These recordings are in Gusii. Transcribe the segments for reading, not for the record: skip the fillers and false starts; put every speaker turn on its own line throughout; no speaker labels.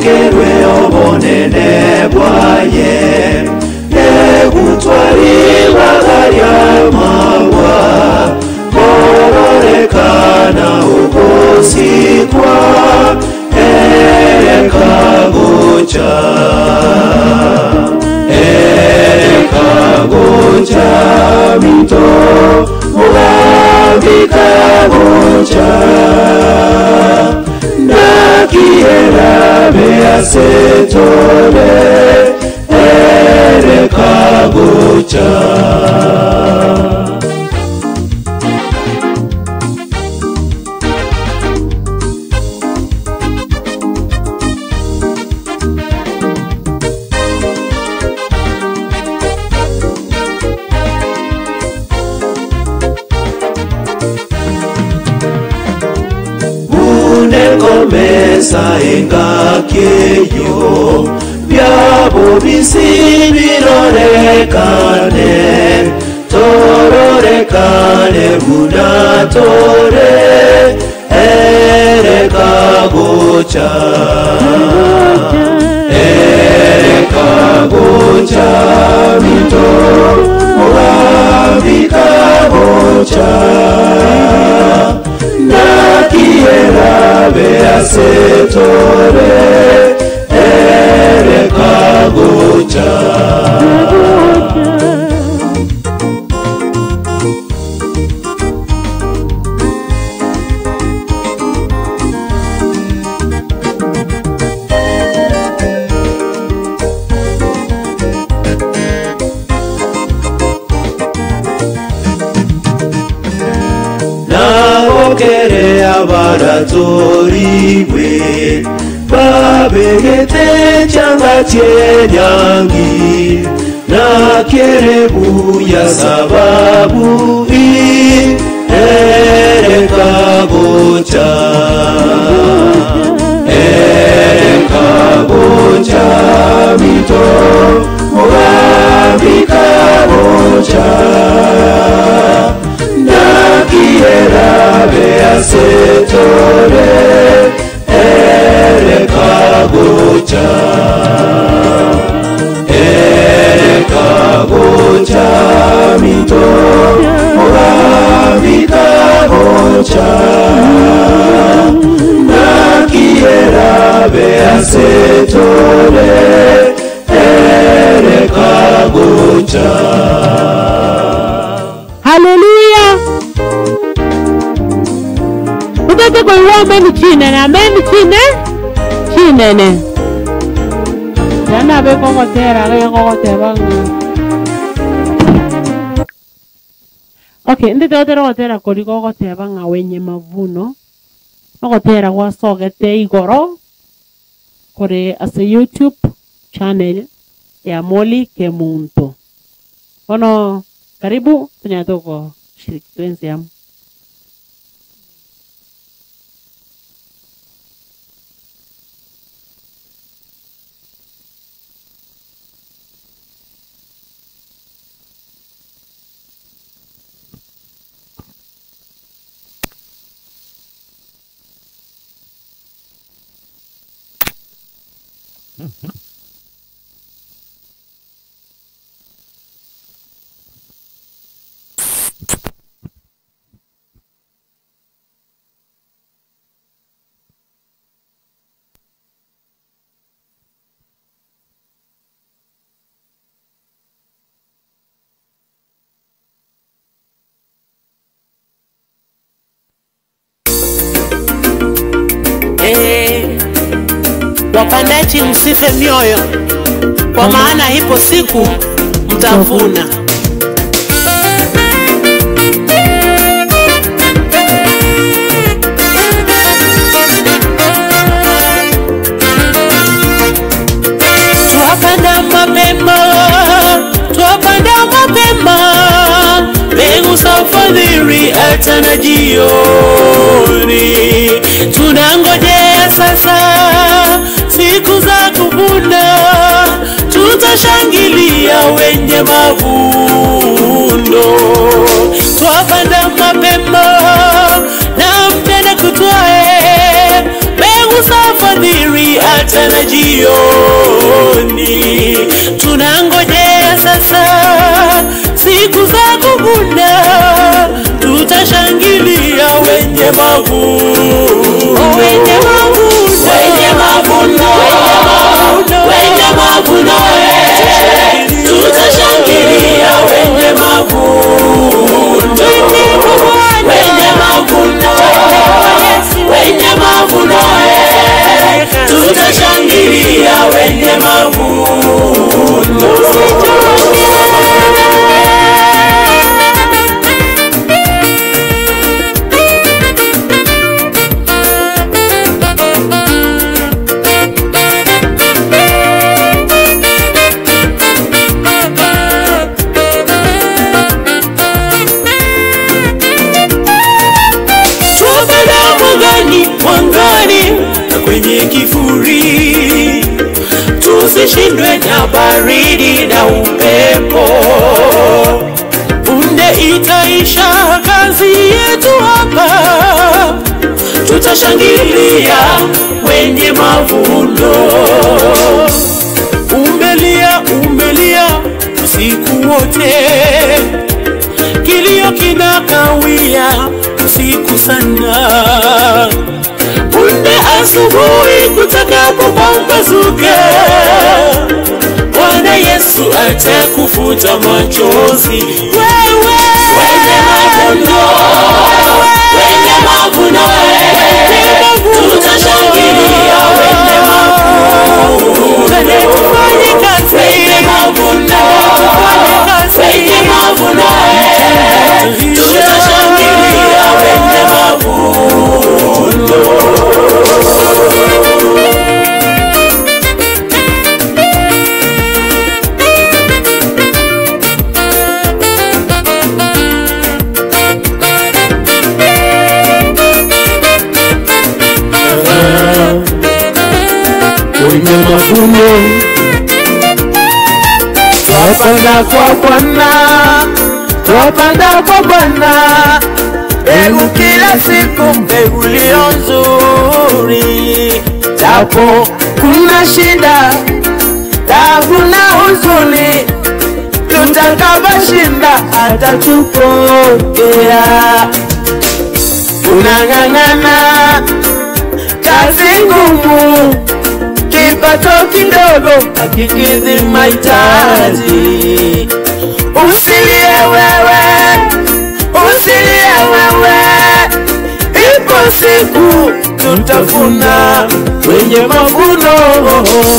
Abekerwe obonene bwaye Negutwa ribaga ri'amagwa Kororekana ogosikwa Erekagocha Erekagocha mito Mugambikagocha Nakiera beasetore Erekagocha Unekomesa engakeyo Byabo bisi birorekane Tororekane bunatore Erekagocha Erekagocha mito Mugambikagocha Nakiera beasetore Erekagocha Naokere abaratoriwe Babegete changa chenyangi Nakerebu ya sababu i Erekagocha Erekagocha mito Mugambikagocha Nakiera beasetore Erekagocha Erekagocha mito Mugambikagocha Nakiera beasetore Erekagocha
Haleluya. Utete koiwa ameni chinene, ameni chine, chinene. Jana be kogotera, ge kogoteba ng'a. Okay, ndete gotera gotera kori gogoteba ng'a wenye mavuno. Ogotera gwasogete igoro kore ase YouTube channel ya Molly Kemunto. Bono karibu tunyare togoshiriki twensi amo.
Eh, wapandaji msife mioyo, kwa maana ipo siku mtavuna. Twapanda mapema, twapanda mapema, mbegu za ufadhili hata na jioni. Tunangojea sasa siku za kuvuna, tutashangilia wenye mavuno. Twapanda mapema na mchana kutwae, mbegu za ufadhili hata tena jioni. Tunangojea sasa siku za kuvuna, tutashangilia wenye mavuno, wenye mavuno, wenye mavuno, wenye mavuno, tutashangilia wenye mavuno, wenye mavuno, wenye mavuno, tutashangilia wenye mavuno. Twapanda mwangani, mwangani na kwenye kifuri, tusishindwe na baridi na upepo. Punde itaisha kazi yetu hapa, tutashangilia wenye mavuno. Umelia, umelia usiku wote, kilio kinakawia usiku sana. Punde asubuhi kutakapopambazuka, Bwana Yesu atakufuta machozi. Wewe wenye mavuno, wenye mavuno, tutashangilia wenye mavuno, tufanye kazi, wenye mavuno, wenye mavuno, tutashangilia wenye mavuno.
Wenye mavuno twapanda kwa Bwana, twapanda kwa Bwana mbegu kila siku, mbegu iliyo nzuri, japo kuna shida, tabu na huzuni, tutakavoshinda atatupokea. Tunang'ang'ana kazi ngumu, kipato kidogo hakikidhi mahitaji. Usilie wewe, usilie wewe, ipo siku tutavuna wenye mavuno,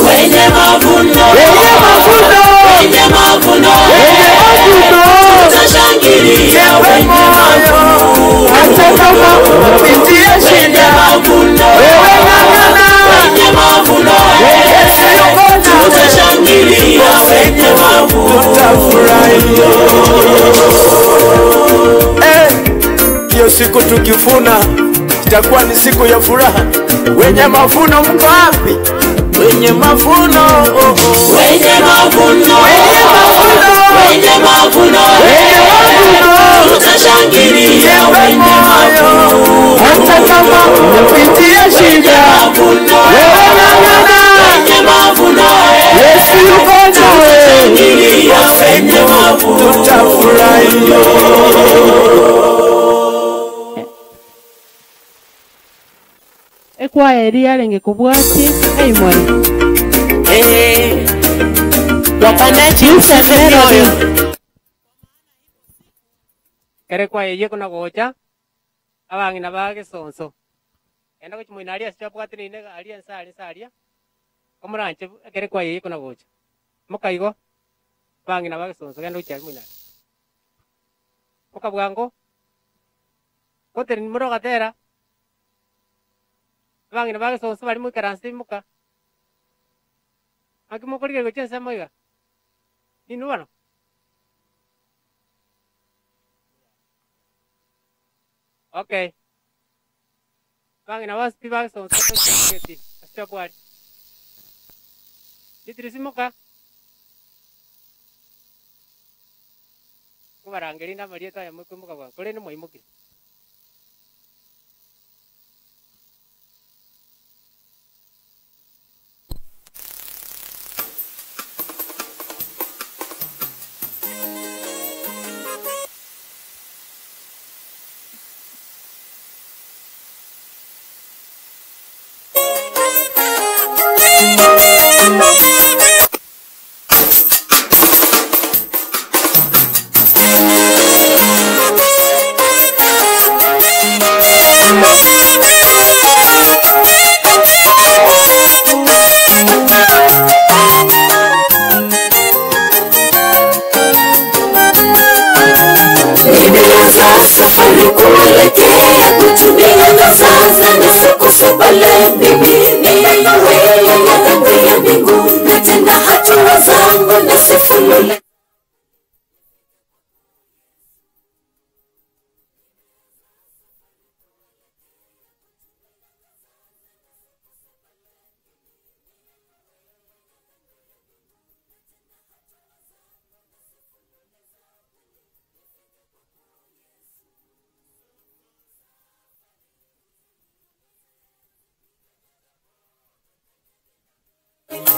Wenye mavuno,
wenye mavuno,
wenye mavuno,
wenye mavuno.
tutashangilia
Jipe
wenye
moyo,
mavuno,
hata kama unapitia
wenye
shida,
mavuno,
wewe ng'ang'ana,
wenye mavuno,
Yesu yuko nawe.
tutashangilia wenye mavuno.
Eh, hiyo siku tukifuna itakuwa ni siku ya furaha. Wenye mavuno mko wapi? Wenye mavuno oh, oh.
Wenye mavuno,
Wenye mavuno,
wenye mavuno,
wenye mavuno,
tutashangilia
jipe
wenye
moyo,
mavuno,
hata kama unapitia
wenye
shida,
mavuno,
wewe ng'ang'ana,
wenye mavuno,
Yesu yuko nawe,
tutashangilia wenye mavuno.
tutafurahi.
Ekwaya eria yarenge kobwati eimore
Eh, wapandaji msife mioyo.
Kere kwayeye kona gocha abang'ina ba gesonso enda gochi moino aria ase babwatire ine aria ense aria ense aria omoranche ekere kwayeye kona gocha mokaigo abang'ina ba gesonso genda gochi aria moino aria moka bwango goteri morogatera abang'ina ba gesonso bari moikaranse moka aki mokorigereria gochia ensemo iga ninwe bono. Okay. Bang'ina basipi bagisonsa tochigeti ase bwari. Titirisi moka. Nkobarangeria inde amarieta aya mokoimoka bwango korende mwaimokire.
pale, mimi nimeyawia malango ya mbingu, na tena hatua zangu nasifulule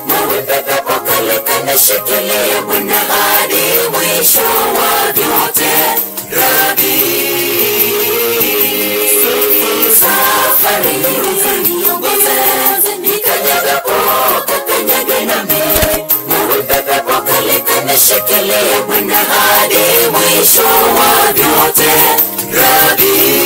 Nawe pepo kali kanishikilia Bwana hadi mwisho wa vyote. Rabi, safari niongoze, nikanyagapo kakanyage nami. Nawe pepo kali kanishikilia Bwana hadi mwisho wa vyote. Rabi.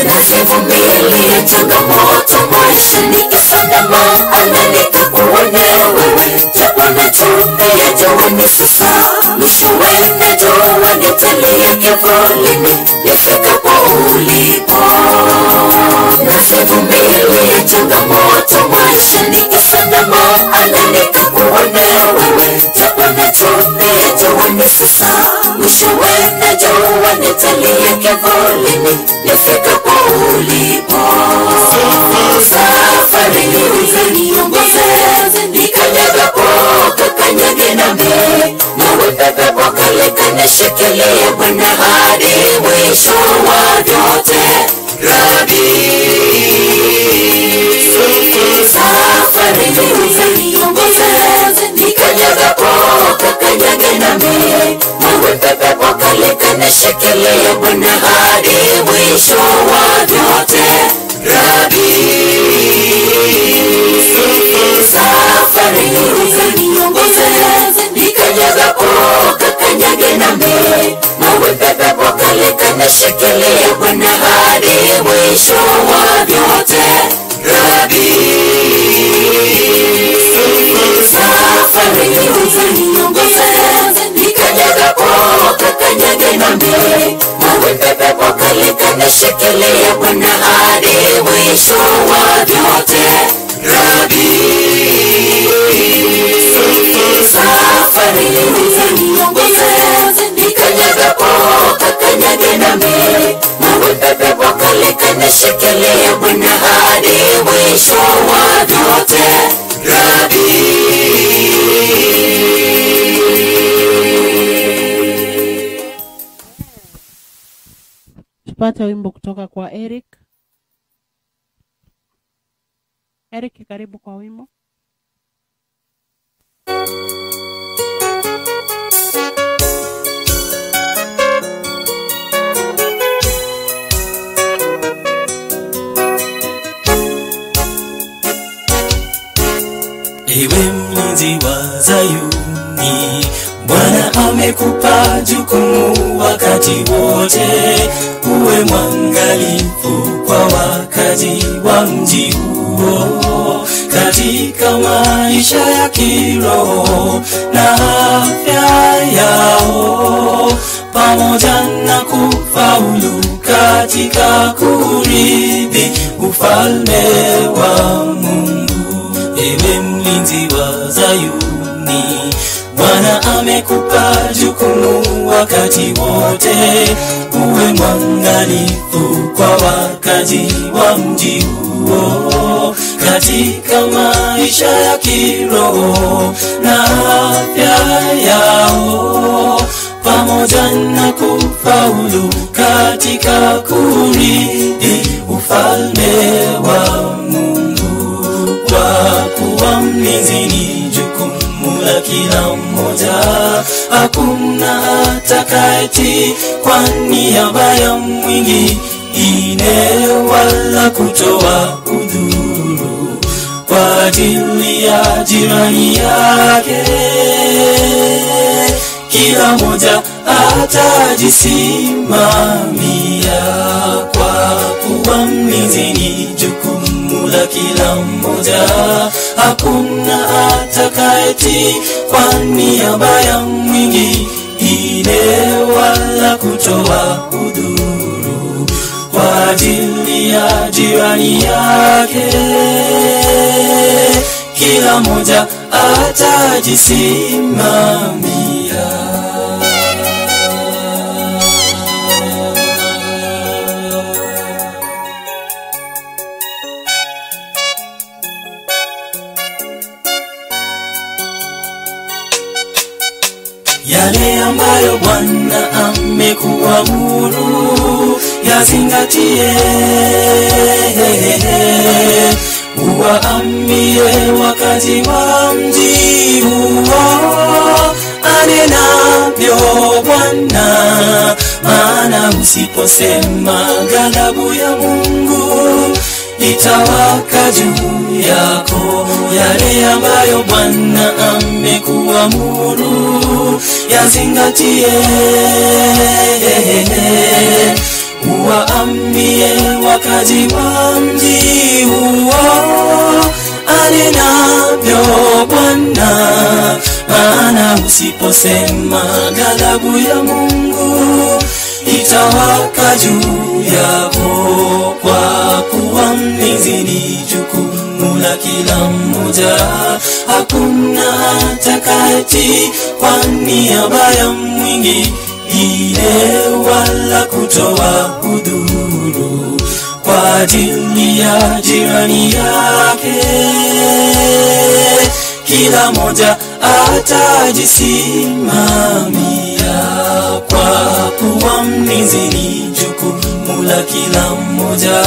Nasivumilia changamoto maisha nikisonga maana nikakuone wewe, japo natumia jua ni sasa, mwishowe najua nitalia kivulini nifikapo ulipo. Nasivumilia changamoto maisha nikisonga maana nikakuone wewe, japo natumia jua ni sasa, mwishowe najua nitalia kivulini nifikapo ulipo. Safari niongoze, nikanyagapo kakanyage nami, nawe pepo kali kanishikilia Bwana hadi mwisho wa vyote. Rabi, safari niongoze, nikanyagapo kakanyage nami, nawe pepo kali kanishikilia Bwana hadi mwisho wa vyote. Rabi, safari niongoze, nikanyagapo kakanyage nami, nawe pepo kali kanishikilia Bwana hadi mwisho wa vyote. Rabi, safari niongoze, nikanyagapo kakanyage nami, nawe pepo kali kanishikilia Bwana hadi mwisho wa vyote. Rabi, safari niongoze, nikanyagapo kakanyage nami, nawe pepo kali kanishikilia Bwana hadi mwisho wa vyote. Rabi.
Tupate wimbo kutoka kwa Eric. Eric, karibu kwa wimbo.
Ewe mlinzi wa Zayuni, Bwana amekupa jukumu wakati wote, uwe mwangalifu kwa wakazi wa mji huo katika maisha ya kiroho na afya yao, pamoja na kufaulu katika kurithi ufalme wa Mungu. Ewe mlinzi wa Zayuni, Bwana amekupa jukumu wakati wote, uwe mwangalifu kwa wakazi wa mji huo katika maisha ya kiroho na afya yao, pamoja na kufaulu katika kurithi ufalme wa Mungu. Kwa kuwa mlinzi ni jukumu la kila mmoja, hakuna atakayeti kwa niaba ya mwingine wala kutoa udhuru kwa ajili ya jirani yake. Kila mmoja atajisimamia, kwa kuwa mlinzi ni jukumu la kila mmoja. Hakuna atakayetii kwa niaba ya mwingine wala kutoa udhuru kwa ajili ya jirani yake. Kila mmoja atajisimamia. Yale ambayo Bwana amekuamuru yazingatie, uwaambie wakazi wa mji huo anenavyo Bwana, maana usiposema ghadhabu ya Mungu itawaka juu yako. Yale ambayo Bwana amekuamuru yazingatie, uwaambie wakazi wa mji huo anenavyo Bwana, maana usiposema ghadhabu ya Mungu itawaka juu yako, kwa kuwa mlinzi ni jukumu la kila mmoja. Hakuna atakayetii kwa niaba ya mwingine wala kutoa udhuru kwa ajili ya jirani yake. Kila mmoja atajisimamia, kwa kuwa mlinzi ni jukumu la kila mmoja.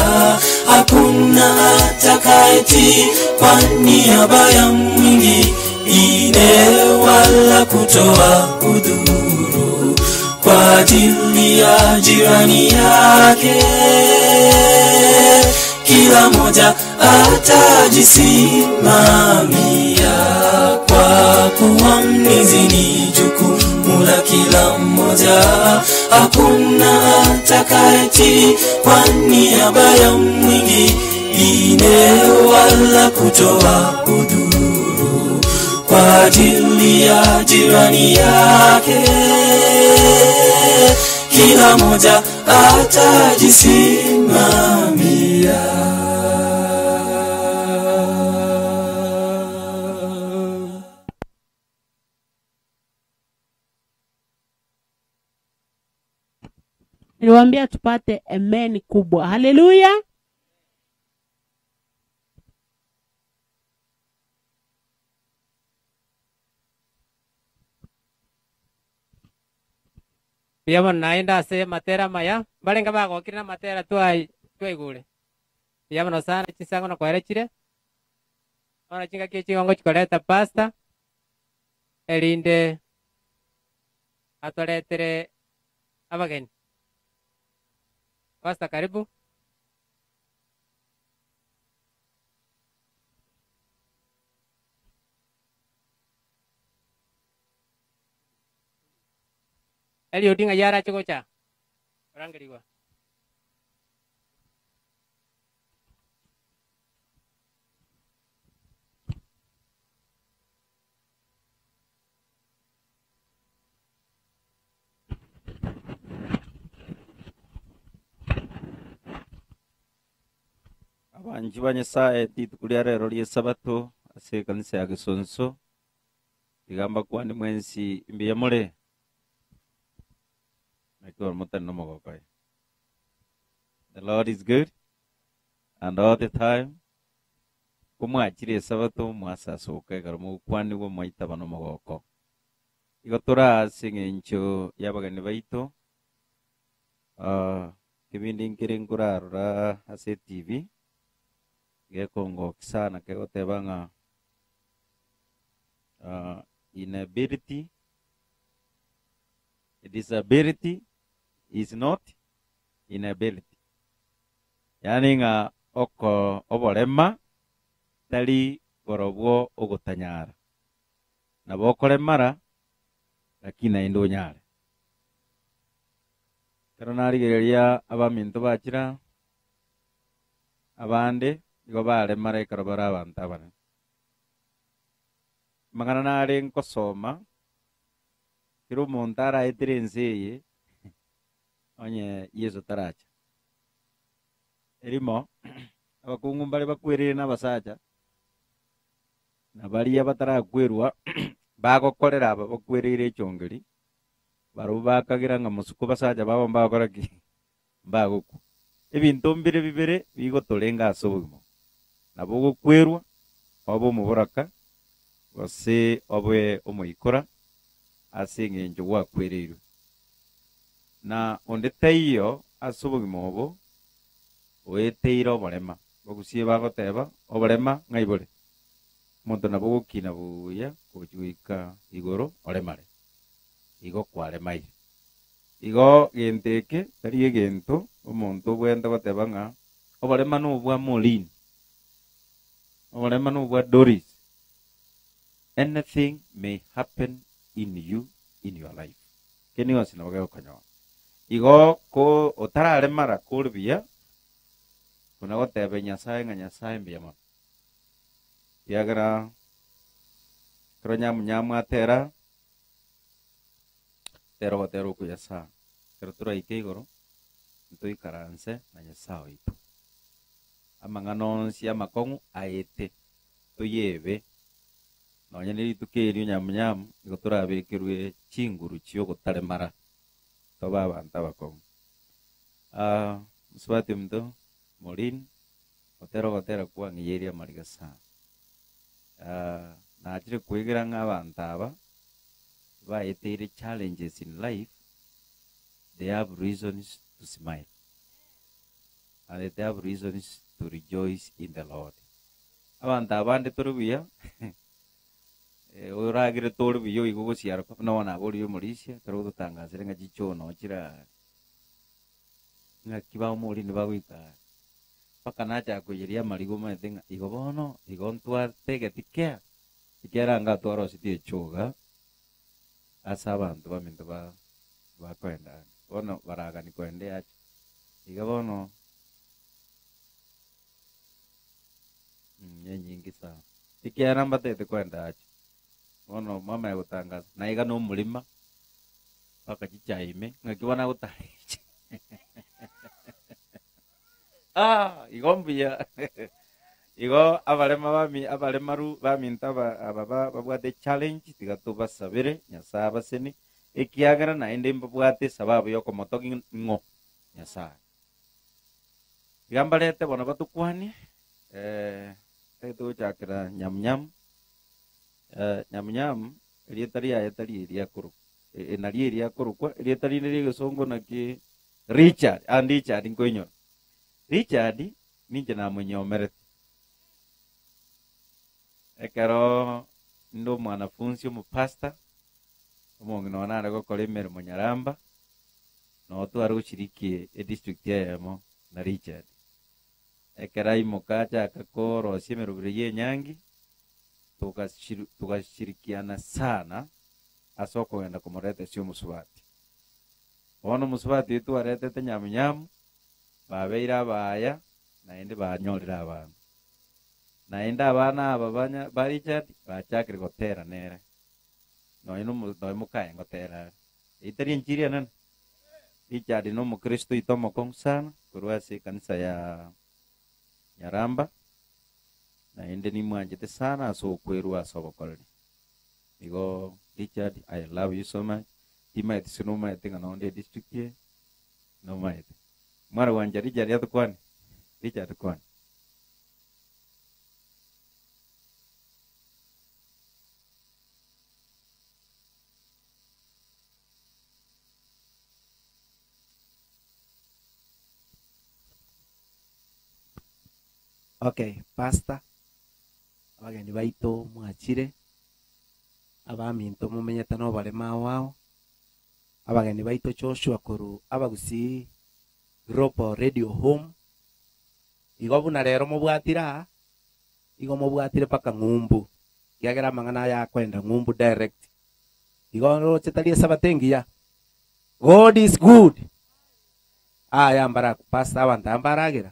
Hakuna atakayetii kwa niaba ya mwingine wala kutoa udhuru kwa ajili ya jirani yake. Kila mmoja atajisimamia, kwa kuwa mlinzi ni jukumu la kila mmoja. Hakuna atakayetii kwa niaba ya mwingine wala kutoa udhuru kwa ajili ya jirani yake. Kila mmoja atajisimamia.
Niliwaambia tupate amen kubwa. Haleluya!
Mbuya mono naende ase amatera amaya, mbarenge bagokire na amatera twai twaigure. Mbuya mono sana chinsango nakoera chire, bono chingaki echigongo chikoreta pastor, erinde atoretere abageni. Pastor karibu. Eliud ng'a yarache gocha orangerigwa.
Abanji ba Nyasaye rituko ria rero ria esabato ase ekanisa ya Gesonso, iga mbakwane mwensi mbuya more, naki ore motari na omogoko aye. The Lord is good and all the time. Ko mwachire esabato mwasasoka ekero mogokwanigwa mwaitaba na omogoko. Igo tore ase eng'encho ya abageni baito, ah, kebindi nkere nkorarora ase etv, gekongokia sana kegoteba ng'a ah, inability, disability is not inability. Yaani ng'a oko oborema tari borobwo ogotanyara. Nabo okoremara lakini naende onyare. Ekero narigereria abaminto bachira, abande nigo baremara ekero bare abanto abanene. Amang'ana nare nkosoma, kera omonto araetere ense eye, onye Yeso taracha. Erimo, abakungu mbare bakwereire na abasacha, na baria batarakwerwa bagokorera aba bakwereire echongeri, Barabwo bakagira ng'a mosuku basacha babo mbagokora ki? Mbagokwa. Ebinto mbire bibere bigotorenga ase obogima obo, nabo ogokwerwa, obe omoboraka, gose obe omoikora ase engencho gwakwereirwe. Na onde taiyo ase obogima obo oeteire oborema. Bagusie bagoteba, Oborema ng'ai bore? Omonto nabo ogokina buya gochia goika igoro oremare. igo kwaremaire. Igo gento eke tari egento omonto obwenerete goteba ng'a oborema nobwa Maureen, oborema nobwa Doris. Anything may happen in you in your life. Kende gionsi nabo gegokonyora. Igo ko otararemara kore buya, buna gotebia Nyasaye ng'a Nyasaye mbuya mono. Ekiagera ekero nyamunyamu atera, Tera ogotera okuya sana. Ekero toraike igoro, ntoikaranse na Nyasae oito. Amang'ana onsi amakong'u aete, toyebe. Nonya ne rituko erio nyamunyamu, nigo torabekerwe chinguru chi'ogotaremara, tobe abanto abakong'u. Ah, mosubati ominto, Maureen, otera ogotera kwang'eyerie amariga sana. Ah, nachire kwegera ng'a abanto aba baeteire challenges in life, they have reasons to smile and they have reasons to rejoice in the Lord. Abanto abande tore buya, eh, oragere tore buya oigwe gosiaroka buna bono naborire omorisia ekero ogototangasera ng'a chichoo noo chire aa, ng'aki bamoorinde bagoika aa. Mpaka nachaka koiyeria amariga omanyete ng'a igo bono, igo ntwategeti care. Ekiagera anga twarosetie echoga ase abanto baminto ba bakoenda ande, bono baragani koenda eacha. Iga bono enyingi sana. Ekiagera mbatete koenda acha, bono mwamanya gotangasa, na iga na omorema mpaka chichae ime, ng'aki bono agotara echa Ah, igo mbuya. Igo abarema bami abaremaru baminto aba aba ba babwate challenge tiga tobasabere Nyasae abaseni, ekiagera naende mbabwate esababu yokomotogia ng'o? Nyasae. Tiga mbarete bono batokwanie, eh, tari togochakera nyamunyamu, eh, nyamunyamu erieta riaye tari eria akorokwa, e- nario eria akorokwa, erieta rinde ria egesongo naki Richard, ah Richard nkoinyora. Richard ninche namonyomerete. Ekero inde omwanafunsi omopastor, omong'ina one are gokora emeremo Nyaramba, noo tware goshiriki edistrict eyemo na Richard. Ekero aimoka achaka korosia emeroberi ya enyangi, togashiri togashirikiana sana ase okogenda komoreta ase omosubati. Bono omosubati oito twaretete nyamunyamu, babeire abaaya, naende banyorire abana. Naende abana aba banya ba Richard bachakire gotera nere, nonye nomo nonye mokaye ngotera are. Eyio tari enchiri enene? Richard na omokristo oito omokong'u sana, korwa ase ekanisa ya Nyaramba, naende nimwanchete sana ase okwerwa ase obokoreri. Igo Richard I love you so much, timaeti ase nomaete ng'a nonde edistrict eye, nomaete. Mware gwancha Richard atokwane? Richard kwana.
Okay, pastor, Abageni baito mwachire, abaminto momenyete noboremo ao ao, abageni baito Joshua korwa Abagusii Global Radio Home, igo buna rero mobwatire aa, igo mobwatire mpaka ng'umbu, ekiagera amang'ana aya akoenda ng'umbu direct. Igo roche tari esabato engiya? God is good. Aya mbaraku pastor abanto aba mbaragera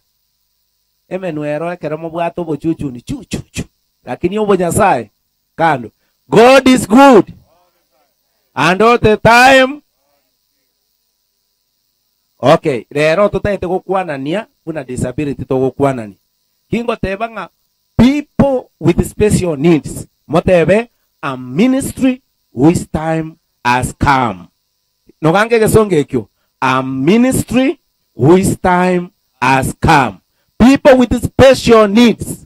emenwa ero ekero mobwate obochuchuni chu chu chu lakini obonyasae kando God is good and all the time okay rero totaete gokwanania buna disability togokwanania kingoteba ng'a people with special needs motebe a ministry whose time has come Nogange egesongo ekio, A ministry whose time has come. People with special needs.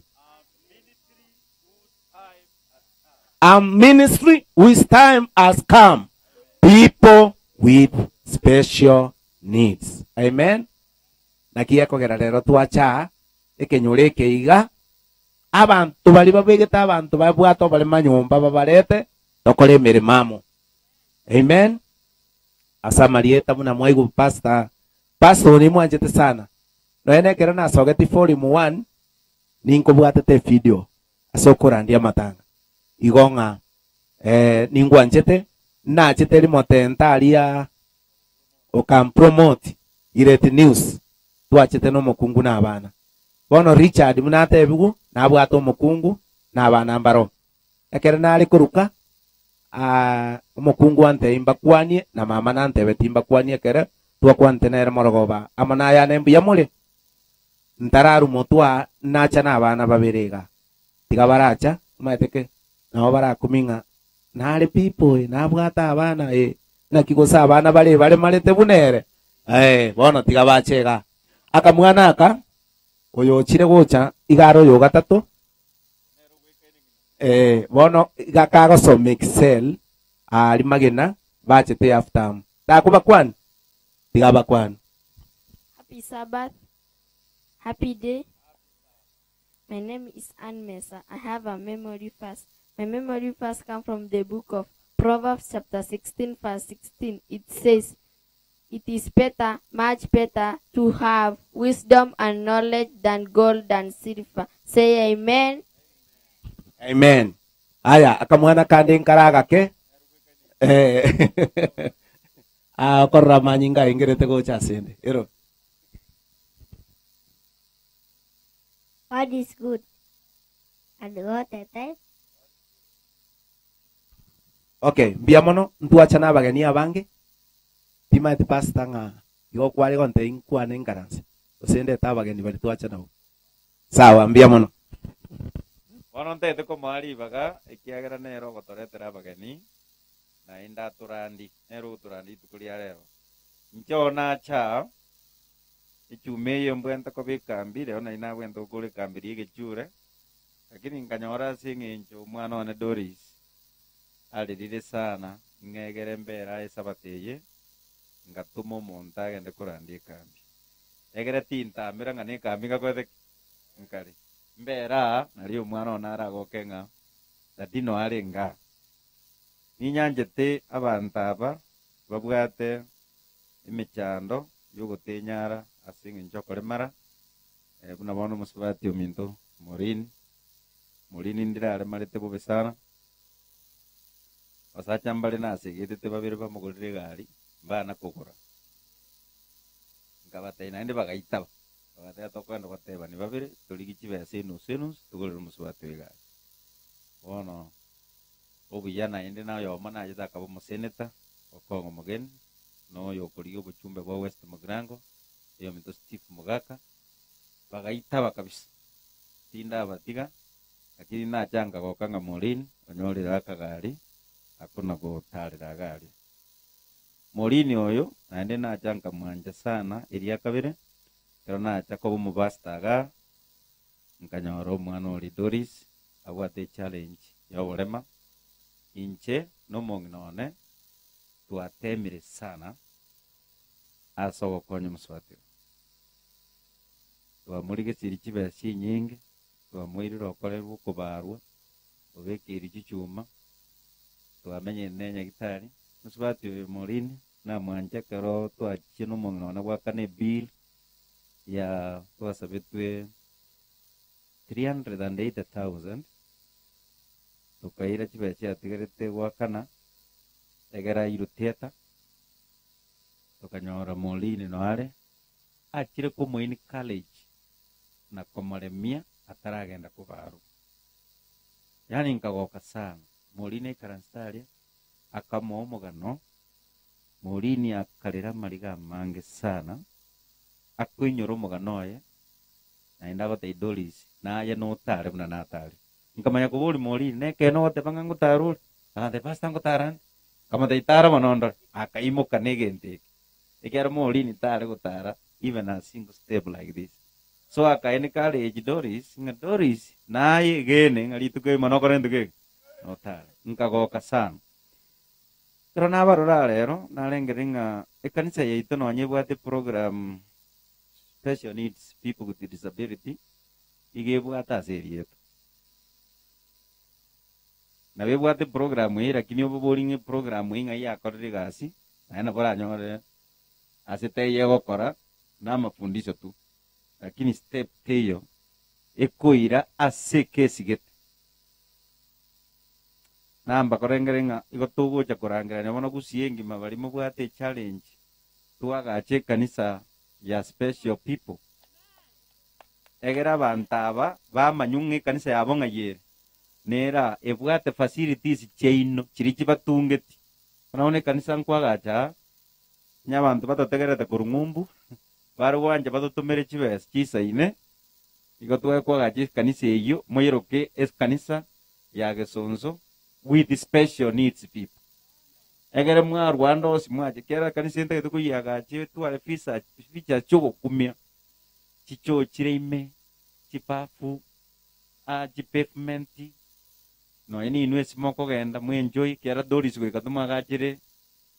A ministry whose time has come. People with special needs. Amen. Naki ekogera rero twacha aa, ekenyoro eke iga, abanto baria babegete abanto babwate oborema nyomba babarete, tokore emeremo amo. Amen. Ase amarieta buna mwaigwa pastor, pastor oyo nimwanchete sana. Nonya nekero nasogeti volume one ninkobwatete evideo ase okorandia amatanga. Igo ng'a eh, ningwanchete, nachete rimo tenta aria okampromote Ireti News, twachete nomokungu na abana. Bono Richard buna atebigwe nabwate omokungu na abana mbaro. Ekero nare koruka Aa, omokungu antebie mbakwanie, na mama nantebie timbakwanie ekero twakwanete nere morogoba amo nayane mbuya more? Ntararwa motwe aa, nacha nabana babere iga. Tiga baracha, omanyete ki? Nabo barakumie ng'a nare pipo oyo, nabwate abana ee, naki gose abana bare baremarete buna ere? Ee, bono tiga bache igaa. Akamwana aka, oyo ochire gocha iga are oyo ogatato, Eh, bono iga kagosoma Excel aria magena bachete after amo. Takobakwani? Tiga abakwane.
Happy Sabbath. Happy day. My name is Ann Mesa. I have a memory verse. My memory verse comes from the book of Proverbs chapter 16 verse 16. It says, It is better, much better, to have wisdom and knowledge than gold and silver. Say amen.
Amen. Aya, akamwana kande nkare agake. Eh, ah, okorora amanyinga aengerete gocha asende. Ero.
God is good and all the time.
Okay, mbuya mono, ntwacha na abageni abange, Timaeti pastor ng'a igo kware gontebia inkwane inkaranse, gose ndete abageni baria twacha nabwo. Sawa, mbuya mono.
Bono ntaete komoa ribaga, ekiagera nere ogotoretera abageni, naende atorandi, nere ogotorandi rituko ria rero. Inche oo nacha aa, echuma eye mbwente koba ekambi, rero nari nabwente gokora ekambi riria egechure, lakini nkanyora ase eng'encho omwana one Doris arerire sana, ing'egere mbere aye esabato eye, ngatoma omonto agende korandia ekambi. Egere tintamera ng'a nekambi ngakorete ki? Nkare. Mbere aa, nario omwana one aragoke ng'a daddy noe arenge aa. Ninyanchete abanto aba babwate emechando yogotenyara ase eng'encho okoremara, buna bono omosubati ominto Maureen, Maureen ndire aremarete bobe sana. Abasacha mbare nasegetete babere bamogorere egari, mbana kogora. Nkabatebia naende bagaitaba, bagateba tokogenda gotebani babere, torigie chibesa enusu enusu togorere omosubati oyo egari. Bono obuya naende na oyomo nachete akaba omoseneta, okong'a omogeni, na oyo okorigia obochumbe bwa West Mugirango, oyominto Steve Mogaka, bagaitaba kabisa, tindabatiga. Lakini nacha nkagoka ng'a Maureen onyorire akagari ako na gotarera iga aria. Maureen oyo naende nacha nkamwancha sana eria kabere, ekero nacha koba omopastor igaa, nkanyora omwana oria Doris abwate echallenge ya oborema, inche na omong'ina one twatemire sana ase ogokonya omosubati oyo. Twamorigesirie chibesa chinyinge. Twamoirire okorerwa okobaarwa, obekeirwe chichuma, twamenyire ne nyagitari. Mosubati oyo Maureen namwanche ekero twachia nomong'ina one goakana ebill ya twasabetwe 380,000 tokaira chibesa chiatigarete goakana egere airwe theatre, tokanyora Maureen noare. achire komo encourage na komoremia ataragenda kobarwa. Yaani nkagoka sana. Morini aikaransete aria, akamoa omogano, Morini akarera amariga amange sana, akoinyora omogano oye, naende agotebia Doris, naye notare buna natare. Nkamanya koboria Morini, nekeene ogoteba ng'a ngotara ore? Agantebia, Pastor ngotara nde. Nkamotebia, tara bono ndore. Akaimoka na egento eke. Ekiagera Morini tare gotara even a single step like this. So aka encourage Doris ng'a Doris naye egene ng'a rituko erimo nokore gento kege? Notare. Nkagoka sana. Ekero nabarora rero narengereria ng'a ekanisa yaito nonye ebwate program special needs people with disability iga ebwate ase erieta. Nabo ebwate program eye lakini obobori ng'a eprogram eye ng'ai yakorire egasi naende nabo oranyore ase teiyo egokora na amafundisho tu lakini step teiyo ekoira ase ekesi gete. Namba korengere ng'a igo togocha korangerania bono gusii engima baria mobwate echallenge twagache ekanisa ya special people egere abanto aba bamanywe ng'a ekanisa yabo ng'ai ere nere aa ebwate facilities chiaino chiria chibatungeti. Buna bono ekanisa nkwagacha aa Onye abanto batotegererete korwa ng'umbu, bare gwancha batotomere chibesa chisaine, igo tware koagacha ekanisa eyio, moyeroke ekanisa ya Gesonso with special needs people. Egere mwarwa ande onsi mwacha, ekiagera ekanisa eye ntagete koyiagacha etware fisa features chiogokumia, chichoo chire ime, chibafu, ah chipavement, nonya ninwe ase mokogenda mwenjoy, ekiagera Doris goika tomwagachere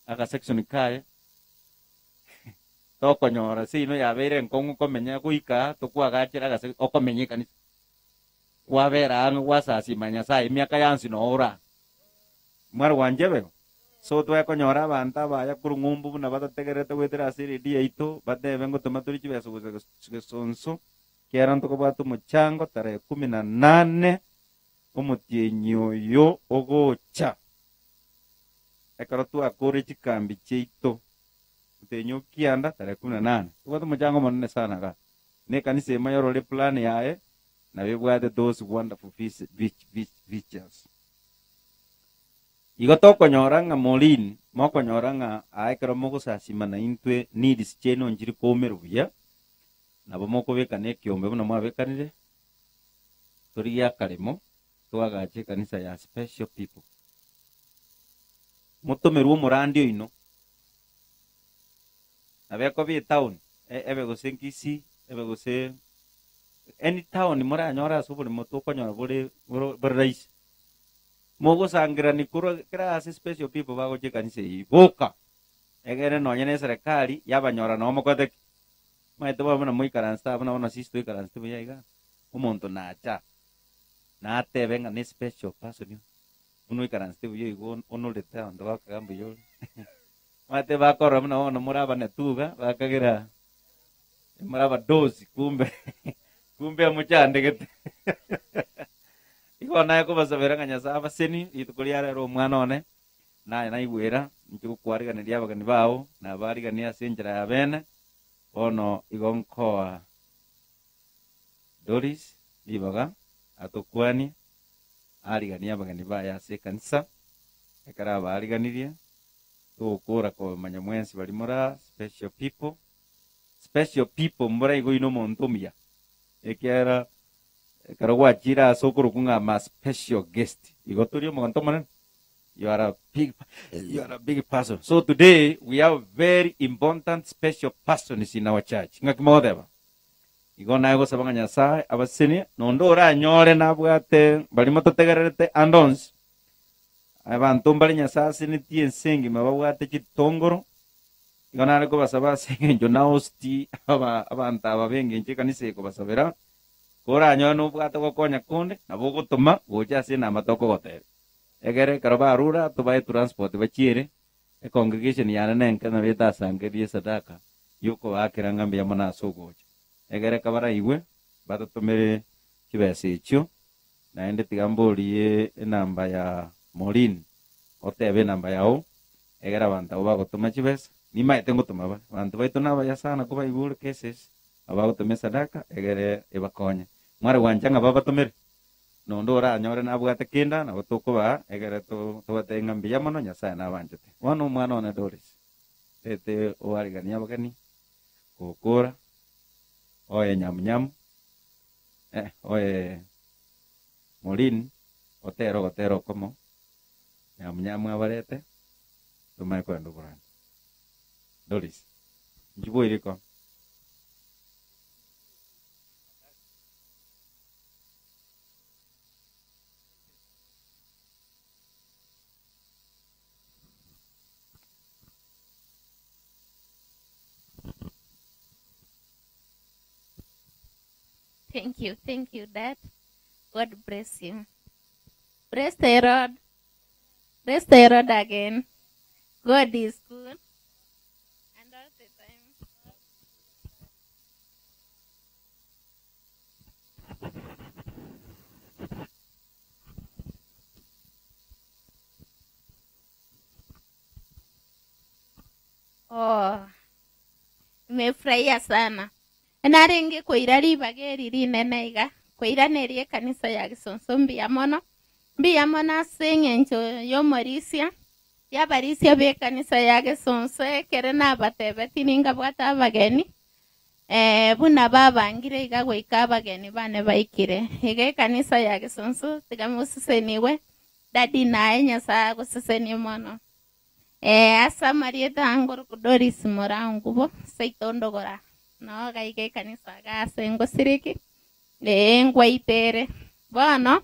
Agasection kaye tokonyora seino yabeire enkong'u komenya goika aa tokwagachera agase okomenya ekanisa. Kwabera ang'e gwasasima Nyasaye emiaka yansi noo ore aa. Mware gwancha ebego? So twekonyora abanto abaya korwa ng'umbu buna batategererete goetera ase eredio yaito batebe ngotoma tore chibesa gocha gesonso kiagera ntokobwate omochango tarehe kumi na nane omotienyi oyo ogocha. Ekero twakoorire chikambi chiaito, omotienyi o kianda tarehe kumi na nane, tobwate omochango omonene sana igaa. Na ekanisa emo yorore eplan yaye, nabo ebwate those wonderful features. Igo tokonyora ng'a Maureen, mokonyora ng'a aa ekero mogosasima naintwe needs chiaino nchiri koumerwa buya, nabo mokobekana ekiombe buna mwabekanire, torigie akaremo, Toagache ekanisa ya special people. Motomerwe omorandi oino. Nabo ekoba etown, ebe gose Kisii, ebe gose any town moranyore ase oboremo tokonyora bore bore rahisi. Mogosangererani korwa kera ase special people bagocha ekanisa eyio boka. Egere nonye na eserekari yabanyora noo mokorete ki? Omanyete bono buna moikaransete abwo nabo na sisi toikaransete buya igaa. Omonto nacha. Natebe ng'a ne special person oyo, buna oikaransete buya igo onorete abanto bakaga mbuya ore. Omanyete bakorora buna bono more abanetuga, bakagera more abadosi kumbe kumbe mochandegete. Igo naye kobasabera ng'a Nyasaye abaseni rituko ria rero omwana one, naye naigwera, inche gokwariganeria abageni bao, nabariganie ase enchera ya bene, bono igo nkoa Doris ribaga atokwanie, ariganie abageni baye ase ekanisa. Ekero abaariganirie, togokora kobamanya mwensi baria more aa, special people. Special people mboraigwe oyio nomonto omuya, ekiagera ekero gwachire ase okorokwa ng'a ama special guest, igo tori omonto omonene, you are a big, you are a big person. So today we have very important special persons in our church. Ng'aki mogoteba? Igo naye gosaba ng'a Nyasae abasenie, na onde oranyore nabwate baria mototegererete ande onsi, abanto mbare Nyasae asenetie ense engima babwate chitongoro, igo nare kobasaba ase engencho naosti aba abanto aba b'engencho ekanisa eye kobasabera, koranyore nobwate gokonya konde, nabo ogotoma gocha ase enamba tokogotebia. Egere ekero barure aa tobae transport bachiere, Econgregation yane nenke nabo etasangererie esadaka y'okobaakera ng'a mbuya mono ase ogocha. Egere kabaraigwe, batotomere chibesa echio, naende tiga mborie enamba ya Maureen, otebe enamba yao, egere abanto abwo bagotoma chibesa, nimaete ngotoma bare. Abanto baito nabaya sana kobaigure cases. Abagotoma esadaka egere ebakonye. Mware gwancha ng'a babatomere? Na onde oranyore nabwate kenda, nabo tokobaa, egere tobatebie ng'a mbuya mono, Nyasae nabanchete. Bono omwana one Doris, rete oariganie abageni, gokora, oye nyamunyamu, eh, oye Maureen, otere ogotera okomo, nyamunyamu abarete, tomanye kogenda oborani. Doris, inchuo boire iko.
Thank you, thank you, Dad. God bless you. Bless the Lord. Bless the Lord again. God is good. And all the time. Oh, nimefurahia sana. Narenge koira ribaga eri rinene iga, koiraneria ekanisa ya Gisonso mbuya mono. Mbuya mono ase eng'encho y'omorisia, y'abarisia b'ekanisa ya Gesonso ekere nabatebeti ningabwate abageni, eh, buna babangire iga goika abageni bane baikire. Iga ekanisa ya Gesonso tiga mosesenigwe, Daddy naye Nyasaye agosesenie mono. Eh, ase amarieta angoroku Doris Morangubo, seito ndogora noo gaiga ekanisa iga ase ngosiriki, ee ngwaitere. Bono,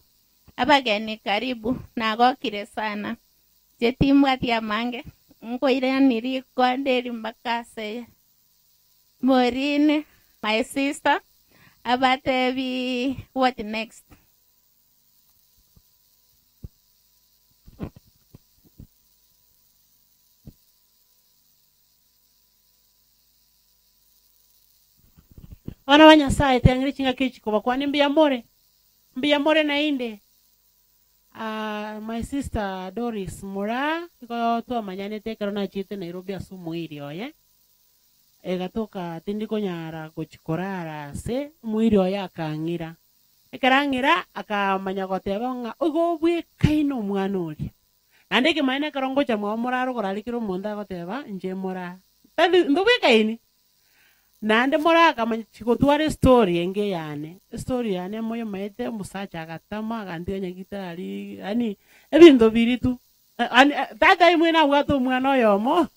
abageni karibu, nagokire sana. Inche timbwati amange, nkoirani rikonde eri mpaka ase Maureen, my sister, abatebi what next.
Abana ba Nyasaye, tiang'ire chingaki echi kobakwania mbuya more, mbuya more naende. Ah, my sister Doris Moraa, igo twamanyanete ekero nachiete Nairobi ase omoiri oye, egatoka tindi konyara gochi korara ase, omoiri oye akang'ira. Ekero ang'ira, akamanya goteba ng'a igo obwekaine omwana oria. Naende ekemanyererio ekero ngocha mwabo morarogoro aria kera omonto agoteba, inche moraa. Tari ntobwekaini? Naende morakamanya chigotwara estory enge eyane, estory yane moyemaete omosacha agatama agantiga nyagitari yaani ebinto biria tu. Yaani that time nabwate omwana oyomo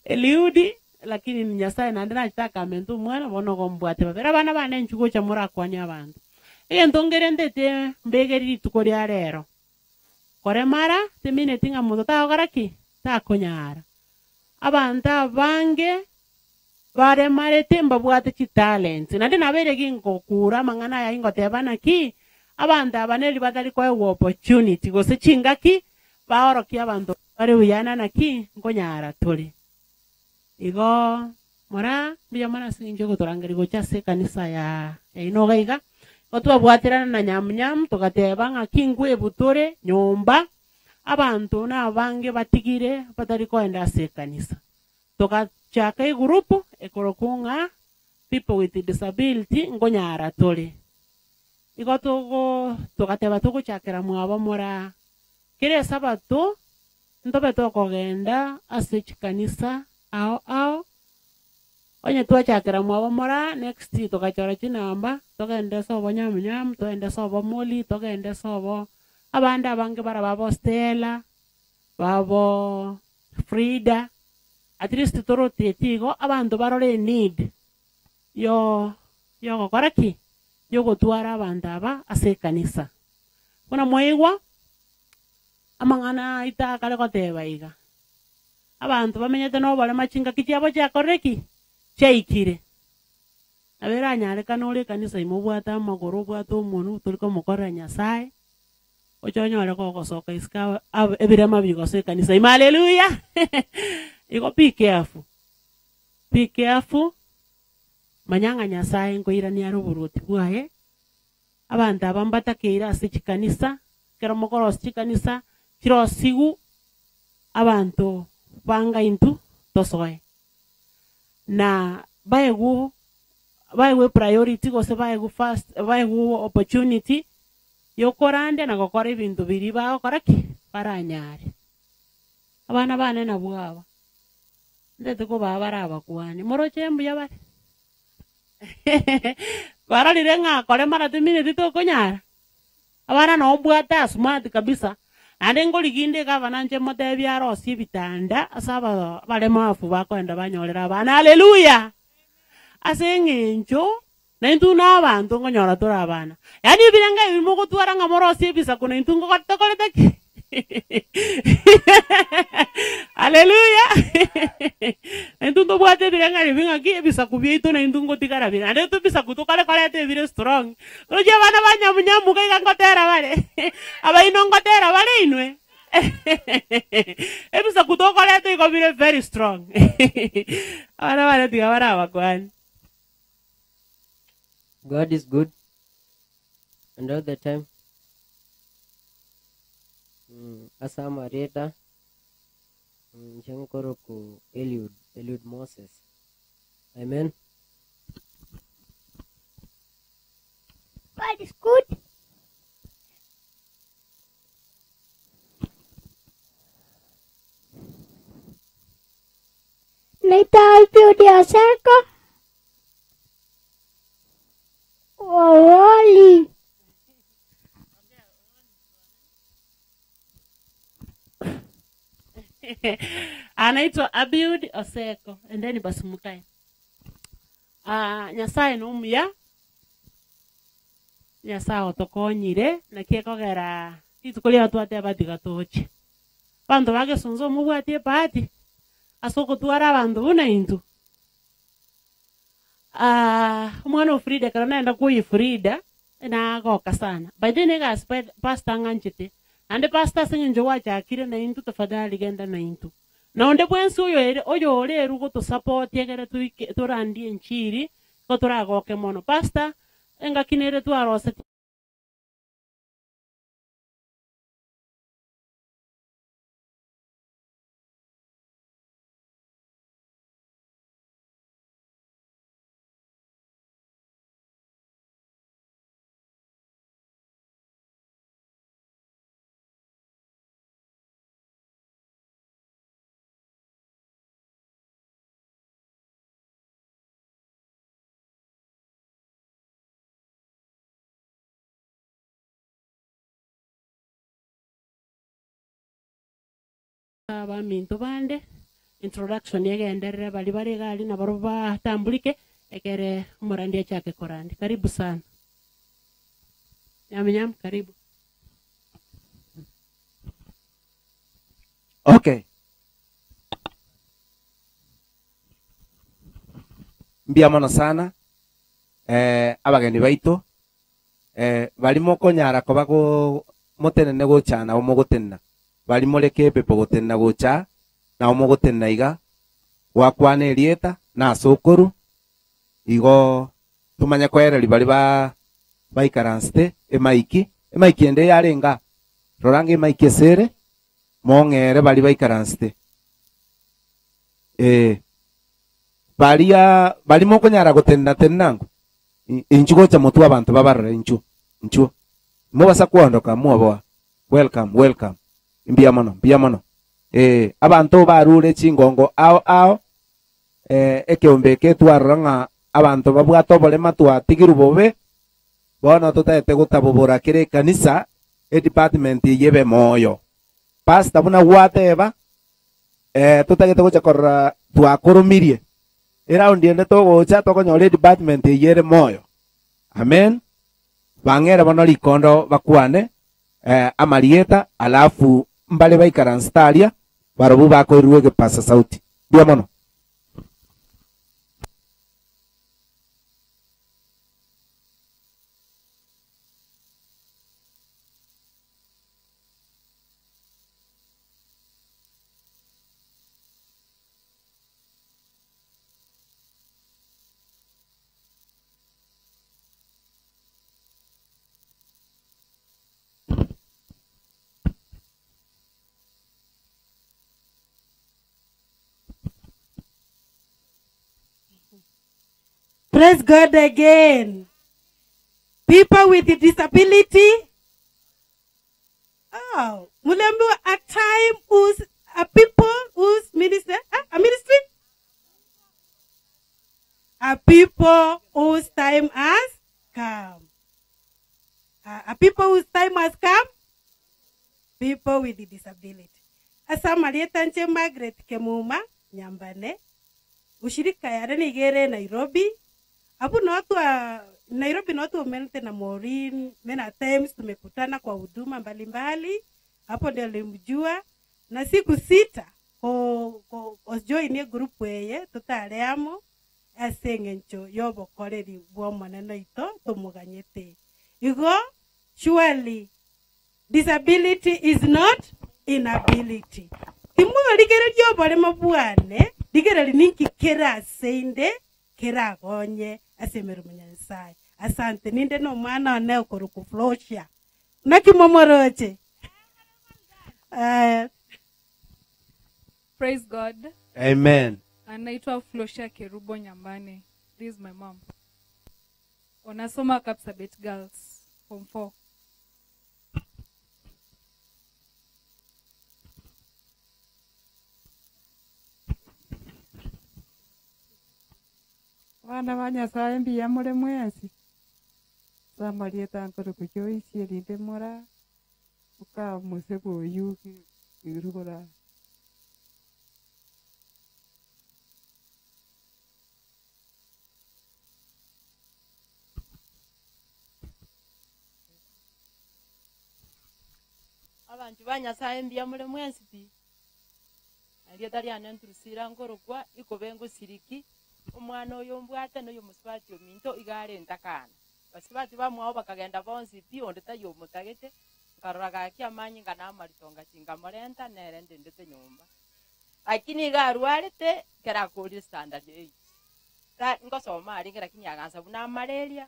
Eliudi lakini Nyasaye naende nachete akamenta omwana bono igo mbwate babere. Abana bane inchuo gocha morakwanie abanto. Egento ngerentete mbegeri rituko ria rero, koremara timineti ng'a monto tagokora ki? Takonyara. Abanto abange baremarete mbabwate chitalents, naende nabeire gingokura amang'ana aya ingoteba naki, abanto aba neri batari koegwa opportunity gose chingaki baorokie abanto bare buya na naki nkonyara tore. Igo mora mbuya mono ase eng'encho yogotorangeria gocha ase ekanisa ya yaino iga iga, igo twabwaterana na nyamunyamu togateba ng'aki nkwebutore nyomba, abanto nabange batigire batari koenda ase ekanisa. Togachaka egroup ekorokwa ng'a people with disability nkonyara tore. Igo togo togateba togochakera mwabo moraa. Kera esabato ntobe tokogenda ase chikanisa ao ao, onye twachakera mwabo moraa next togachora chinamba, togende ase obonyamunyamu, togende ase obomoli, togende ase obo abande abange bara babo Stella, babo Frida, at least torotate igo abanto barore eneed yo yogokora ki? Yogotwara abanto aba ase ekanisa. Buna mwaigwa, amang'ana aito akare goteba iga, abanto bamenyete na oborema chingaki chiabo chiakorire ki? Chiaikire. Nabo eranyarekane ore ekanisa ime obwate amagoro, obwate omonwe, tori komokorera Nyasaye, oche onyore gogosoka isiko abe abe ebirema bigosoa ekanisa ime haleluya igo be careful, be careful, manya ng'a Nyasaye nkoirania are oboruoti bwaye, abanto aba mbatakeire ase chikanisa, ekero mokorosia chikanisa, chirosigu abanto banga intwe tosoe. Na baegwe. Baegwe priority gose baegwe first baegwe opportunity yokorandia na gokora ebinto biria bagokora ki? Baranyare. Abana bane nabwo aba, ntete kobaa bare abakuani, moroche mbuya bare? Kwarorire ng'a koremara timineti tokonyara? Abana nabo mbwate asmart kabisa, naende nkorigia inde egavana nche motebie arosie ebitanda ase aba abaremafu bakoenda banyorere abana haleluya! Ase eng'encho naintwe buna abanto nkonyora tore abana. Yaani ebirengo ebi mogotwara ng'a morosie ebisaku naintwe nko tokorete ki? Haleluya! Naintwe ntobwate ebirengo ebi ng'aki ebisaku biaito naintwe ngotigara bire. Naende ebisaku tokare koreta ebire strong. Roche abana ba nyamunyamu iga iga ngotera bare, abaino ngotera bare inwe? Ebisaku tokoreta igo bire very strong. Abana bare tiga bare abakuani.
God is good and all the time. Ase amarieta inche nkoroku Eliud, Eliud Moses. Amen.
God is good. Naitwa Alfred Oseko Owoli.
Anaitwa Abiud Oseko endeni basi mukae. Ah, Nyasaye nomuya, Nyasaye otokonyire, naki ekogera rituko riago twateba tiga toche. Abanto ba Gesunzu mobwati ebahati ase ogotwara abanto buna intwe. Ah, omwana o Frida ekero naenda kwoyia Frida, nagoka sana. By the way na egasi pastor ang'anchete, naende pastor ase eng'encho gwachakire naintwe tafadhali genda naintwe. Na onde bwensi oyoere oyore erwe gotosupport egere toike torandie enchiri, igo toragoke mono. Pastor, engaki nere twaroseti. Abaminto bande, introduction egenderere baria bare iga aria nabarobwo batambulike ekere omorandi achake korandia. Karibu sana. Nyamunyam karibu.
Okay. Mbuya mono sana eh, abageni baito eh, bari mokonyara koba go motenene gocha nabo mogotenena, bari more capable gotenena gocha nabo mogotenena iga, gwakwana erieta na ase okorwa, igo tomanye koereria baria ba baikaransete emaiki, emaiki ende yarenge aa, rora ng'a emaiki ase ere, mong'ere baria baikaransete. Ee, baria baria mokonyara gotenena tenena ango, inchuo gocha motwe abanto babarore inchuo, inchuo. Mobasa koondoka mwoboa, welcome, welcome, mbuya mono, mbuya mono. Ee, abanto barure chingongo ao ao, ekeombe eke twarora ng'a abanto babwate oborema twatigirwe bobe, bono totagete gotabobora kera ekanisa, edepartment eyio ebe moyo. Pastor buna gwateba, totagete gocha korora twakoromirie, eround ende togocha tokonyora edepartment eyio ere moyo. Amen. Bang'ere bono rikondo bakwane amarieta alafu mbare baikaransete aria barobwo bakoirwa egepasa sauti. Mbuya mono.
Praise God again. People with disability. Oh, muliambiwa a time whose a people whose ministry, a ministry? A people whose time has come. A people whose time has come. People with disability. Asa marieta nche Margaret Kemuma Nyambane. Ushirika yare nigere Nairobi. Abu na watu wa Nairobi na watu wamelete na Maureen, mena times tumekutana kwa huduma mbalimbali. Hapo ndio nilimjua. Na siku sita ko ko join ye group eye tutareamo ase eng'encho y'obokoreri bwa omonene oito tumuganyete. Igo surely disability is not inability. Timworigereria oboremo bwane, rigereria ninki keraseinde keragonye ase emeremo ya Nyasaye. Asante ninde no mwana one okoruku Flosha. Naki momoroche.
Praise God.
Amen.
Anaitwa Flosha Kerubo Nyambane. This is my mom. Wanasoma Kapsabet Girls Form 4.
Bana ba Nyasaye mbuya more mwensi. Samarieta nkoro kujoisie rinde mora ukamuse boyu irugora.
Abantu ba Nyasaye mbuya more mwensi pi. Alieta lyane nturusira nkorokwa ikobengo siriki omwana oyo mbwate noyo musubati ominto igare ntakana. Basubati bamwao bakagenda bonsi pi onde tayo mutagete nkarora gaki amanyi ngana amaritonga chinga morenta nere ndendete nyumba. Lakini igarwarete kera kuri standard 8. Ta ngosoma ari lakini agansa buna malaria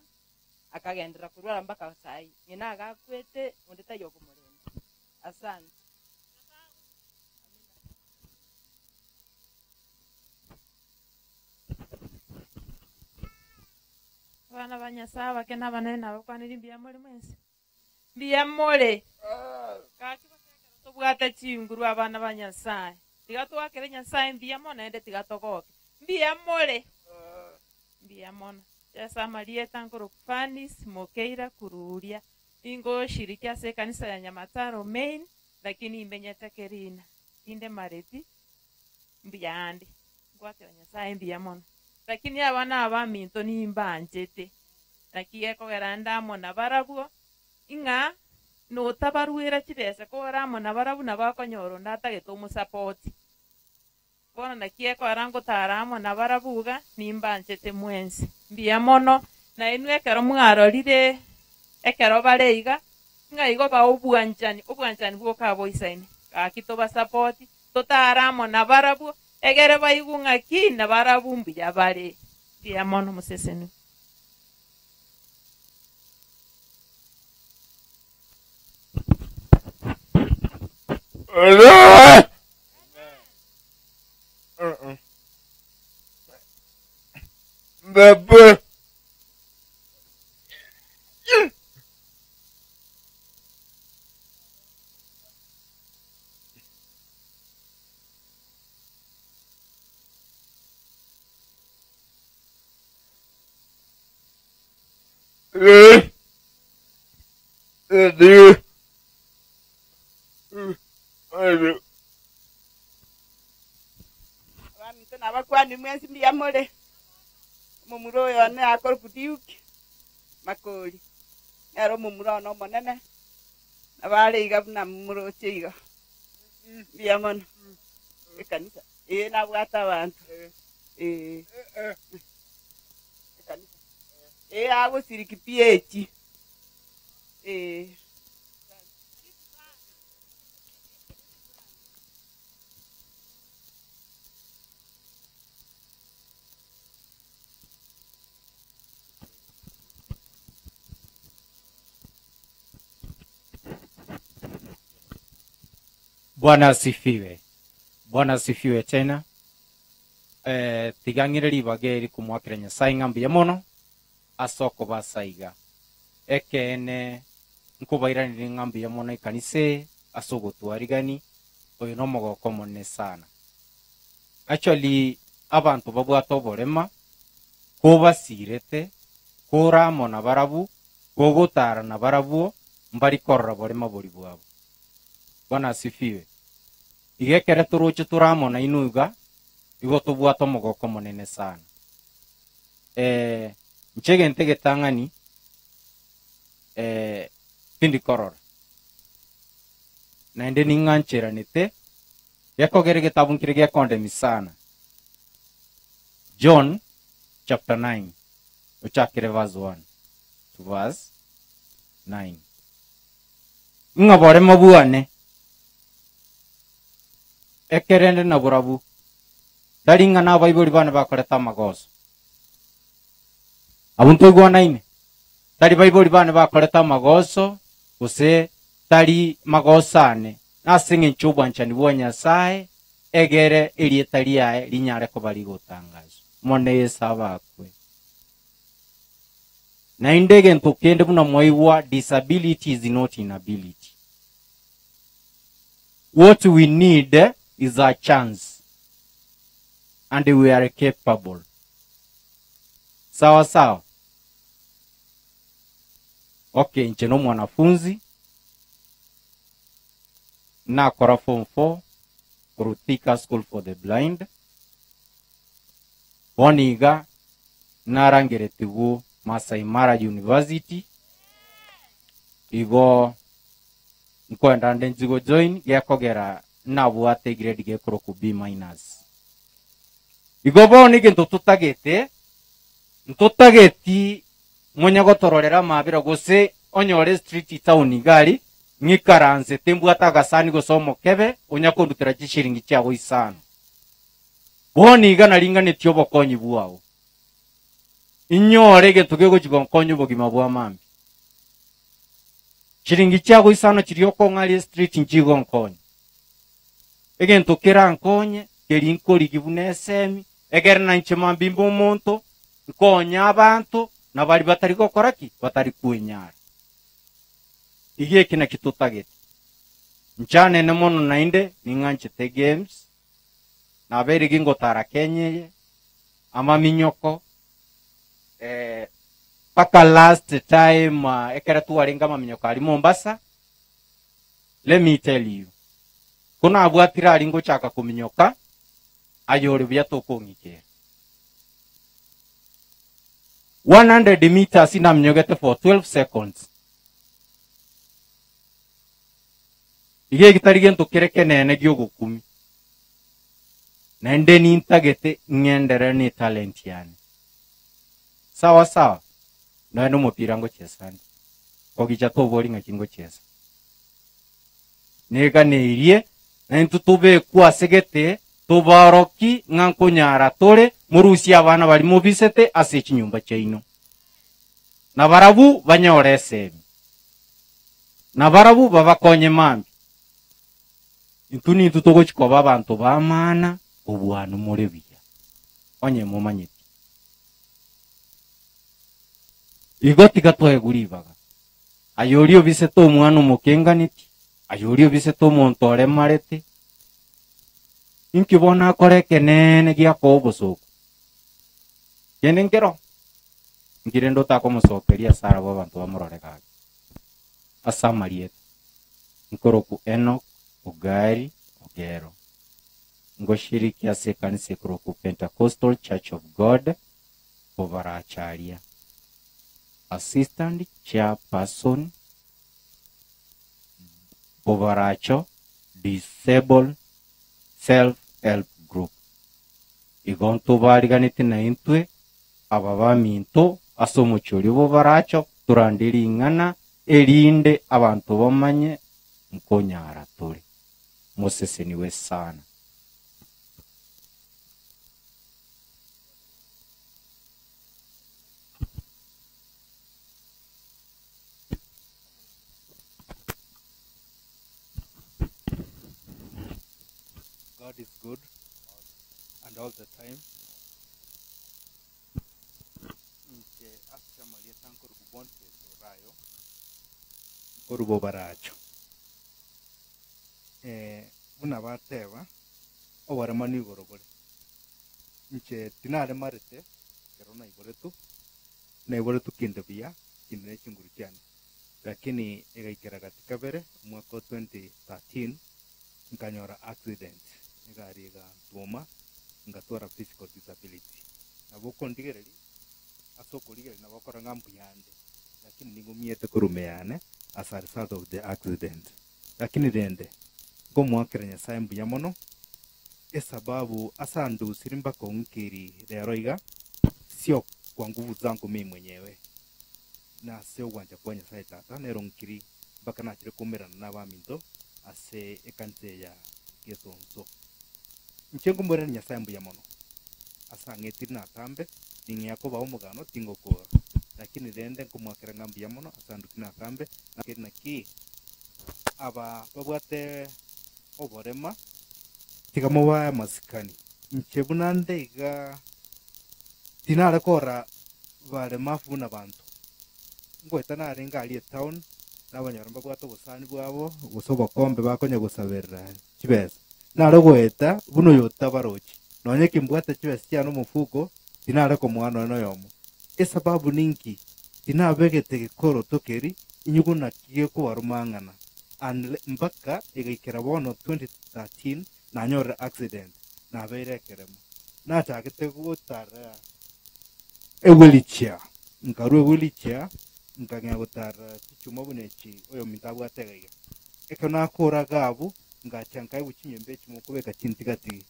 akagendera kurwara mpaka sai. Ngina agakwete onde tayo kumurenda. Asante.
Bana ba Nyasaye bakena banene nabakwanire mbuya more mwensi. Mbuya more. Gaki tobwate chinguru abana ba Nyasaye. Tiga twakere Nyasaye mbuya mono ende tiga togoke. Mbuya more. Mbuya mono. Chesa Marieta nkoro Fanis Mokeira kururia. Ingo shiriki ase kanisa ya Nyamataro main lakini imbenyete kerina. Inde mareti mbuya ande. Ngwakera Nyasaye mbuya mono. Lakini abana abaminto nimbanchete. Naki ekogera ndamo na barabwo ing'a notabarwera chibesa kogera na barabwo nabakonyora ndatagete omusapoti. Bono naki ekogera ngotara amo na barabuga nimbanchete mwensi. Mbuya mono na inwe ekero mwarorire ekero bare iga ng'a igo ba obwanchani obwanchani bwoka boisaine. Gaki tobasapoti totara amo na barabwo egere baigu ng'aki na barabwo mbuya bare. Mbuya mono museseni.
Abantu nabakwani mwensi mbuya more. Omomura oyo one akore kudiuki makori. Ero omomura ono omonene nabare iga buna muroche iga. Mbuya mono. Ekanisa nabwate abantu. Ekanisa agosiriki PH.
Bwana asifiwe. Bwana asifiwe tena. Eh, tiga ng'ire ribaga eri komoakera Nyasae ng'a mbuya mono ase okobasa iga. Ekeene nkobairanerie ng'a mbuya mono ekanisa eye ase ogotwarigani, oyo nomogoko omonene sana. Actually abanto babwate oborema, kobasirete, kore amo nabarabwo, kogotara nabarabwo, mbari korora borema boria bwabo. Bwana asifiwe. Iga ekere toroche tore amo nainwe iga, igo tobwate omogoko omonene sana. Eh, inche egento egetang'ani, eh, tindi korora. Naende ning'ancheranete, gekogera egetabu nkere gekondemi sana. John chapter 9, ochakere verse 1 to verse 9. Ng'a boremo bwane, ekerende na borabu, tari ng'a nabaibori bane bakorete amagoso. Abwo ntoigwanaine, tari baibori bane bakorete amagoso, gose tari magoso ane, nase eng'encho y'obwanchani bwa Nyasae, egere erieta riaye rinyare koba rigotangazwa. Mono Yeso abakwe. Naende egento kende buna mwaigwa, disability is not inability. What we need is a chance and we are capable. Sawa sawa? Okay, inche nomwanafunzi nakora form 4 korwa Thika School for the Blind. Bono iga narangeretigwe Masai Mara University igo nkoenda nde nchi gojoin gekogera nabwate egrade gekorokwa B minus. Igo bono egento totagete, ntotageti monye gotororera amabera gose onyore street town iga aria, ng'ikaransete mbwate agasani gose omokebe onya kondutera chishiringi chiago isano. Bono iga naringanetie obokonyi bwao, inyore egento gegochia gonkonya obogima bwa mambia. Chiringi chiago isano chiria okong'a aria estreet nchigonkonya. Egento kerankonye keri nkorigia buna esemi, egere nainche mambia imbe omonto, nkonye abanto, na baria batari gokora ki? Batari kwenyara. Iga eki nakio totagete. Nchanene mono naende ning'anchete games, nabeire gingotara Kenya eye, amaminyoko, eh, mpaka last time ah, ekere twarenge amaminyoko aria Mombasa, let me tell you, ko nabwatire aria ngochaka kominyoka, aye ore buya tokong'ikera. 100 meters naminyogete for 12 seconds. Iga eki tari gento kere kenene gi'ogokumia. Naende nintagete ng'enderere ne talent yane. Sawa sawa, nonya nomopira ngochesa nde. Kogicha tobori ng'aki ngochesa. Neganeirie naintwe tobekwe ase gete tobaoroki ng'a nkonyara tore morusie abana baria mobisete ase chinyomba chiaino. Na barabwo banyore esemi. Na barabwo babakonye mambia. Intwe nintwe togochia koba abanto b'amana kobua more buya, onye momanyeti. Igo tiga toegwe ribaga. Aye oria obisete omwana omokenganeti, aye oria obisete omonto oremarete, inki bono akore ekeneene giakoa obosooku? Kende nkero, inki rende otakomosokeria ase arabwo abanto bamorore gaki? Ase amarieta, nkorokwa Enock Ogari Ogero, ngoshiriki ase ekanisa ekorokwa Pentecostal Church of God, kobaracharia. Assistant Chairperson, Bobaracho Disabled Self Help Group. Igo ntobariganeti naintwe aba baminto ase omochie oria Bobaracho torande ring'ana erinde abanto bamanye nkonyara tore. Moseseniwe sana.
God is good and all the time. Inche ase amarieta nkorubu Boniface Orayo, nkorubu Baracho. Eh, buna bateba, oborema nigoro bore. Inche tinaremarete, ekero naiboretwe, naiboretwe kinde buya, kinde ne chinguru chiane. Lakini egaikera gati kabere, omwaka o 2013, nkanyora accident, egari egantwoma, ngatwara physical disability. Nabo okondigereria, ase okorigereria nabo okora ng'a mbuya ande, lakini ning'umiete korwa ime yane as a result of the accident. Lakini rende, nkomoakera Nyasaye mbuya mono, esababu ase andusiri mpaka ong'ikeri rero iga, sio kwa nguvu zangu mimi mwenyewe, nase ogwancha kwa Nyasaye Tata nere ong'ikiri mpaka nachire koumerana nabaminto ase ekanisa eye ya Gesonso. Inche nkomoiraneria Nyasaye mbuya mono, ase ang'etire natambe, ning'ea kobaa omogano tingokora, lakini rende nkomoakera ng'a mbuya mono ase andutire natambe, naki aba babwate oborema, tiga mobae amasikani. Inche buna nde iga tinare kora baremafu buna banto. Ngoeta narenge aria etown, nabanyora mbabwate obosani bwabo, gose obokombe bakonya gosaberera chibesa. Nare goeta buna oyo otabarochi, nonye kimbwate chibesa chiane omofuko, tinare komoa nonye noyomo. Esababu ninki? Tinabegete gekoroto keri, inyugo naki gekobaruma ang'ana. And mpaka egaikera bono 2013 nanyorire accident, nabeire ekeremo. Nachagete gotara ewheelchair, nkarwa ewheelchair, nkang'ea gotara chichuma buna echi oyominto abwate iga iga. Ekero nakora iga abwo, ngacha nkaegwa chinyomba echi mokobeka chintigatigi,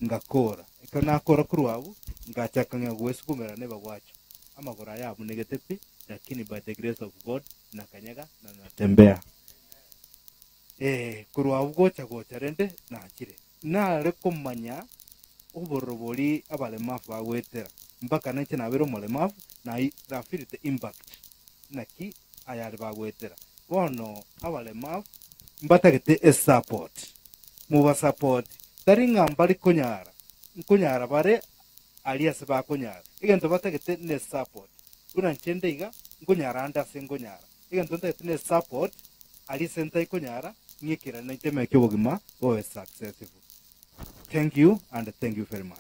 ngakora. Ekero nakora korwa abwo, ngacha nkang'ea goesukumera nebagwacho. Amagoro aya abunegete pi, lakini by the grace of God, nakanyega na natembea. Eh, korwa abwo gocha gocha rende nachire. Nare komanya obororo boria abalemavu bagoetera, mpaka nainche nabeire omolemavu, na nafeelete impact naki ayare bagoetera. Bono abalemavu mbatagete esupport, mobasupport, tari ng'a mbari konyara, nkonyara bare aria ase bakonyara. Egento batagete nesupport. Buna inche nde iga, nkonyara ande ase nkonyara. Egento ntagete nesupport, aria ase ntaikonyara, ng'ikerane naintwe emeke obogima bobe successful. Thank you and thank you very much.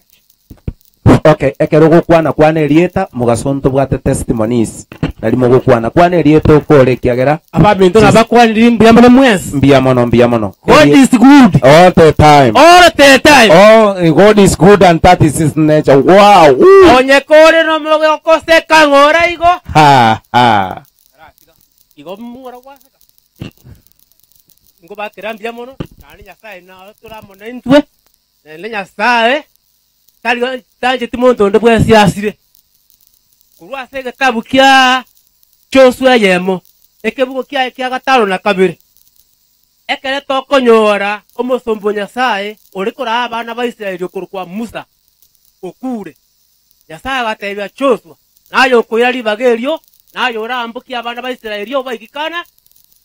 Okay, ekero ogokwana kwana erieta mogaso ntobwate testimonies nari mogokwana kwana erieta okore ekiagera
Abaminto nabakwanire mbuya mono mwensi.
Mbuya mono mbuya mono.
God is good.
All the time.
All the time.
Oh, God is good and that is his nature. Wow. Woo.
Onye kore nomogokoseka ng'ora igo.
Ha ha.
Igo mng'ora gwaseka. Nkobakera mbuya mono, naende Nyasaye naro tore amo naintwe, naende Nyasaye tari tancheti monto onde bwensi asire. Korwa ase egetabu kia Joshua eyemo, ekebugo kiaye kia gatano na kabere, ekere tokonyora omosomba o Nyasaye ore koraa abana ba Israeli okorokwa Musa, okure. Nyasaye agatebia Joshua, Naye okoira ribaga erio, naye oraambokie abana ba Israeli obaike Kana,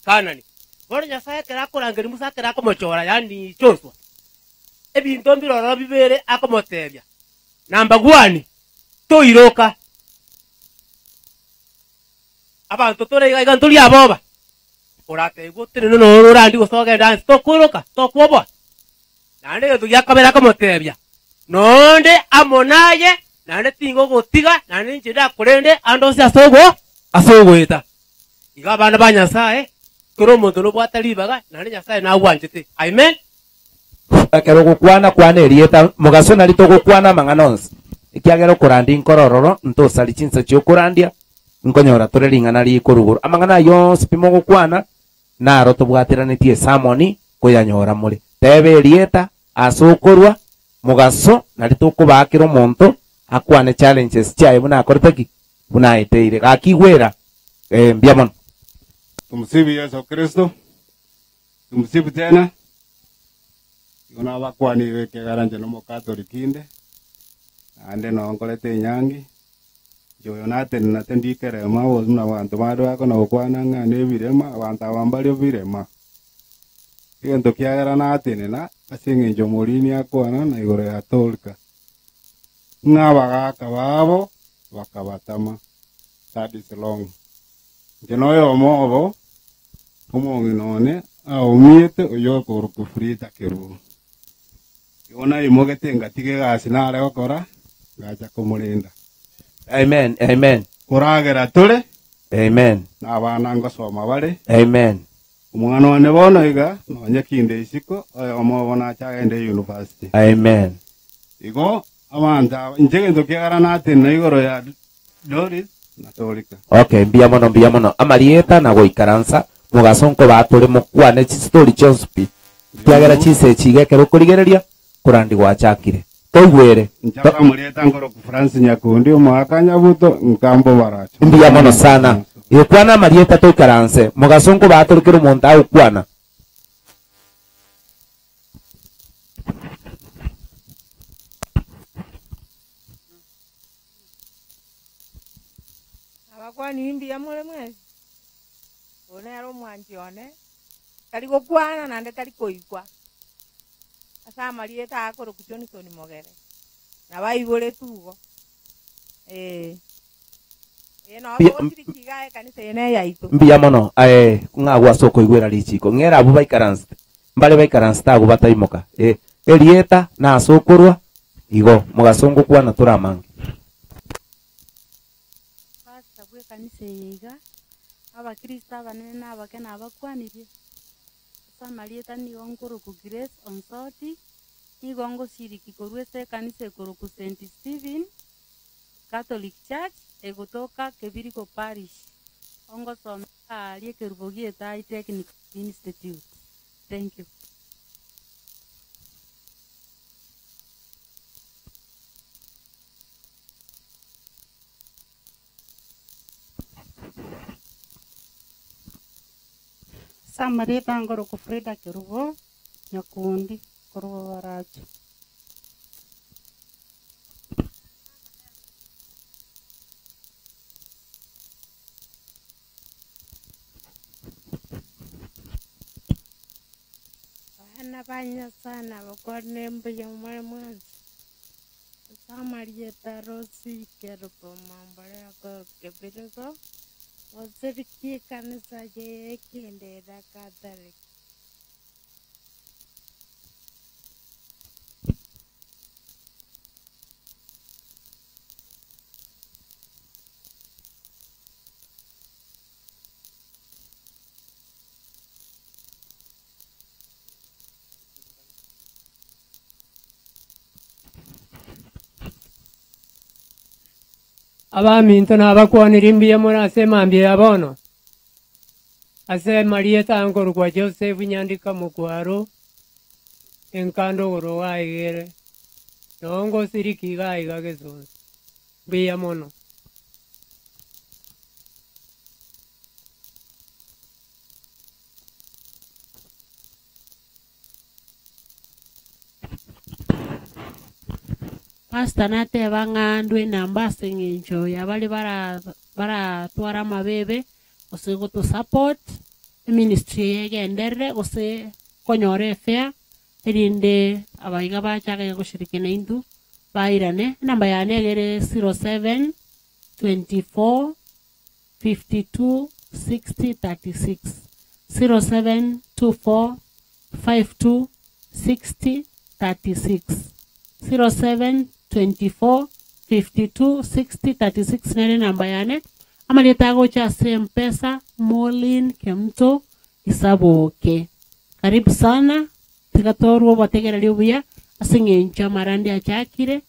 Kanani. Bono Nyasae ekero akorangeria Musa ekero akomochora, yaani Joshua, ebinto mbire ororo bibere akomotebia, Number one, toiroka. Abanto tore iga iga ntori aboba, oratebigwe otenene noro orandie gose ogende anse, tokoiroka, tokwoboa. Naende egento gia kabere akamotebia, Nonde amo naye, naende tingogotiga, naende inche ndakorende ande onsi ase ogo ase ogoeta. Igo abana ba Nyasae, kera omonto nobwate ribaga, naende Nyasae nagwanchete. Amen.
Ekero ogokwana, kwana erieta, mogaso nari togokwana amang'ana onsi, ekiagera okorandia inkore ororo, ntosari chinsa chi'okorandia, nkonyora tore ring'ana rikorugoro. Amang'ana ayio onsi pi mogokwana, Naro tobwateranetie esamoni koyanyora more. Teba erieta ase okorwa mogaso nari tokobaakera omonto akwane challenges chiaye buna akorete ki? Buna aeteire. Gaki igwera eh mbuya mono.
Tumsifu Yesu Kristo. Tumsifu tena. Igo nabakwanire ekiagera inche nomokatoliki inde, naende noo nkorete enyangi. Inche oyo natenenete ndikerema gose buna abanto bande bakona gokwana ng'a nebirema, abanto aba mbaria birema. Egento kiagera natenena ase eng'encho omorini akwana na igoro ya Tolka. Ng'a abagaka babo bakabatama. That is wrong. Inche noyomo obo, omong'ina one aumiete oyio okorokwa Frida Kerubo. Igo naimogete ngatiga egasi nare gokora, ngacha komorenda.
Amen. Amen.
Koragera tore.
Amen.
Na abana ngosoma bare.
Amen.
Omwana one bono iga, nonye kinde isiko, oyomo obo nache agende university.
Amen.
Igo abanto aba, inche egento kiagera natenena igoro ya Doris na Dorika.
Okay, mbuya mono, mbuya mono. Amarieta na goikaransa, mogaso nkobaa tore mokwane chistori chionsi pi. Ekiagera chinsa echi iga ekero okorigereria, korandi gwachakire. Toigwere.
Inche abamorieta nkoroku Francis Nyakundi, omoaka Nyabuto, nkambo Baracho.
Mbuya mono sana. Ee, kwana amarieta toikaranse. Mogaso nkobaa tore kera omonto agokwana.
Abakwani mbuya more mwensi? Oyo nere omwanchi one, tari gokwana naende tari koigwa. Ase amarieta akorokwa Johnson Mogere, nabo aiboretwe igo. Ee. Ee, nabo
Mbuya-
togosiriki iga ekanisa eye neyaito.
Mbuya mono aye ng'a agwo ase okoigwera richiko. Ng'era abwo baikaransete, mbare baikaransete agwo bataimoka. Ee, erieta na ase okorwa, igo mogaso ngokwana tore amange.
Pastor bw'ekanisa eye iga, Abakristo abanene na abake nabakwanirie, ase amarieta nigo nkorokwa Grace Onsoti, nigo ngoshiriki korwa ase ekanisa ekorokwa St. Stephen Catholic Church egotoka Kebirigo Parish, ongosomera aaria ekerubo gi'Etai Technical Institute. Thank you.
Ase amarieta nkorokwa Frida Kerubo, Nyakundi, korwa Bobaracho.
Abana ba Nyasae nabakwanire mbuya more mwensi. Ase amarieta Rosi Kerubo Mambore Kebirigo, gosirikia ekanisa ye Ekindera Catholic.
Abaminto nabakwanirie mbuya more ase emambia ya bono, ase amarieta ankorokwa Joseph Nyandika Mokwaro, enkando igoro iga igere, noo ngosiriki iga iga gesonso. Mbuya mono.
Pastor nateba ng'a ndwe enamba ase eng'encho ya baria bara baratware amabebe gose gotosupport eministry eye egenderere gose konyora efare erinde abaiga bachake goshiriki na intwe bairane. Enamba yane egere 07 24 52 60 36 07 24 52 60 36 07 24 52 60 36 nere enamba yane. Amarieta agocha ase Mpesa Molin Kemto Isaboke. Karibu sana, tiga torwe obotegereri obuya ase eng'encho amarandi achakire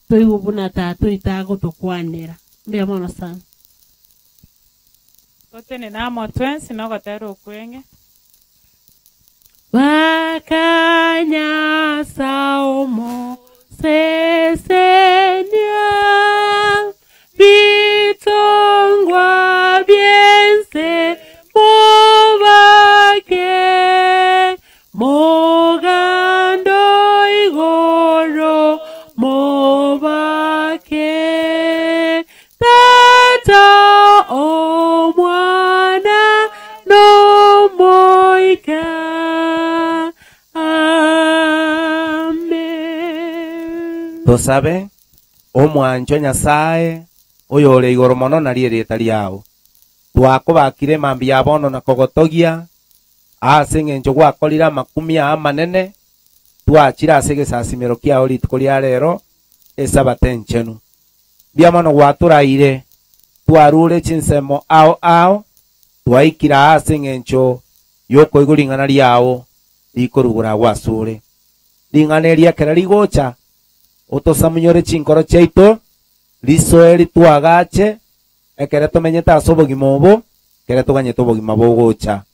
toigwe buna tata oito agotokwanera. Mbuya mono sana.
Totene namo twensi nogotera okweng'e.
Bakanyasa omo sesenia bitongwa byense mubake mogando igoro mubake tata omwana n'omoika. Amen.
Tosabe, Omwanchwa Nyasae, oyore igoro mono nario erieta riao. Twakobakire mambia ya bono na kogotogia, ase eng'encho gwakorire amakumia amanene, twachire ase egesasimero kiao rituko ria rero, Esabato enchenu. Mbuya mono gwatoraire, twarure chinsemo ao ao, twaikire aa ase eng'encho y'okoigwa ring'ana riao rikorugora agwo asore. Ring'ana eri ekero rigocha, otosamunyore chinkoro chiaito, risoe ritwagache, ekero tomenyete ase obogima obo, ekero toganyete obogima bogocha.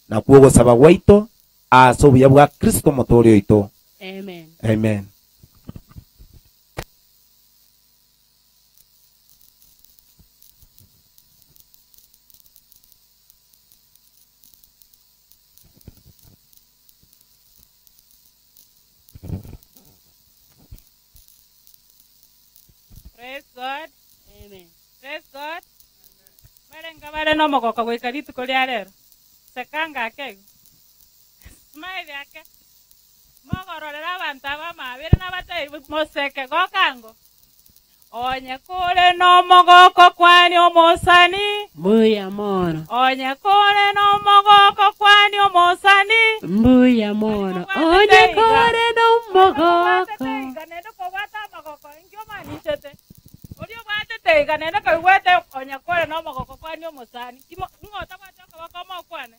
Nakwo ogosaba gwaito ase obuya bwa Kristo Omotoori oito.
Amen.
Amen.
Praise God.
Amen.
Praise God. Barenga bare nomogoko goika rituko ria rero. Sekanga ake igo. Smile ake. Mogororera abanto aba amabere nabatebie moseke gokango. Onye kore nomogoko kwani omosani.
Mbuya mono.
Onye kore nomogoko kwani omosani.
Mbuya mono. Onye kore nomogoko.
Nende kobwata amagoko inki omanichete. Oria obwatete iga nende koigwete onye kore nomogoko kwani omosani. Imo ng'o otabwati okoboko omokwane?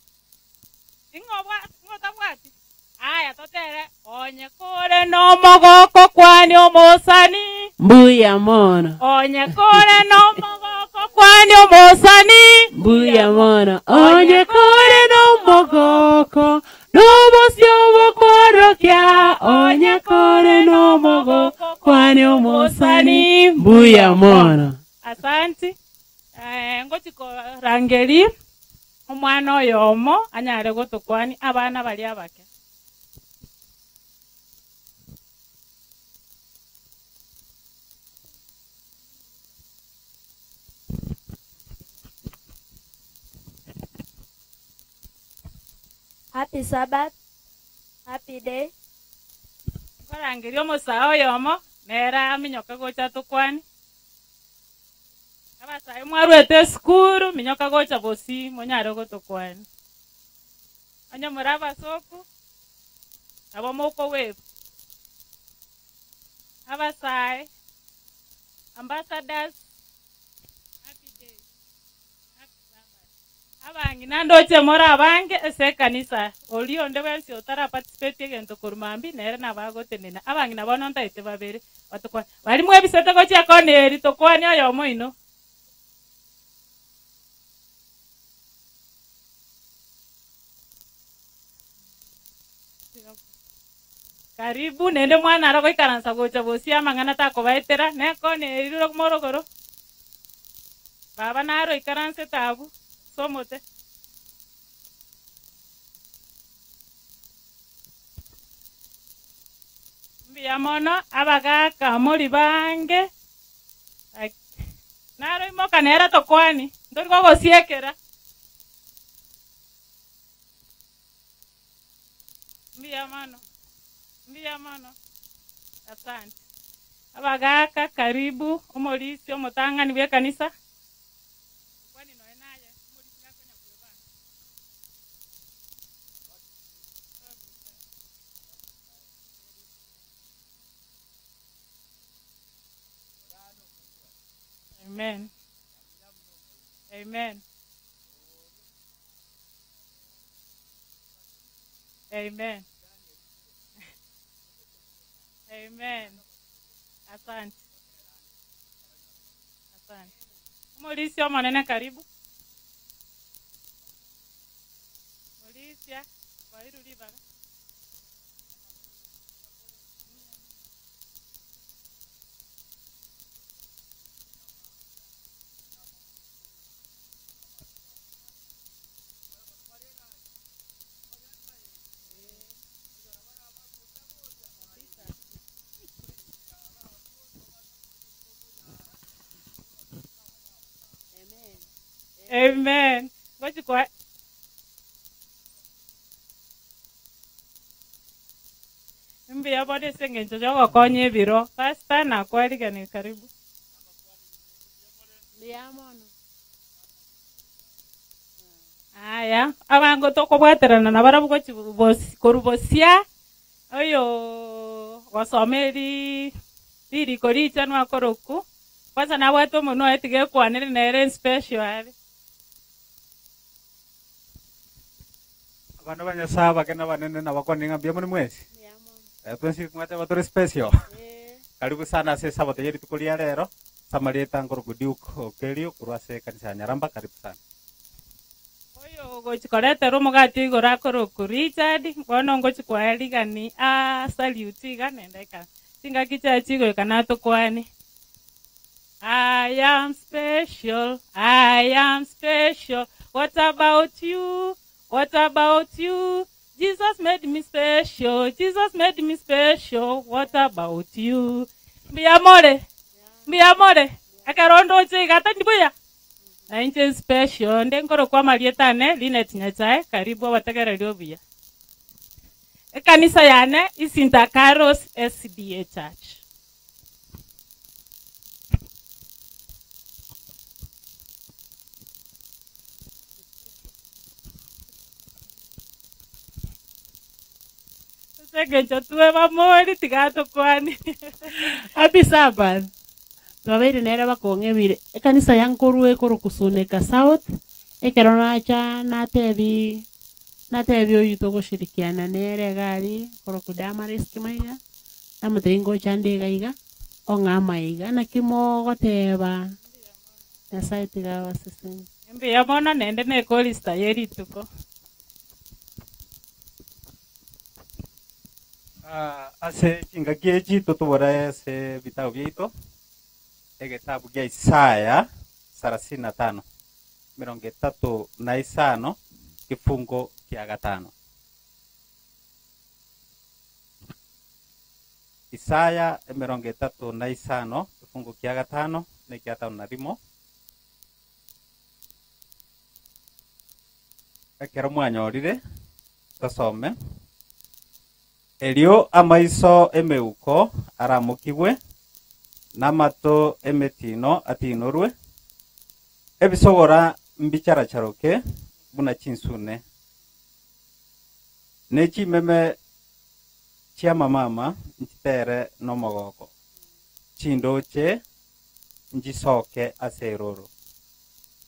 Ing'o ng'o otabwati? Aya totere onye kore nomogoko kwani omosani.
Mbuya mono.
Onye kore nomogoko kwani omosani.
Mbuya mono. Onye kore nomogoko. Nobosio bokorokia. Onye kore nomogoko kwani omosani. Mbuya mono.
Asanti. Ngochikorangeri omwana oyomo anyare gotokwani abana baria abake.
Happy Sabbath. Happy day.
Nkorangeria omosaa oyomo nere aminyoke gocha tokwani. Abasae mwarwete esukuru minyoka gocha bosi monyare gotokwani. Onye more abasoku nabo mokowebu. Abasae ambassadors happy day. Happy Sabbath. Abang'ina ndoche more abange ase ekanisa oria onde bwensi otara participate egento korwa mambia nere nabo agotenena. Abang'ina bono ntaete babere batokwani. Bari mwebisete gochia kona eri tokwani oyomo oino. Karibu nende mwana ara goikaransa gocha bosi amang'ana takobaetera nekona eri morogoro. Baba naro ikaransete abwo somote. Mbuya mono abagaka mori bange. Naro imoka nere tokwani ntori gogosiekera. Mbuya mono. Mbuya mono. Asante. Abagaka karibu omorisi omotang'ani bwe ekanisa. Kwani noe naye omorisi gakonya kwebanga. Amen. Amen. Amen. Amen. Asante. Asante. Omorisi omonene karibu. Morisia, kwairu ribaga. Amen. Ngochikwa
Mbuya bono ase eng'encho ya ogokonya ebiro. Pastor nakwariganie karibu.
Mbuya mono.
Aya, abango tokobwaterana nabarabwo gochi bos- korwa bosia, oyo gosoma eri ririko richenu akorokwa, kwanza nabwate omonwe oye tiga ekwanere nere especial are.
Abana ba Nyasaye abake na abanene nabakwanire ng'a mbuya more mwensi. Eh, twensi mwateba tore special. Karibu sana ase esabato ye rituko ria rero. Ase amarieta nkorokwa Duke Okerio korwa ase ekanisa ya Nyaramba. Karibu sana.
Oyo ogochi koretera omogati igoro akorokwa Richard, bono ngochi koa rigani a salute iga nende eka chingaki chiaye chigoika natokwane. I am special, I am special. What about you? What about you? Jesus made me special, Jesus made me special. What about you? Mbuya more, mbuya more. Ekero ndoche iga tari buya. Na inche special, nde nkorokwa amarieta ane, Linet Nyachae, karibu obategereria obuya. Ekanisa yane, Isinta Carlos SDA Church. Ase eng'encho twe bamori tiga tokwane.
Happy Sabbath. Twabeire nere bakong'ebire ekanisa ya nkorwa ekorokwa Suneka South, ekero nacha natebi natebi oywo togoshirikiana nere iga aria korokwa Damaris Kimaiga, namotebia ngocha nde iga iga, ong'a amaiga naki mogoteba Nyasaye tiga abasesenie.
Mbuya mono naende na ekorista ye rituko.
Ah, ase chingaki echi totobore ase ebitabu biaito egetabu gia Isaya 35 35 kifungo kia gatano. Isaya 35 kifungo kia gatano na ekia tano na rimo. Ekero mwanyorire tosome. Erio amaiso emeuko aramokigwe, na amato emetino atinorwe, ebisogora mbicharacharoke buna chinsune, ne chimeme chi'amamama nchitere nomogoko, chindoche nchisoke ase eroro,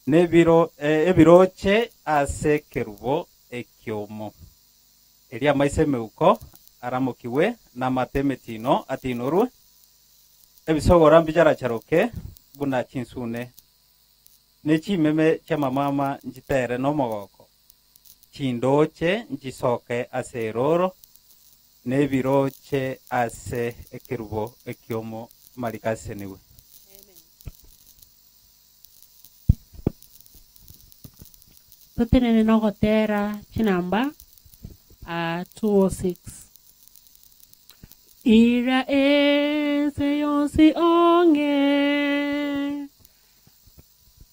nebiro ebiroche ase ekerubo ekiomo. Erio amaiso emeuko aramokigwe, na amato emetino atinorwe, ebisogora mbicharacharoke buna chinsune, ne chimeme chi'amamama nchitere nomogoko, chindoche nchisoke ase eroro, na ebiroche ase ekerubo ekiomo mariko asesenigwe.
Totenene nogotera chinamba 206. Ira ense yonsi ong'e,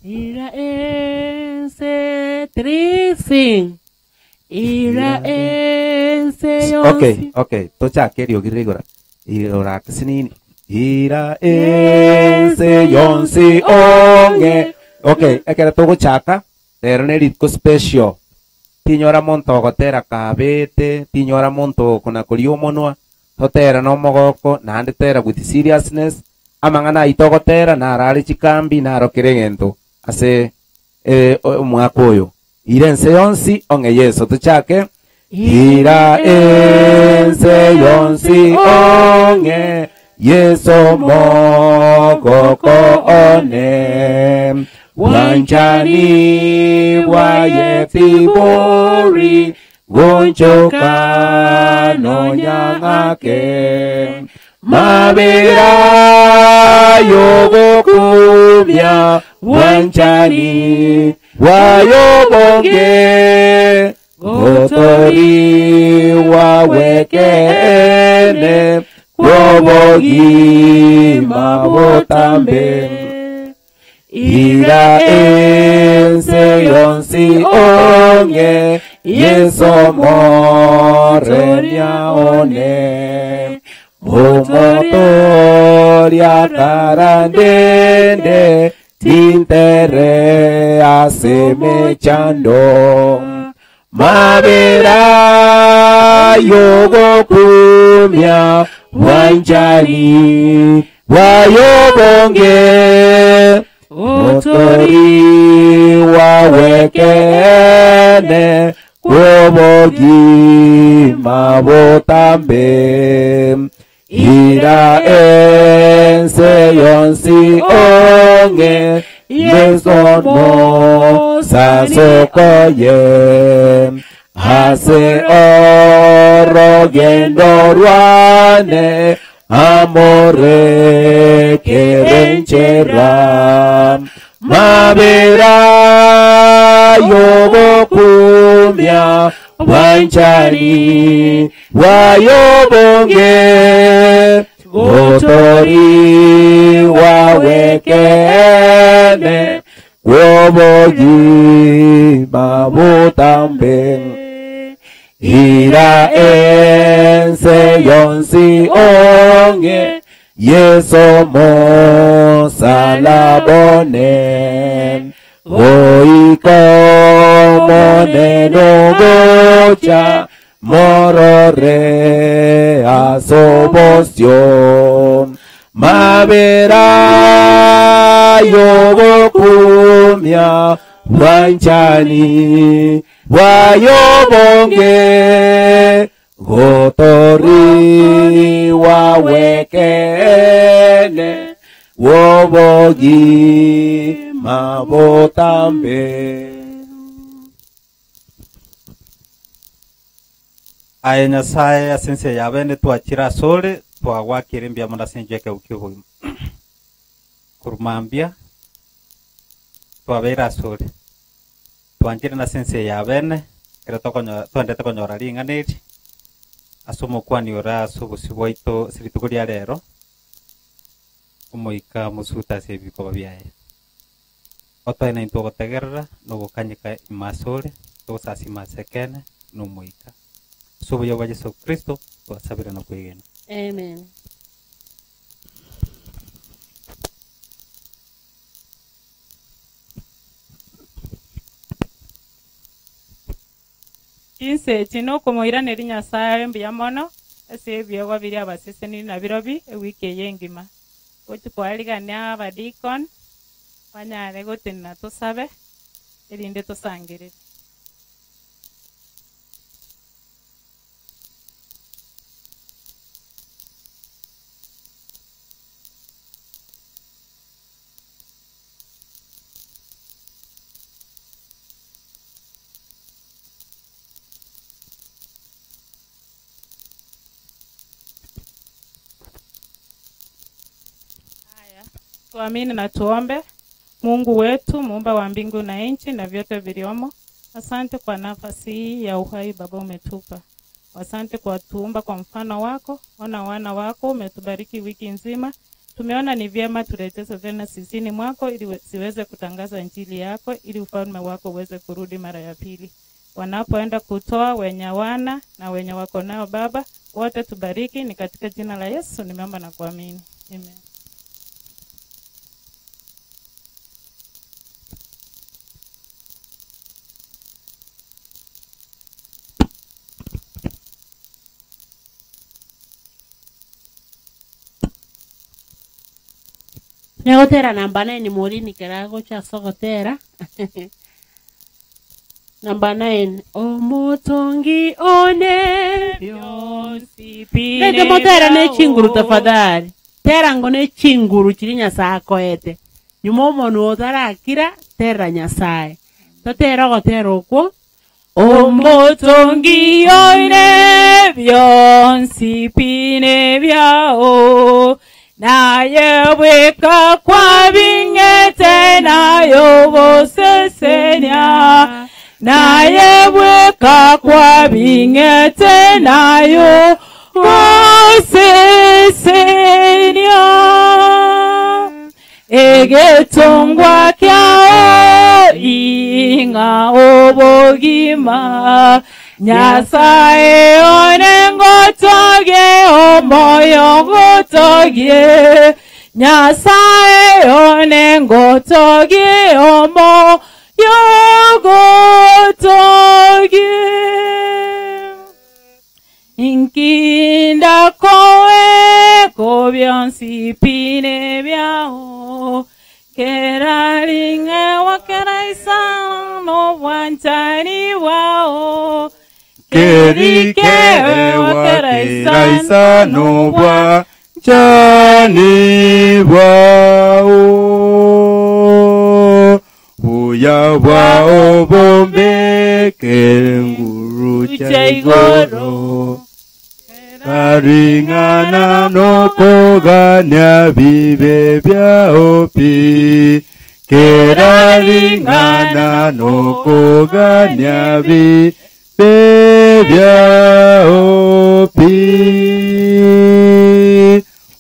ira ense three sing. Ira ense yonsi.
Okay, okay. Tochake eriogi rire igoro. Igoro ake sinini. Ira ense yonsi ong'e. Okay, ekero togochaka, rero ne rituko special. Tinyora monto ogotera kabete, tinyora monto okona koria omonwa, totera nomogoko, naende tera with seriousness, amang'ana aito ogotera narare chikambi naro kera egento ase eh, omwaka oyo. Ira ense yonsi ong'e Yeso. Tochake. Ira ense yonsi ong'e Yeso mogoko one. Bwanchani bwaye tibori gonchoka nonya ng'ake. Mabera yogokumia bwanchani bwayobonge gotori wawekene kwobogima botambe. Ira ense yonsi ong'e
Yeso moremia one omotoria tarandende tintere ase mechando mabera yogokumya bwanjani bwayobonge otori wawekene kwobogima botambe ira ense yonsi onge yesono sasokoye ase orogendo rwane amore kerenchera mabera yogokumya bwanchani bwayobonge otori wawekene kwobogima botambe ira ense yonsi onge Yeso mosalabone goiko moneno gocha morore asobosio mabera yogokumya bwanchani bwayobonge gotori wawekene wobogima botambe.
Aye Nyasaye asense yabene twachira asore twagwakire mbia muna senje ke ukibugima kurumambia twabeira asore twanjire na sense yabene kero tokonyo twendete konyora ring'aneri ase omokwani ore ase obosi bwaito ase rituko ria rero omoika mosuta ase ebikoba biaye otoe naintwe ogotegerera na ogokanyeka ime asore togosasima ase ekene na omoika ase obuya bwa Yesu Kristo twasabire na kwegena.
Amen.
Chinse echi nokomoiraneri Nyasaye mbuya mono ase ebiegwa biria abaseseni na birobi ewiki eye engima. Gochi kwarigania abadikon banyare gotenena tosabe erinde tosangerere. Tuamini na tuombe. Mungu wetu, muumba wa mbingu na nchi na vyote viliomo, asante kwa nafasi hii ya uhai Baba umetupa. Asante kwa tuumba kwa mfano wako. Ona wana wako umetubariki wiki nzima. Tumeona ni vyema turejeze tena sisini mwako ili siweze kutangaza injili yako ili ufalme wako uweze kurudi mara ya pili. Wanapoenda kutoa wenye wana na wenye wako nao Baba, wote tubariki, ni katika jina la Yesu nimeomba na kuamini. Amen.
Nyagotera namba 9 morini kerago cha sogotera. Namba 9 omotongi one Lete motera ne chinguru tafadhali. Tera ngo ne chinguru chiri Nyasaye akoete. Nyuma omonwe otarakira tera Nyasaye. Totera ogotera okwo.
Omotongi oire byonsi pine byao naye bweka kwa bingete nayo bosesenia naye bweka kwa bingete nayo bosesenia egetongwa kyao ing'a obogima Nyasaye one ngotogie omoyo ngotogie Nyasaye one ngotogie omoyo gotogie Inkinda koe kobyonsi pine byao Keraringe wakeraisano bwanchani wao
Kerike wakeraisano bwanchani bwao Buya bwao bombeke nguru cha igoro Karingana nokoganya bibe byao pi Keraringana nokoganya bibe byao pi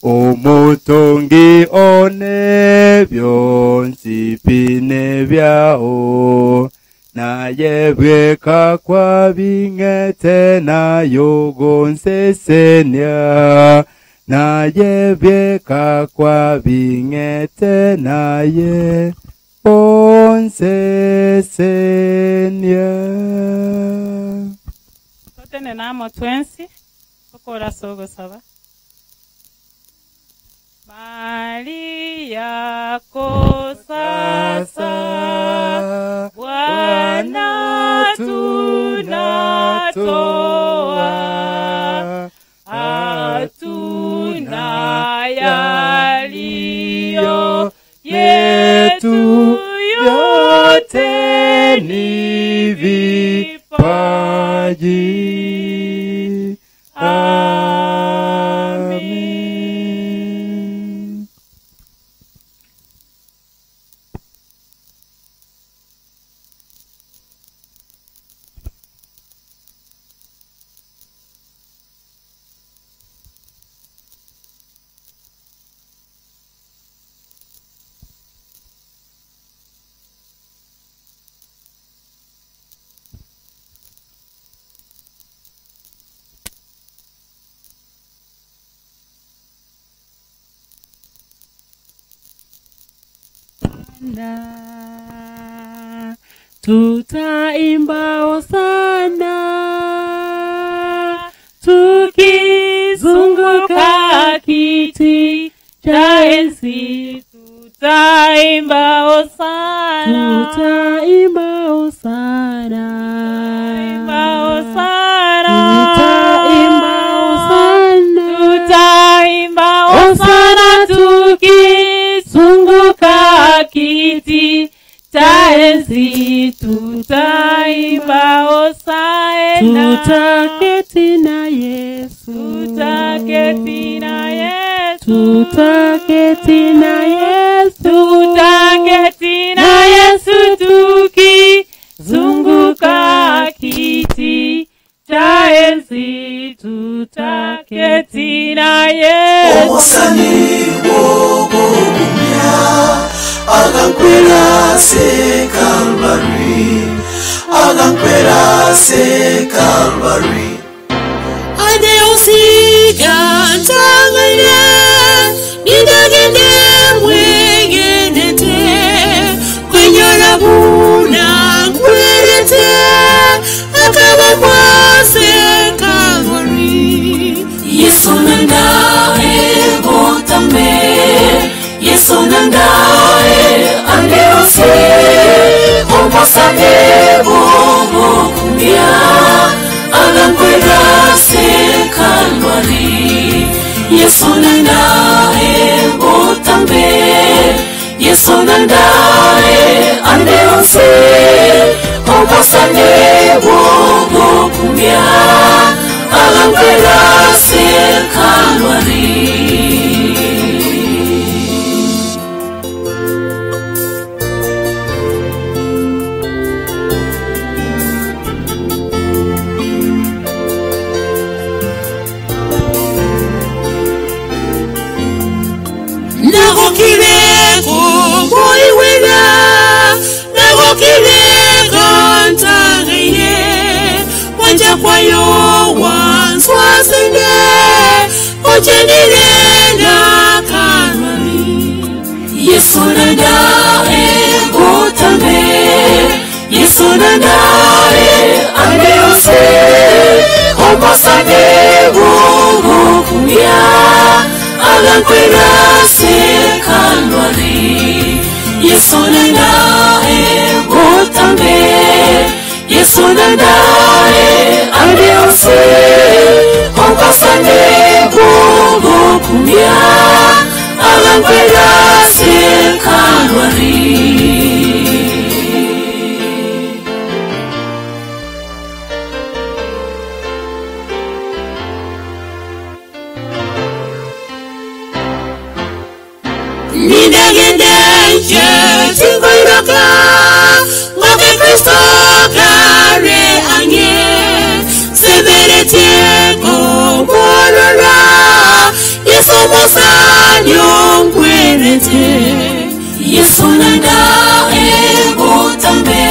Omutongi one byonsi pine byao naye bweka kwa bingete nayo gonsesenia naye bweka kwa bingete naye onsesenia.
Totene namo twensi okora sogosaba Mali yako sasa Bwana tunatoa, hatuna yaliyo yetu, yote ni vipaji.
Amen.
Tutaimba hosana tukizunguka kiti cha enzi,
tutaimba hosana,
tutaimba hosana,
tutaimba hosana,
tutaimba hosana,
tutaimba hosana tukizunguka kiti cha enzi, tutaimba hosana,
tutaketi na Yesu,
tutaketi na Yesu,
tutaketi na Yesu,
tutaketi na Yesu tukizunguka kiti cha enzi, tutaketi na Yesu.
Omosani wogogumya agankwera se Calvary, agankwera se Calvary.
Adeosiga tangane nidagende mwegenete kwenyora buna nkwerete akaba kwase Calvary.
Yesu nandae botambe, Yesu nandae andeose, omosane bogokumya agankwera se Calvary. Yesu nandae botambe, Yesu nandae andeose, omosane bogokumya agankwera se Calvary.
Nagokire kumoiwena, nagokire
Ochenire na Kalwari. Yesu nandae gotambe, Yesu nandae andeose, Ombasane gogokumia, Agankwera se Kalwari. Yesu nandae gotambe, Yesu nandae andeose, Ombasane gogokumia, Agankwera se Kalwari. Ninagendenje tingoiroka Ngoke Kristo kare anye Seberete komorora Yesu musa nyongwerete Yesu nanda egotambe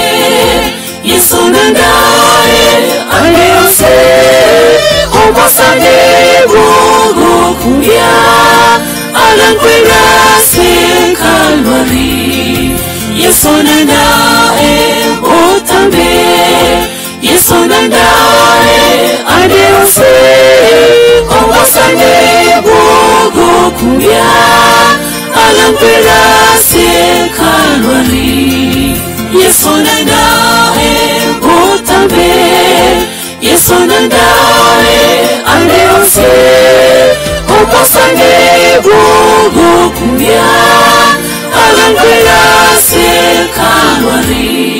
Yesu nanda aleose Ombasane gogokuya Alankwera se Kalwari Yesu nanda egotambe Yesu nanda adeose Ombasane gogokuya Alankwera se Kalwari Yesu nanda egotambe Yesu nanda adeose Ombasane gogokuya Alankwera se Kalwari.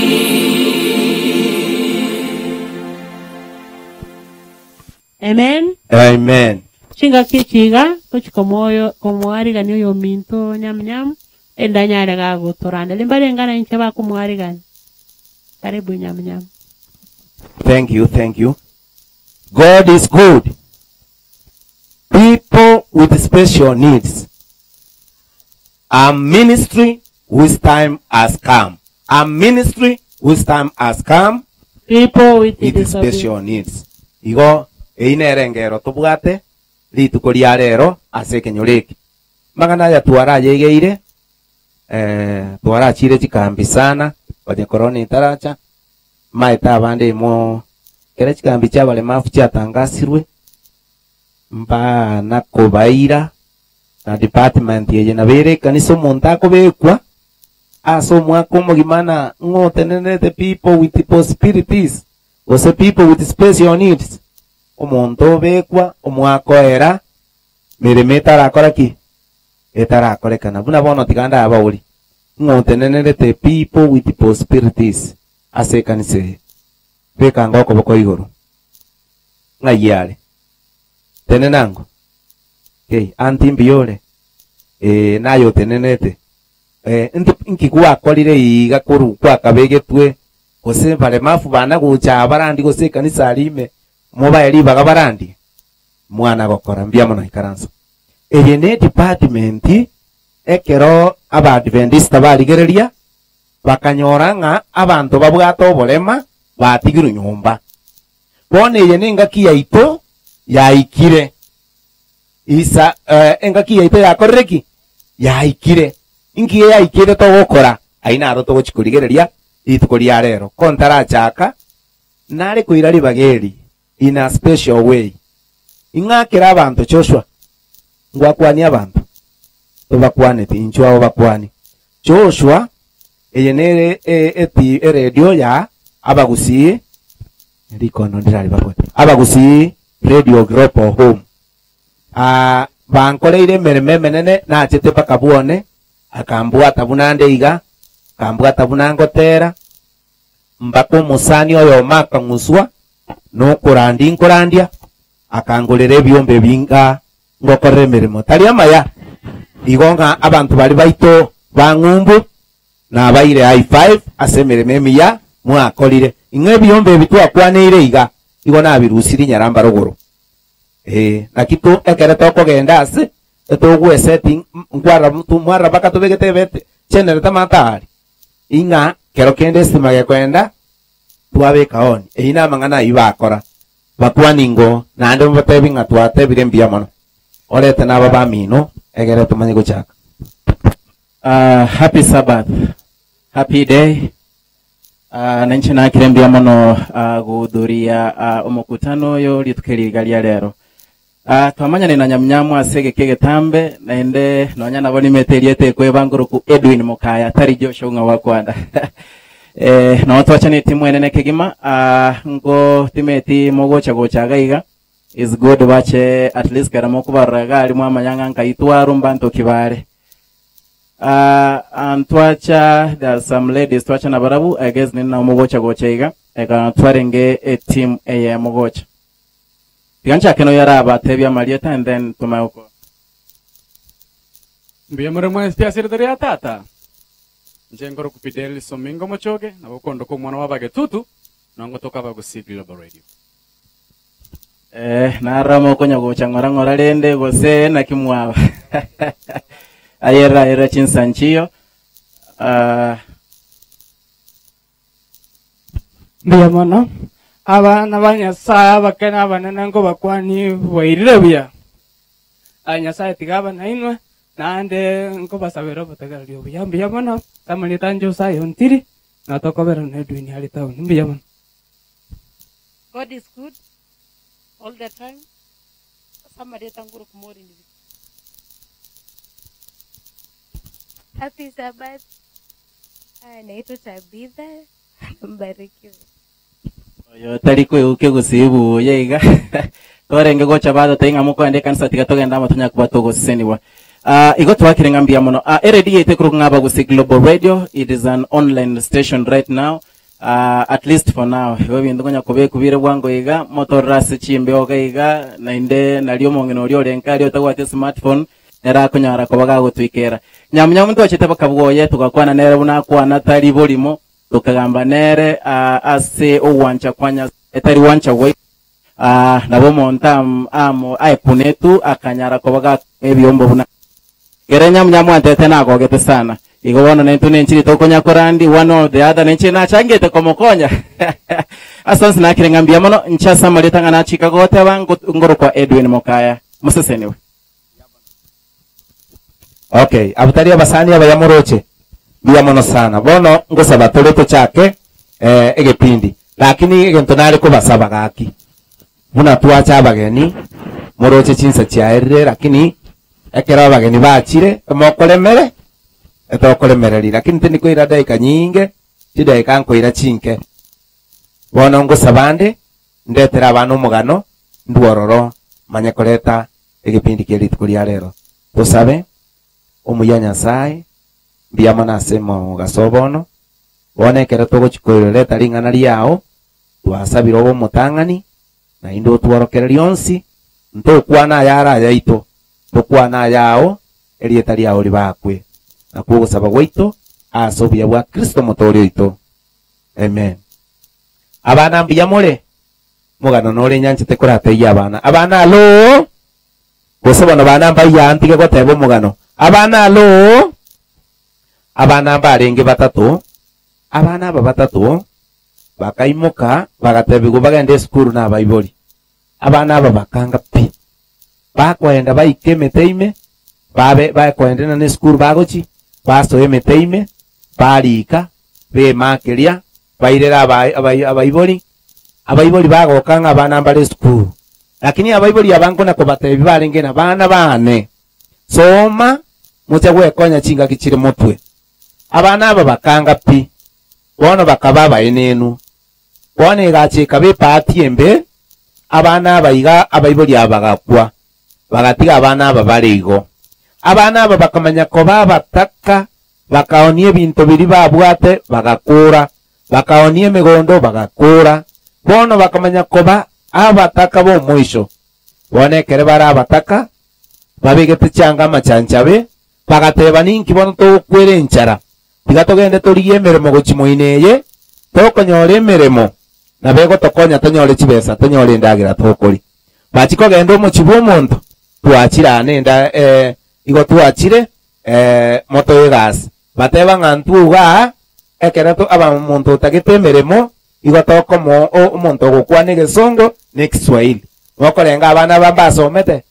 Amen.
Amen.
Chingaki chiga tochikomoyo komwarigani oyo minto nyam nyam endanyare gagotoranda limbarengana inche bakumwarigani. Karibu nyam nyam.
Thank you, thank you. God is good. People with special needs. A ministry whose time has come. A ministry whose time has come.
People with
with special needs. Igo einere ngero tobwate rituko ria rero ase ekenyoro Magana aya twarayegeire twarachire chikambi sana onye corona etaracha maete abande imo kere chikambi chiabaremafu chiatangasirwe mbana kobaira na department eye nabere ekanisa omonto akobekwa ase omwaka omogima na ng'otenenete people with possibilities gose people with special needs omonto obekwa omwaka oera mirimo etarakora ki etarakorekana buna bono tiganda abauri ng'otenenete people with possibilities ase ekanisa eye bekanga okoboko igoro ng'ai are tenenango okay anti mbiyore nayo tenenete nki gwakorire iga koru kwakabegetwe gose baremafu bana gocha abarandi gose ekanisa arime mobae ribaga barandi mwana gokora mbia mono ikaranso eye ne department ekero abadventista barigereria bakanyora ng'a abanto babwate oborema batigirwe nyomba bono eye ne engaki yaito yaikire isa engaki yaito yakorire ki yaikire inki yaikire togokora aina aro togochikorigereria rituko ria rero kontarachaka nare koira ribageri in a special way ing'akera abanto Joshua ngwakwani abanto tobakwaneti inchu abo bakwani Joshua eye nere eti eredio ya abagusii rikono ndirari bakwe abagusii radio global home bankoreire emeremo emenene nachete mpaka bwone akambwata bunande iga akambwata bunangotera mpaka omusani oyo makang'uswa nokorandi nkorandia akangorera ebyombe binga ngokorera emirimo tari amaya igo ng'a abantu bari baito bang'umbu nabaire i5 ase emirimo emiya mwakorire ing'e ebyombe ebi twakwaneire iga igo nabirusiri nyaramba rogoro naki tu ekere tokogenda ase etogwesetting nkwara mwarra baka tobegete ebete chenere tamatari ing'a kero kende estima gekwenda twabeka on eyi namang'ana ayi bakora bakwaningo naende mbatebi ng'a twatebire mbuya mono. Orete naba bamino egere tomanye gochaka.
Happy Sabbath. Happy day. Nainche nakire mbuya mono gohudhuria omokutano oyo rituko eri iga ria rero. Twamanyane na Nyamunyamu ase egeka egetambe naende nonya nabo nimete erieta ekweba ngoroku Edwin Mokaya tari Joshua ng'a wakwanda. Eh, noo twachaneti mwenene kegima ngo timeti mogocha gocha iga iga is good bache at least kera mokobarora iga aria mwamanya ng'a nkai twarwa mbanto ki bare. And twacha there are some ladies twacha nabarabwo I guess ninde nabo mogocha gocha iga eka twarenge e team eyemo gocha. Tiga nchake noyo arabatebie amarieta and then tomanye gokora.
Mbuya more mwensi pi ase erieta ria Tata. Inche nkorokwa Fidel Somingo Mochoge, nabo okondoka omwana wa Abagetutu, nongo toka Abagusii Global Radio.
Eh, narora mokonya gocha ng'ora ng'ora rende gose naki mwaba. Ayerera ayerera chinsa nchiyo. Ah,
Mbuya mono. Abana ba Nyasaye abake na abanene nkobakwani bwairire buya. Aye Nyasaye tiga abe nainwe, naende nkobasabera obotegereri obuya. Mbuya mono. Samarieta Josiah Ontiri, na tokobera na Edwin are town. Mbuya mono.
God is good all the time. Samarieta nguru kumori
Happy Sabbath. Naitwa Tabitha. Mbarikiwe.
Oyo tari kweukia gusii buya iga. Twarenge gocha batotebia ng'a mokoenda ekanisa tiga togende amo tonya koba togoseseniwa. Igo twakire ng'a mbuya mono. Eredio yaito ekorokwa ng'a Abagusii Global Radio, it is an online station right now. At least for now. Igo ebinto konya kobekwa bire bwango iga, motorore ase chimbeo iga iga, naende nario omong'ina oria orenge aria otabwati smartphone, nere akonyara koba gagotwikera. Nyamunyamu ntwachete baka bwoye, togakwana nere buna akwana tari borimo, tokagamba nere ase ogwancha kwa Nyasaye, tari gwancha gwaito. Nabo omonto am, amo aekunetu akanyara koba gakoma ebiombo buna kere nyamunyamu antete nagogete sana. Igo bono naintwe nenchiri tokonya korandi one or the other nenchiri nachangete komokonya. Ase onsi nakire ng'a mbuya mono inche ase amarieta ng'a nachika goteba ngorokwa Edwin Mokaya. Moseseniwe.
Okay, abwo tari abasani abaya moroche? Mbuya mono sana. Bono ngosaba tore tochake eh, egepindi. Lakini egento nare kobasaba gaki, buna twacha abageni, moroche chinsa chiaerire, lakini ekero abageni bachire, emokoremere, etokoremereri. Lakini tindi koira dakika nyinge, chidaika nkoira chinke. Bono ngosaba nde, ndetere abana omogano, ndwororo, manye koreta egepindi kia rituko ria rero. Tosabe, omuya Nyasaye, mbuya mono ase mogaso bono, bono ekero togochi koreta ring'ana riao, twasabire obe omotang'ani, naende otworokererie onsi, ntokwana ayare ayaito, tokwana ayao, erieta riao ribakwe. Nakwo ogosaba gwaito, ase obuya bwa Kristo omotoori oito. Amen. Abana mbuya more? Omogano nore nyanchete korateyia abana. Abana aloo! Gose bono bana mbaiya ntige goteba omogano. Abana aloo! Abana mbarenge batato, abana aba batato bakaimoka bagatebigwa bagende esukuru na abaibori. Abana aba bakanga pi. Bakoenda baika emete ime, babe bakoendena na esukuru bagochi, basoa emete ime, barika, bemakeria, bairera abaibori, abaibori bagoka ng'a abana mbare esukuru. Lakini abaibori aba nkona kobatebia barenge na bana bane. Soma, mocha gwekonya chingaki chire motwe. Abana aba bakanga pi. Bono bakaba abaenenu. Bono egacha ekaba epaati embe, abana aba iga abaibori aba bagakwa. Bagatiga abana aba bare igo. Abana aba bakamanya koba abataka, bakaonia ebinto biria babwate, bagakora. Bakaonia emegondo, bagakora. Bono bakamanya koba abataka b'omoiso. Bono ekere bare abataka, babegete chianga amachanchabe, bagateba ninki bono togokwera enchara. Tiga togende torigie emeremo gochia moino eye, tokonyora emeremo, nabo egotokonya tonyore chibesa, tonyore endagera tokori. Bachia kogenda omochie bw'omonto, twachire aa nenda, eh, igo twachire, eh, motoe egasi. Bateba ng'a ntwe iga aa, ekero to, aba omonto otagete emeremo, igo tokomo, o, omonto ogokwana egesongo na ekiswahili. Mokorenga abana aba mbasomete?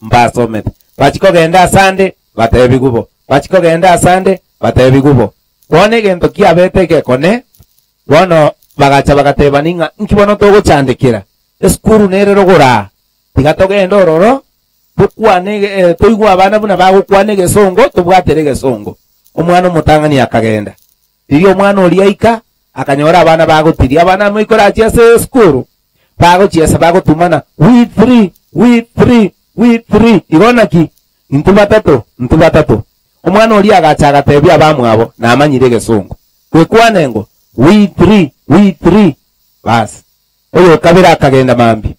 Mbasomete. Bachia kogenda asande, batebigwe bo. Bachia kogenda asande, batebigwe bo. Bono egento kiabete egekone, bono bagacha bagatebani ng'a nki bono togochandekera? Esukuru nere rogoro aa, tiga togende ororo, tokwane ege eh, toigwe abana buna bagokwana egesongo, tobwatere egesongo. Omwana omotang'ani akagenda. Riria omwana oria aika, akanyora abana bagotiria. Abana amo ikorachia ase esukuru, bagochiesa bagotumana, we three, we three, we three. Igo naki? Intwe batato, intwe batato. Omwana oria agacha agatebia abamwabo, namanyire egesongo. Gwekwana engo, we three, we three. Bas. Oyo okabere akagenda mambia.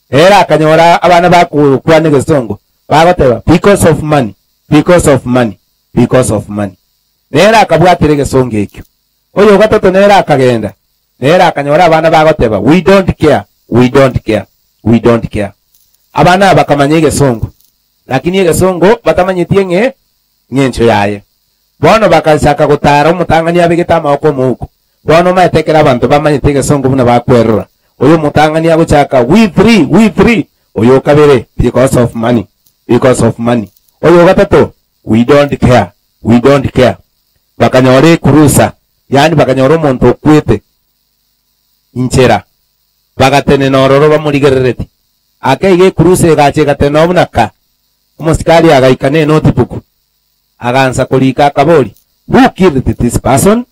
Ere akanyora abana bagokwana egesongo, bagoteba, because of money, because of money, because of money. Nere akabwatera egesongo ekio. Oyo ogatato nere akagenda, nere akanyora abana bagoteba, We don't care, we don't care, we don't care. Abana aba bakamanya egesongo, lakini egesongo batamanyeti eng'e ng'encho yaye. Bono bagachaka gotara omotang'ani abegete amaboko omouko. Bono omanyete ekero abanto bamanyete egesongo buna bakwerora. Oyo omotang'ani agochaka, We three, we three. Oyo okabere, Because of money, because of money. Oyo ogatato, We don't care, we don't care. Bakanyora ekurusa, yaani bakanyora omonto okwete inchera, bagatenena ororo bamorigerereti. Ake iga ekurusa egacha egatenena buna ka. Omosikari agaika ne notebook, agansa korika akaboria, Who killed this person?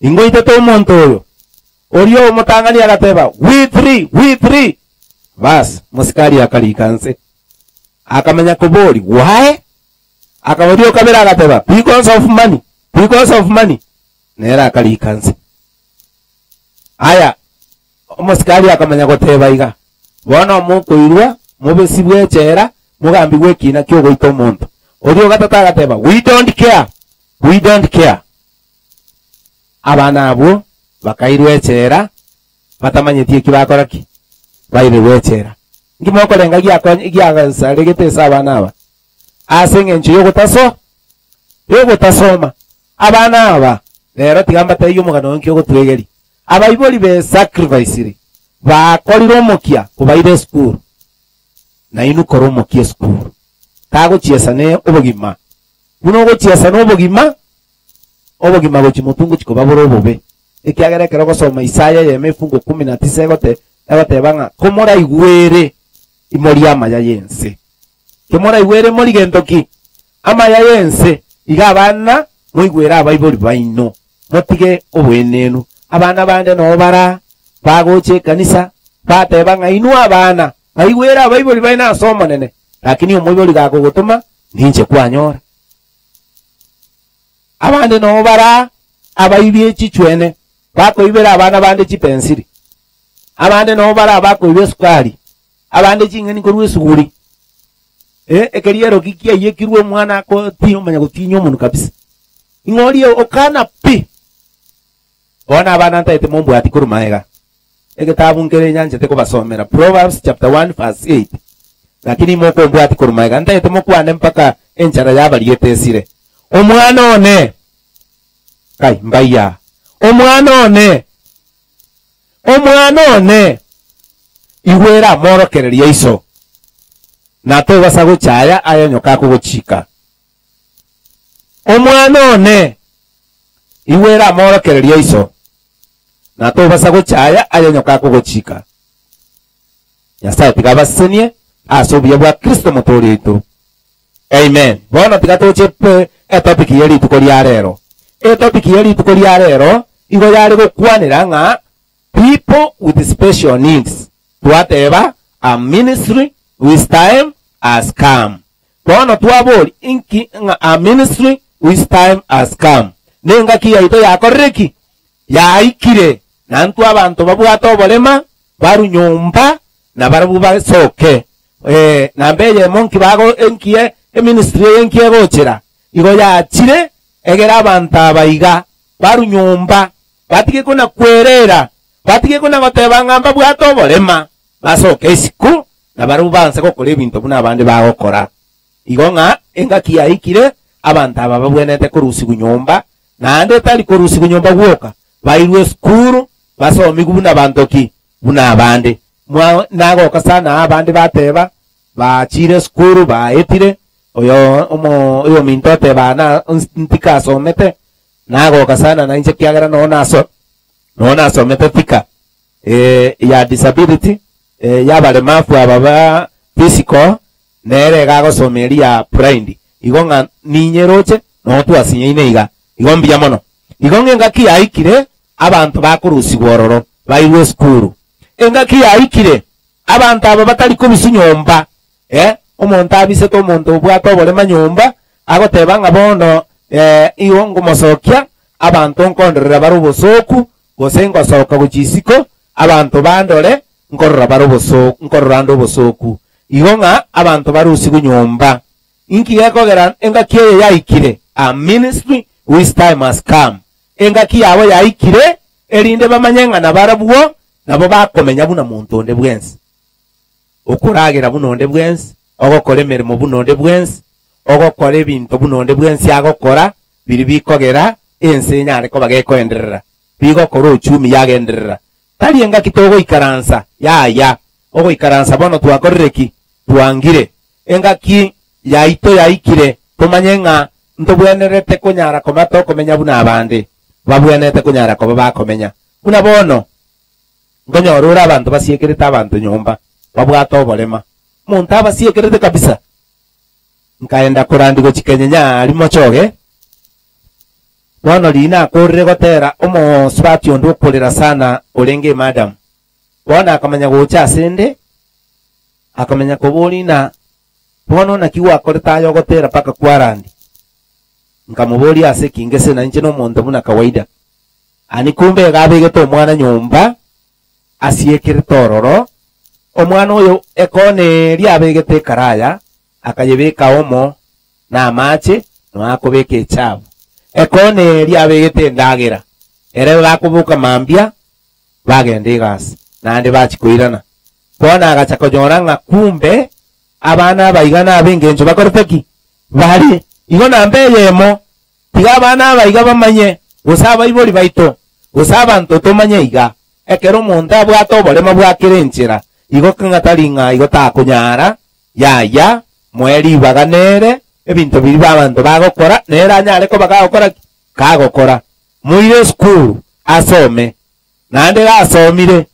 Ingoitete omonto oyo? Oria omotang'ani agateba, We three, we three! Bas, omosikari akarika nse. Akamanya koboria, Why? Akaboria okabere agateba, Because of money, because of money. Nere akarika nse. Aya, omosikari akamanya goteba iga, Bono mokoirwa, mobesibwe echela, mogambigwe ekina ki'ogoita omonto. Oria ogatato agateba, We don't care, we don't care. Abana abwo bakairwa echela, batamanyeti eki bakora ki? Bairerwe echela. Nki mokorenga giakonya giasaregete ase abana aba? Ase eng'encho y'ogotaso y'ogotasoma. Abana aba rero tiga mbatebie omogano oyo nki ogotwegeria. Abaibori be sacrificire, bakorire omokia kobaira esukuru. Nainwe kora omokia esukuru. Tagochiesa ne obogima. Buna ogochiesa na obogima, obogima gochia motwe ngochia koba bore obobe. Ekiagera ekero ogosoma Isaya eyemo efungo kumi na tisa egote egoteba ng'a komoraigwere imorie amaya y'ense. Kemoraigwere mori gento ki? Amaya y'ense. Iga abana moigwere abaibori baino, motige oboenenu. Abana bande noo bara bagocha ekanisa bateba ng'a inwe abana baigwere abaibori baino ase Omonene, lakini omoibori gakogotoma ninche kwanyora. Abande noo bara abaibi echichwene, bakoibera abana bande chipensiri. Abande noo bara abakoiba esukari, abande ching'eni korwa esuguri. Eh, ekeriero ki kiaiyekirwe omwana akotinya omanya gotinya omonwe kabisa. Ing'o oria okana pi. Bono abana ntaete mombwati korwa magega. Egetabu nkere nyanchete kobasomera, Proverbs chapter 1 verse 8. Lakini mokombwati korwa magega, ntaete mokwane mpaka enchara yabariete esire. Omwana one, kai mbaiyaa, omwana one, omwana one, igwera amorokererio aiso, na tobasa gochaya aya nyoka akogochika. Omwana one, igwera amorokererio aiso, na tobasa gochaya aya nyoka akogochika. Nyasae tiga abasesenie ase obuya bwa Kristo Omotoori oito. Amen. Bono tiga toche pe etopic ye rituko ria rero. Etopic ye rituko ria rero igo yare gokwanera ng'a people with special needs. Twateba a ministry whose time has come. Bono twabori inki ng'a a ministry whose time has come. Nengaki yaito yakorire ki? Yaikire. Na ntwe abanto babwate oborema barwe nyomba na barabwo basoke. Ee, namba eyemo nki bago enki eministry eye nki egochera? Igo yachire egere abanto aba iga barwe nyomba batige kona kwerera, batige kona goteba ng'a mbabwate oborema, basoke isiko na barabwo banse gokora ebinto buna abande bagokora. Igo ng'a engaki yaikire abanto aba babwenerete korusigwa nyomba, naende tari korusigwa nyomba gwoka, bairwe esukuru, basomigwe buna banto ki? Buna abande. Mwa nagoka sana abande bateba. Bachire esukuru baetire, oyo omo oyominto oteba na ntikasomete, nagoka sana nainche ekiagera noo naso noo nasomete Thika ya disability ya abaremafu aba ba physical, nere iga agosoma eria ya blind. Igo ng'a ninyeroche noo twasinyaine iga. Igo mbuya mono. Igo ng'a engaki yaikire abanto bakorusigwa ororo bairwe esukuru. Engaki yaikire Abanto aba batari kobiswa nyomba, eh, omonto abisete omonto obwate oborema nyomba, agoteba ng'a bono, eh, igo nkomosokia, abanto nkondorera bare obosooku, gose ngosoka gochia isiko, abanto bandore, nkorora bare obosooku, nkorora ande obosooku. Igo ng'a abanto barusigwe nyomba. Inki gekogera engaki eye yaikire? A ministry whose time has come. Engaki yabo yaikire, erinde bamanye ng'a nabarabwo Nabo bakomenya buna monto onde bwensi, okoragera buna onde bwensi, ogokora emeremo buna onde bwensi, ogokora ebinto buna onde bwensi agokora, biria bikogera ense enyare koba gekoenderera, bigokora uchumi yagenderera. Tari engaki togoikaransa, yaya, ogoikaransa bono twakorire ki? Twangire. Engaki yaito yaikire tomanye ng'a ntobwenerete konyara koba tokomenya buna abande babwenerete konyara koba bakomenya. Buna bono, nkonyora ore abanto basiekerete abanto nyomba, babwate oborema. Omonto abasiekerete kabisa. Nkaenda korandia gochia Kenya nyari mochoge. Bono riria nakorire gotera omosubati onde okorera sana orenge emadam. Bono akamanya gocha ase 'nde, akamanya koboria ng'a bono naki gwakorete aye ogotera mpaka kwarandia. Nkamoboria ase ki ngese nainche nomonto buna kawaida. Ani kumbe iga abegete omwana nyomba, asiekerete ororo, omwana oyo ekona eria abegete ekaraya, akayebeka omo namache, nonya akobeka echabu. Ekona eria abegete endagera, ere bakoboka mambia, bagenda egasi, naende bachia koirana. Bono agacha konyora ng'a kumbe abana aba iga nab'engencho bakorete ki? Bare. Igo namba eyemo, Tiga abana aba iga bamanye, gose abaibori baito, gose abanto tomanye iga, ekero omonto abwate oborema bwa kera enchera, igo kang'a tari ng'a igo takonyara, yaya, moe ribaga nere, ebinto biria abanto bagokora, nere anyare koba kagokora ki? Kagokora. Moire esukuru, asome. Naende gasomire,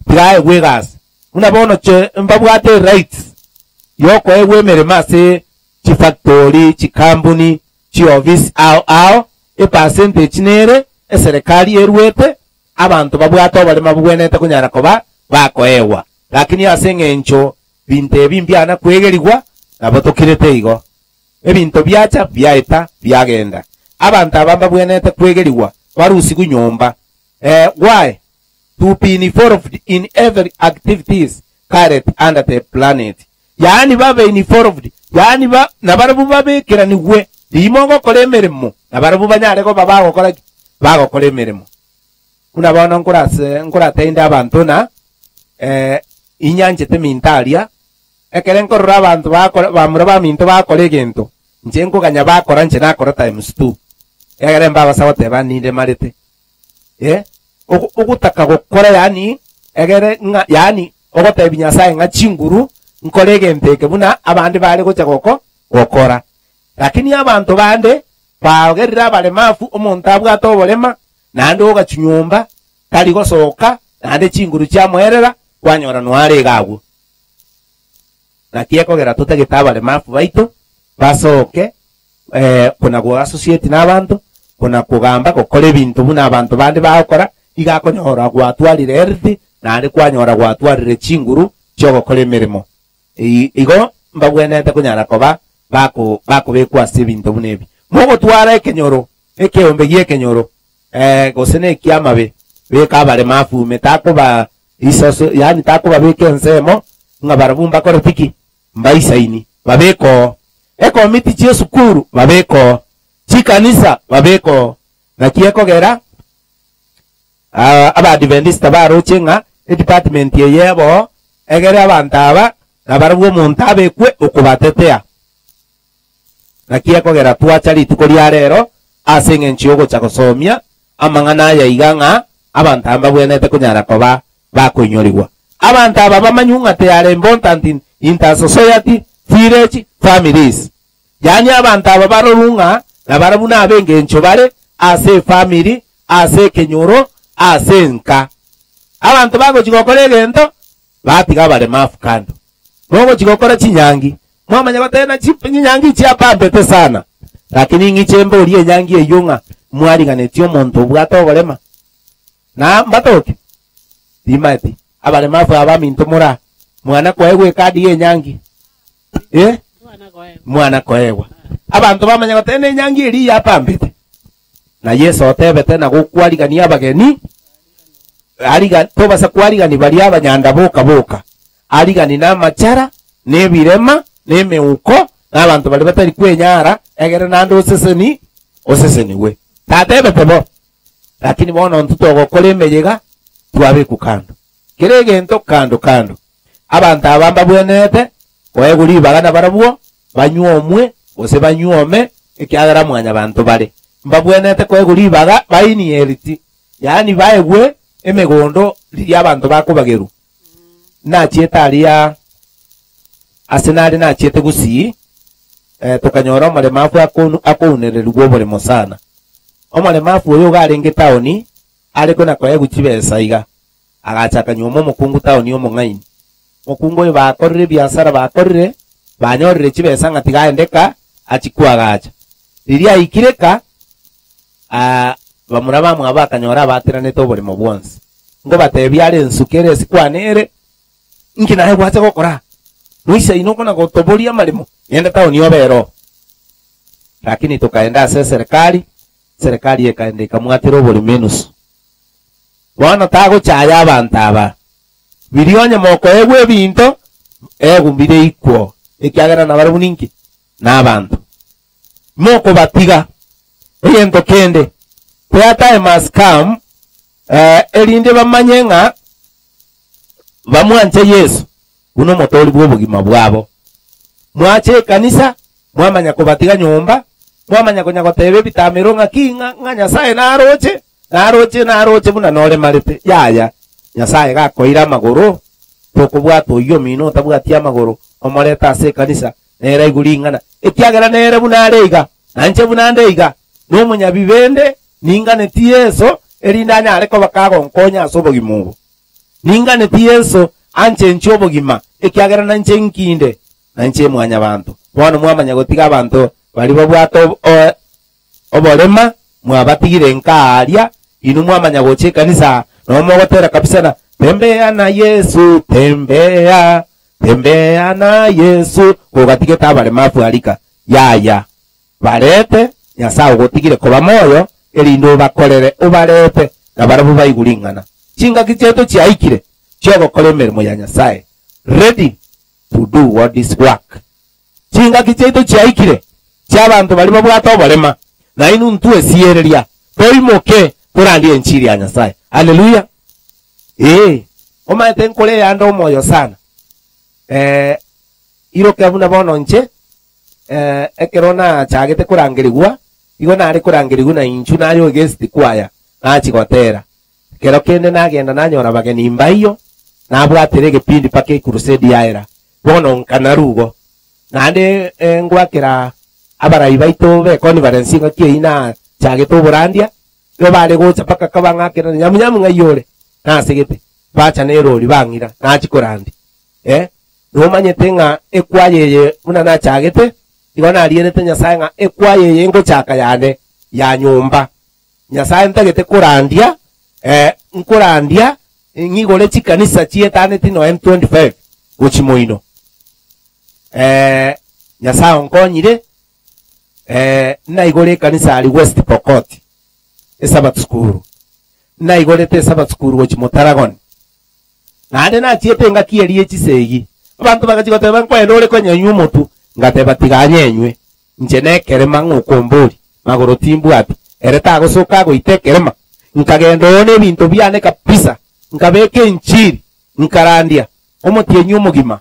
tiga aegwe egasi. Buna bono che mbabwate erights yokoegwa emeremo ase chifactori, chikampuni, chiofisi ao ao, epercentage nere eserekari eruete, abanto babwate oborema bobwenerete konyara koba bakoegwa. Lakini ase eng'encho binto ebi mbiana kwegerigwa, nabo tokirete igo. Ebinto biacha biaeta biagenda. Abanto aba mbabwenerete kwegerigwa barusigwe nyomba. Eh, why? To be involved in every activities carried under the planet. Yaani babe involved, yaani ba, nabarabwo babekeranigwe riimo ogokora emeremo, nabarabwo banyare koba bagokora ki? Bagokora emeremo. Buna bono nkorase nkorateinde abanto ng'a eh, inyanchete minto aria, ekere nkorora abanto bakora bamura baminto bakora egento, inche nkoganya bakora inche nakora times two, egere mbabasa goteba ninde marete. Eh, ogo ogotaka gokora yaani egere ng'a yaani ogotebi Nyasaye ng'a chinguru nkore egento eke buna abande bare gocha goko gokora. Lakini abanto bande bagerire abaremafu, omonto abwate oborema, naende ogachwa nyomba, tari gosoka, naende chinguru chiamoerera, kwanyora noare iga agwo. Naki ekogera totagete abaremafu baito basoke eh, kona goassociate nabanto, kona kogamba gokora ebinto buna abanto bande bagokora, iga akonyora gwatwarire health, naende kwanyora gwatwarire chinguru chi'ogokora emeremo. I- Igo mbabwenerete konyara koba bako bakobekwa ase ebinto buna ebi. Mogotwara ekenyoro, ekeombe gi'ekenyoro, eh, gose na ekiamabe, beka abaremafu ime takoba isoso yaani takobabeka ensemo ng'a barabwo mbakoreti ki? Mbaisaini, babeke oo. Ekomiti chi'esukuru, babeke oo. Chikanisa, babeke oo. Naki ekogera Abaadventista baroche ng'a edepartment eye ebe oo, egere abanto aba nabarabwo omonto abekwe okobatetea. Naki ekogera twacha rituko ria rero ase engencho y'ogocha gosomia amang'ana aya iga ng'a abanto aba mbabwenerete konyara koba bakoinyorigwa. Abanto aba bamanywe ng'a they are important in Inter society, village, families. Yaani abanto aba barorwe ng'a nabarabwo nab'engencho bare ase efamiri, ase ekenyoro, ase enka. Abanto bagochia gokora egento, batiga abaremafu kando. Mogochia gokora chinyangi, mwamanya goteba ng'a chinyangi chiapambete sana, lakini ing'iche mborie enyangi eyio ng'a mwariganetie omonto obwate oborema? Na mbatoke? Timaeti. Abaremafu aba aminto more aa, mwana koegwa ekadi y'enyangi? Eh? Mwana koegwa. Abanto bamanya goteba ng'a enyangi eria yapambete. Na Yeso otebete na gokwarigania abageni, ariga, tobasa kwarigani baria abanyanda boka boka, arigani na amachara, na ebirema, na emeuko, na abanto baria batari kwenyara, egere naende oseseni, osesenigwe. Tatebete bo. Lakini bono intwe togokora emeyega, twabekwa kando. Kera egento kando kando. Abanto aba mbabwenerete koegwa ribaga nabarabwo, banyuomwe gose banyuome, ekiagera mwanyabanto bare. Mbabwenerete koegwa ribaga bainheriti, yaani baegwe emegondo riria abanto bakobagerwa. Nachiete aria ase nare nachiete Gusii, eh, tokanyora omoremafu akonu akounererigwa oboremo sana. Omoremafu oyo iga arenge taoni, are kona koegwa chibesa iga. Agacha akanyuoma omokungu taoni omong'aini. Omokungu oyo bakorire ebiasara bakorire, banyorire chibesa ng'a tiga aende ka, achie koagacha. Riria aikire ka, aa, bamura bamwabo bakanyora abateranete oboremo bwonsi. Nkobatebia are ensuko ere esikwane ere, inki naye gwacha gokora aa? Noisaine okona gotoboria amaremo, genda taoni obe ero. Lakini tokaenda ase eserekari, eserekari ekaenda ekamwatera oboremo enusu. Bono tagochaya abanto aba. Biria onye mokoegwa ebinto, egwa mbire ikwo, ekiagera nabarabwo ninki? Nabanto. Mokobatiga. Egento kende, their time has come, eh, erinde bamanye ng'a bamwanche Yeso buna omotoori bw'obogima bwabo. Mwacha ekanisa, mwamanya kobatiga nyomba, mwamanya konya goteba ebitamero ng'aki ng'a ng'a Nyasae naroche, naroche naroche buna noremarete. Yaya, Nyasae gakoira amagoro, tokobwata oyio omino otabwati amagoro, omorete ase ekanisa, nere aigwe ring'ana, ekiagera nere buna are iga, na inche buna nde iga, nomonyabibe nde, ninganeti Yeso, erinde anyare koba kagonkonya ase obogima obo. Ninganeti Yeso anchenchie obogima, ekiagera nainche nkinde, nainche mwanyabanto. Bono mwamanya gotiga abanto baria babwate oborema, mwabatigire nka aaria, inwe mwamanya gocha ekanisa aa, nabo mogotera kabisa na tembea na Yesu, tembea, tembea na Yesu, kogatigete abaremafu arika. Yaya, Barete, Nyasae ogotigire koba moyo, erinde obakorere, obarete, na barabwo baigwe ring'ana. Chingaki chiaito chiaikire chi'ogokora emeremo ya Nyasae, ready to do God's work. Chingaki chiaito chiaikire chi'abanto baria babwate oborema, na inwe ntwesiereria, toimoke torandie enchiri ya Nyasae. Haleluya! Ee, omanyete nkore eyande omoyo sana. Eh, iroke buna bono inche Ekero nachagete korangerigwa, igo nare korangerigwa na inchuo naye oegesti kwaya, nachia gotera. Kero kende nagenda nanyora abageni mbaiyo, nabwatera egepindi mpaka ecrusade yaera. Bono nkanarwa igo. Naende ngwakera abarai baito b'econference engaki eyio nachagete oborandia, nigo bare gocha mpaka kabang'akera nyamunyamu ng'ai ore? Nasegete, bacha nerori bang'ira, nachia korandia. Eh, nomanyete ng'a ekwaya eye buna nachagete, igo narierete Nyasae ng'a ekwaya eye ngochaka yane ya nyomba. Nyasae ntagete korandia, eh, nkorandia ng'igore chikanisa chietaneti noe 25 gochia moino. Eh, Nyasae onkonyire, eh, naigore ekanisa aria West Pokot, Esabato School. Naigorete Esabato School gochia Motaragoni. Naende nachiete engaki eria ye chisegi, abanto bagachia goteba, Nkoenda ore konyenywa omotwe? Ngateba, Tiga anyenywe, inche nekerema ng'a okomboria, magoro timbwati, ere tagosoka agoita ekerema. Nkagenda oo nebinto biane kabisa, nkabeka enchiri, nkarandia omotienyi omogima.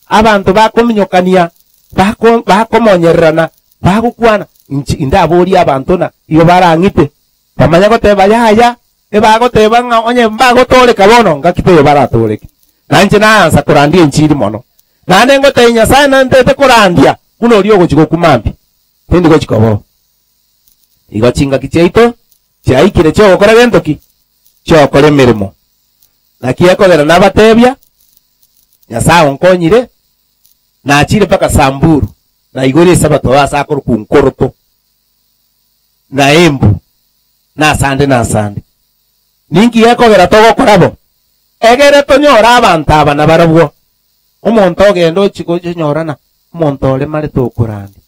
Abanto bakominyokania, bako bakomonyererana, bagokwana, inche indaborie abanto na igo barang'ite, bamanye goteba yaya, ebagoteba ng'a onye mbagotooreka bono, ngaki teiyo baratooreke. Nainche naansa korandia enchiri mono. Naende ngotebia Nyasae nantete korandia buna oria ogochia gokwa mambia, tindi gochia koba oo. Igo chingaki chiaito chiaikire chi'ogokora gento ki? Chi'ogokora emeremo. Naki ekogera nabatebia, Nyasae onkonyire, nachire mpaka Samburu, naigure esabato ase akorokwa Nkoroto, na Embu, na asande na asande. Ninki gekogera togokora bo? Egere tonyore abanto aba nabarabwo. Omonto ogenda ochia gochonyorana, omonto oremarete okorandia,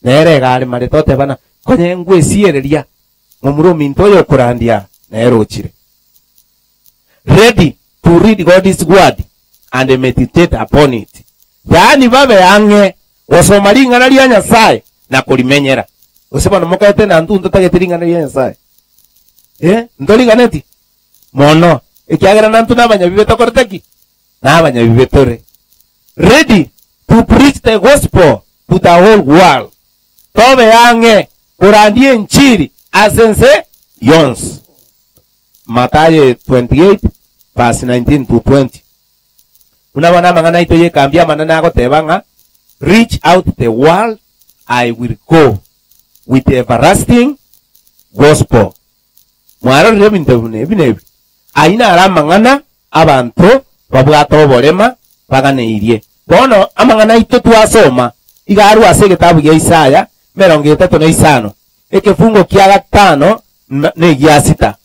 nere iga aremarete oteba ng'a konye ngwesiereria momura ominto oyo okorandia aa, nere ochire. Ready to read God's word and meditate upon it. Yaani babe ang'e gosoma ring'ana ria Nyasae na korimenyera. Gose bono mokaete na ntwe ntotagete ring'ana ria Nyasae? Eh, ntoriganeti? Mono, ekiagera nantwe nabanyabibe tokorete ki? Nabanyabibe tore. Ready to preach the gospel to the whole world. Tobe ang'e korandia enchiri ase ense yonsi. Mathayo 28 verse 19 to 20. Buna bono amang'ana aito y'ekambi amanene agoteba ng'a reach out the world I will go with everlasting gospel. Mwarorire ebinto buna ebi na ebi? Ayio naro amang'ana abanto babwate oborema baganeirie. Bono amang'ana aito twasoma iga arwe ase egetabu gia Isaya emerongo etato na isano, ekefungo kia gatano na egia sita.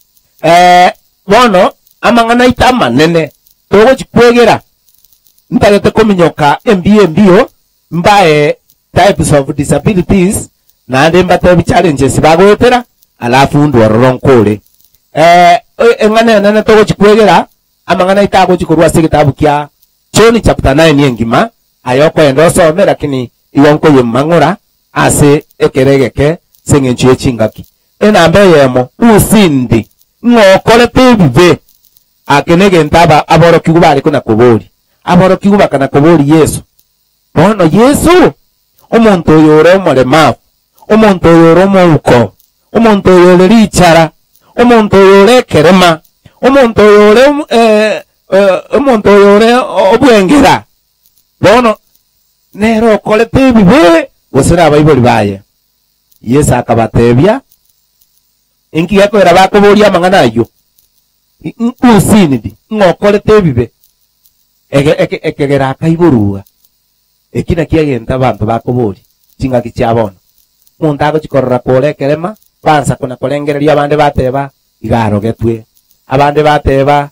Ee, bono amang'ana aito amanene togochia kwegera, ntagete kominyoka embio embio Mbae types of disabilities naende mbatebi challenges bagoetera alafu ndwe ororo nkore. Eh, eng'ana enene togochi kwegera amang'ana aito agochi korwa ase egetabu kia John chapter 9 engima aye okoenda osome lakini igo nkoyemang'ora ase ekero egeke ase eng'encho ye chingaki. Enamba eyemo, who sinned? Ng'o okorete ebibe? Ake negento aba aborokigwa bare kona koboria. Aborokigwa bakana koboria Yeso, Bono Yeso, omonto oyo ore omoremafu, omonto oyo ore omouko, omonto oyo ore richara, omonto oyo ore ekerema, omonto oyo ore eh, eh, omonto oyo ore obwengera, bono nere okorete ebibe gose nabaibori baye? Yeso akabatebia, Inki gekoera bakoboria amang'ana ayio? Who sinned? Ng'o okorete ebibe? Ege, eke, ekegera akaiborwa. Eki nakio egento abanto bakoboria chingaki chia bono. Omonto agochia korora kore ekerema, bansa kona korengereria abande bateba, iga arogetwe. Abande bateba,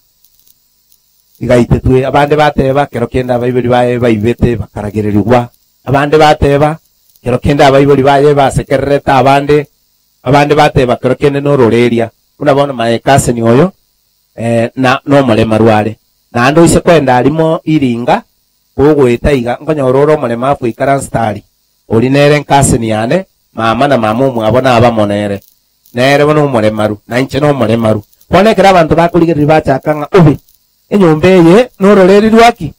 iga aitetwe. Abande bateba, kero kende abaibori baye baibete bakaragererigwa. Abande bateba, kero kende abaibori baye basekererete abande. Abande bateba, kero kende nororeria. Buna bono my cousin oyo, eh, na nomoremaru are. Naende oise kwenda arimo iringa, kogoeta iga, nkonyora ore omoremafu oikaransete aria. Oria nere cousin yane, mama na mama omwabo nabamo nere. Nere bono omoremaru, na inche nomoremaru. Bono ekero abanto bakorigereria bachaka ng'a obe, enyomba eye nororeri rwaki?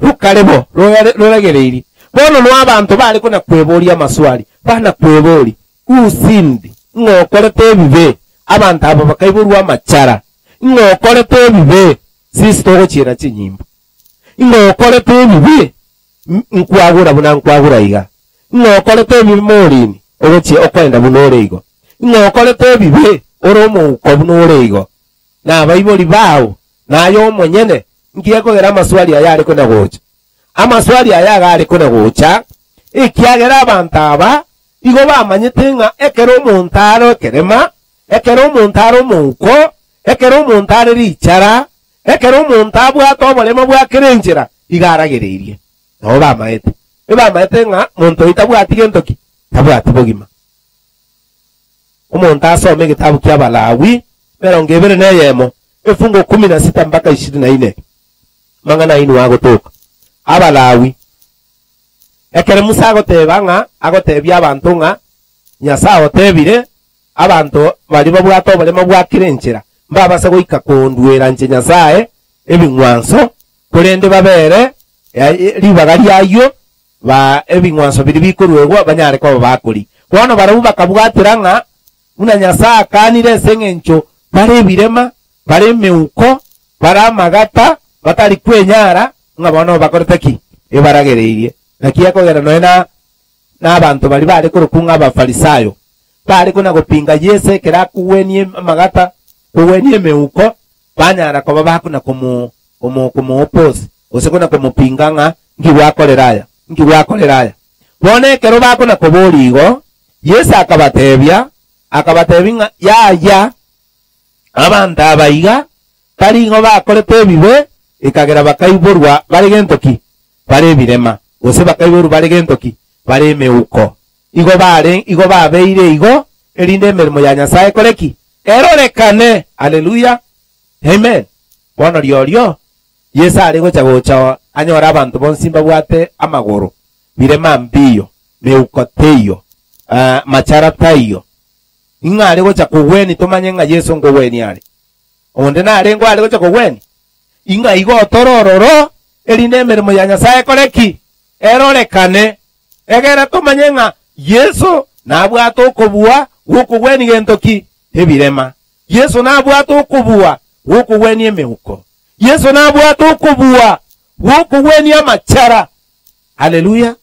Rokare bo, roragereirie. Bono noo abanto bare kona-kweboria amaswali, bana-kweboria, Who sinned? Ng'o okorete ebibe? Abanto aba bakaiborwa amachara. Ng'o okorete ebibe? Sisi togochiera chinyimbo. Ng'o okorete ebibe? Nkwagura buna nkwagura iga. Ng'o okorete ebibe morini? Ogochia okoenda buna ore igo. Ng'o okorete ebibe? Ore omouko buna ore igo. Na abaibori bao, na aye omonyene, nki gekogera amaswali aya are kona gocha? Amaswali aya iga are kona gocha, ekiagera abanto aba igo bamanyete ng'a ekero omonto are ekerema, ekero omonto are omouko, ekero omonto are richara, ekero omonto abwate oboremo bwa kera enchera, iga aragereirie. Nabo bamaete. Ebamaete ng'a monto oyio tabwati gento ki? Tabwati bogima. Omonto asome egetabu ki'Abalawi, emerongo ebere na eyemo, efungo kumi na sita mpaka ishirini na ine, amang'ana aino agotoka. Abalawi. Ekero Musa agoteba ng'a agotebia abanto ng'a Nyasae otebire, abanto baria babwate oboremo bwa kera enchera mbabase goika konduera inche Nyasae ebing'wanso, korende babere ribaga ri'ayio ba ebing'wanso biria bikoruegwa banyare koba bakori. Bono barabwo bakabwatera ng'a buna Nyasae akanire ase engencho bare ebirema, bare emeuko, bare amagata, Batari kwenyara ng'a bono bakorete ki? Ebaragereirie. Naki ekogera nonya na nabanto baria bare korokwa ng'a Abafarisayo, bare kona-gopinga Yeso ekero akogwenia amagata, kogwenia emeuko, banyara koba bakona komo komo komoopose, gose kona komopinga ng'a nki gwakorera aya, nki gwakorera aya. Bono ekero bakona koboria igo, Yeso akabatebia, akabatebia ng'a yaya, abanto aba iga tari ng'o bakorete ebibe, ekagera bakaiborwa bare gento ki? Bare ebirema, gose bakaiborwa bare gento ki? Bare emeuko. Igo bare, igo babeire igo, erinde emeremo ya Nyasae ekore ki? Erorekane. Haleluya! Amen. Bono riorio, Yeso are gocha gocha anyore abanto bonsi mbabwate amagoro, birema mbiyo, meuko teiyo, machara taiyo. Ing'o are gocha kogwenia tomanye ng'a Yeso nkogwenia are? Onde narenge are gocha kogwenia? Ing'a igo otore ororo, erinde emeremo ya Nyasae ekore ki? Erorekane. Egere tomanye ng'a Yeso nabwate okobua gw'okogwenia gento ki? Ebirema. Yeso nabwate okobua gw'okogwenia emeuko. Yeso nabwate okobua gw'okogwenia amachara. Haleluya!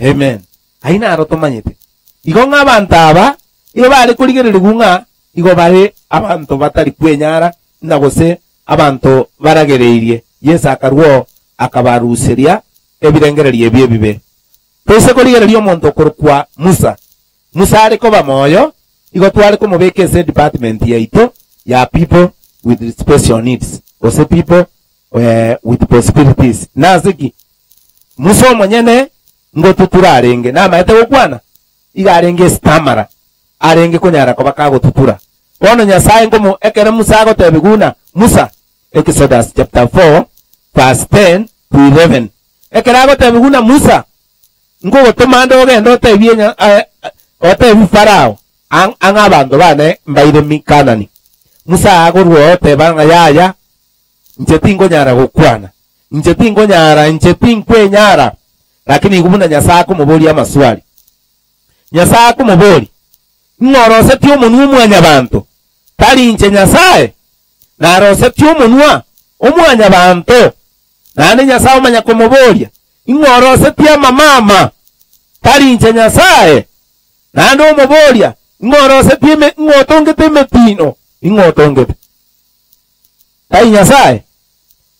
Amen. Ayio naro tomanyete. Igo ng'a abanto aba igo bare korigererigwa ng'a igo bare abanto batari kwenyara na gose abanto baragereirie. Yeso akarua oo akabaruseria ebirengererio ebio ebibe. Toise korigereria omonto okorokwa Musa. Musa are koba moyo, igo tware komobeka ase edepartment yaito ya people with special needs gose people with possibilities. Nase ki? Musa omonyene ngotutura arenge, namaete gokwana, iga arenge estamara, arenge konyara koba kagotutura. Bono Nyasae nkomo ekero Musa agotebigwa buna Musa, Exodus chapter 4 verse 10 to 11, ekero agotebigwa buna Musa, Nkogotoma ande ogende otebie nya otebie Farao, ang' ang'e abanto bane mbaire mi Kanani. Musa agorwa oo oteba ng'a yaya, inche tinkonyara gokwana, inche tinkonyara, inche tinkwenyara. Lakini igo buna Nyasae akomoboria amaswali. Nyasae akomoboria, Ng'o orosetie omonwa o mwanyabanto? Tari inche Nyasae? Narosetie omonwa o mwanyabanto? Naende Nyasae omanya komoboria, Ing'o orosetie amamama? Tari inche Nyasae? Naende omoboria, Ing'o orosetie eme, ing'o otongete emetino? Ing'o otongete? Tari Nyasae?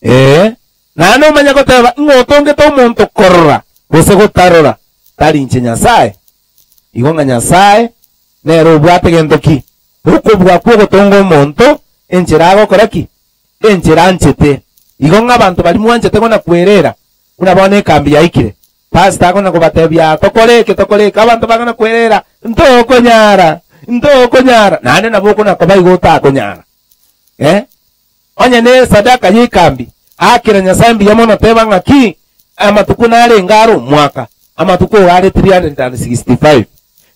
Ee. Naende omanye goteba, Ing'o otongete omonto korora gose gotarora? Tari inche Nyasae? Igo ng'a Nyasae nere obwate gento ki? Okobua kw'ogotonga omonto, enchera agokora ki? Enchera anchete. Igo ng'a abanto baria mwanchete kona kwerera, buna bono ekambi yaikire, pastor akona kobatebia, Tokore eke, tokore eke, abanto bakona kwerera, Ntokonyara, ntokonyara. Naende nabo okona koba igo otakonyara. Eh? Onye ne esadaka y'ekambi, akera Nyasae mbuya mono teba ng'aki amatuko narenge are omwaka, amatuko oyo are 365.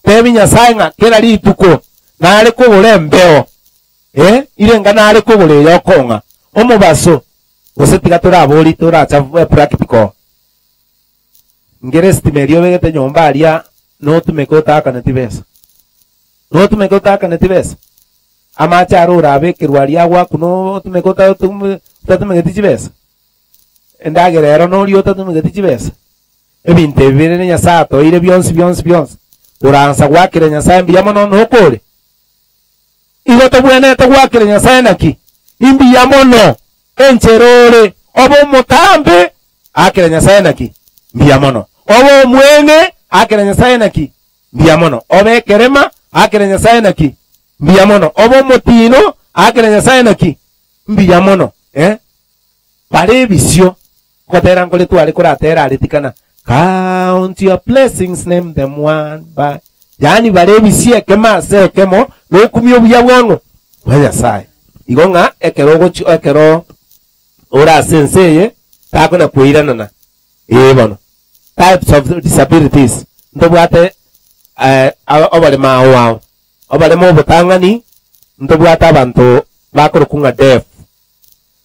Tebi Nyasae ng'a kera rituko nare kogora embeo, eh, irenga nare kogora eye okong'a omobaso, gose tiga torabori toracha practical. Ngere estima eria obegete nyomba aria notumeke otaakaneti besa. Notumeke otaakaneti besa. Amache aro orabekerwe aria agwaku notumeke otatumegeti chibesa? Endagera ero noria otatumegeti chibesa? Ebinto ebi bire Nyasae atoeire bionsi bionsi bionsi, oransa goakera Nyasae mbuya mono nokore? Igo tobwenerete goakera Nyasae naki? Imbuya mono enchera ore, obe omotambe, akera Nyasae naki? Mbuya mono. Obe omweng'e, akera Nyasae naki? Mbuya mono. Obe ekerema, akere Nyasae naki? Mbuya mono. Obe omotino, akere Nyasae naki? Mbuya mono. Eh? Bare ebisio, gotera nkore tware koratera are tikana, Count your blessings, name them one by. Yaani bare ebisio ekemo ase ekemo, nokumia obuya bwang'o? Bwa Nyasae. Igo ng'a ekero ogochi ekero ore ase ense eye, takona koiranana. Ee bono. Types of disabilities, ntobwate oboremo ao ao. Oboremo obotang'ani, ntobwate abanto bakorokwa ng'a deaf.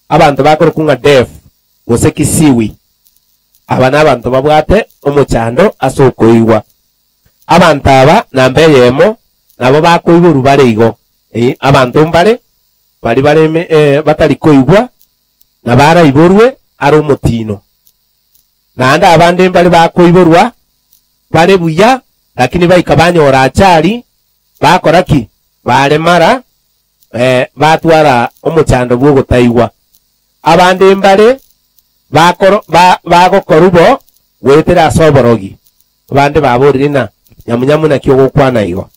Abanto bakorokwa ng'a deaf gose kisiwi, aba nabanto babwate omochando ase okoigwa. Abanto aba namba eyemo nabo bakoiborwa bare igo, abanto mbare baria bare batari koigwa. Nabo araiborwe are omotino. Naende abande mbare bakoiborwa bare buya, lakini baika banyora achari, bakora ki? Baremara, eh, batwara omochando bw'ogotaigwa. Abande mbare bakoro, ba, bagokorwa bo goetera ase oborogi. Abande baborire ng'a, Nyamunyamu naki ogokwana igo?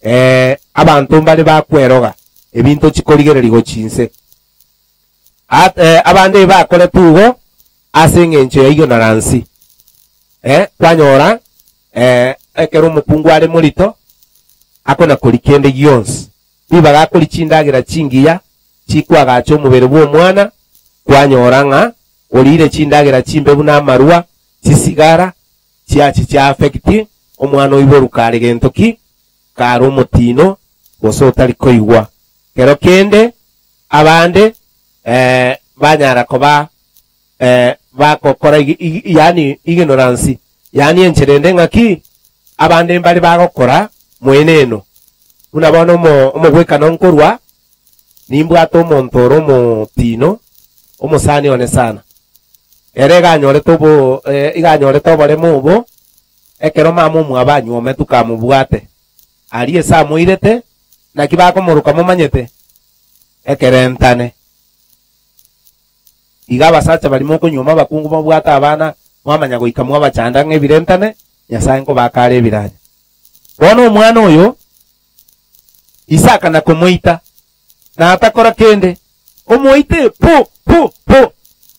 Eh, abanto mbare bakweroga ebinto chikorigereria gochia inse. At, eh, abande bakorete igo ase eng'encho ya ignorance. Eh, kwanyora eh, ekero omokungu are morito akona koria kende gionsi, ribaga akoria chindagera chingiya chikwagacha omobere bw'omwana, kwanyora ng'a orire chindagera chimbe buna amarwa, chisigara, chiachi chia affect omwana oiborwa kare gento ki? Kare omotino gose otari koigwa. Kero kende abande eh, banyara koba eh, bagokora igi- igi- yaani ignorance, yaani enchera ende ng'aki abande mbare bagokora moeneno. Buna bono omo omogwekano nkorwa, nimbwate omonto ore omotino, omosani one sana. Ere iga anyorete obo eh, iga anyorete oboremo obo, ekero mama omwabo anywometwe kamobwate. Aria ase amoirete, naki bakomoroka momanyete? Ekerentane. Iga abasacha baria mokonyuoma abakungu mobwate abana, mwamanya goika mwabachanda ng'a ebirentane, Nyasae nkobaka are ebiranya. Bono omwana oyo, Isaka na komoita, na atakora kende, omoite pu, pu, pu.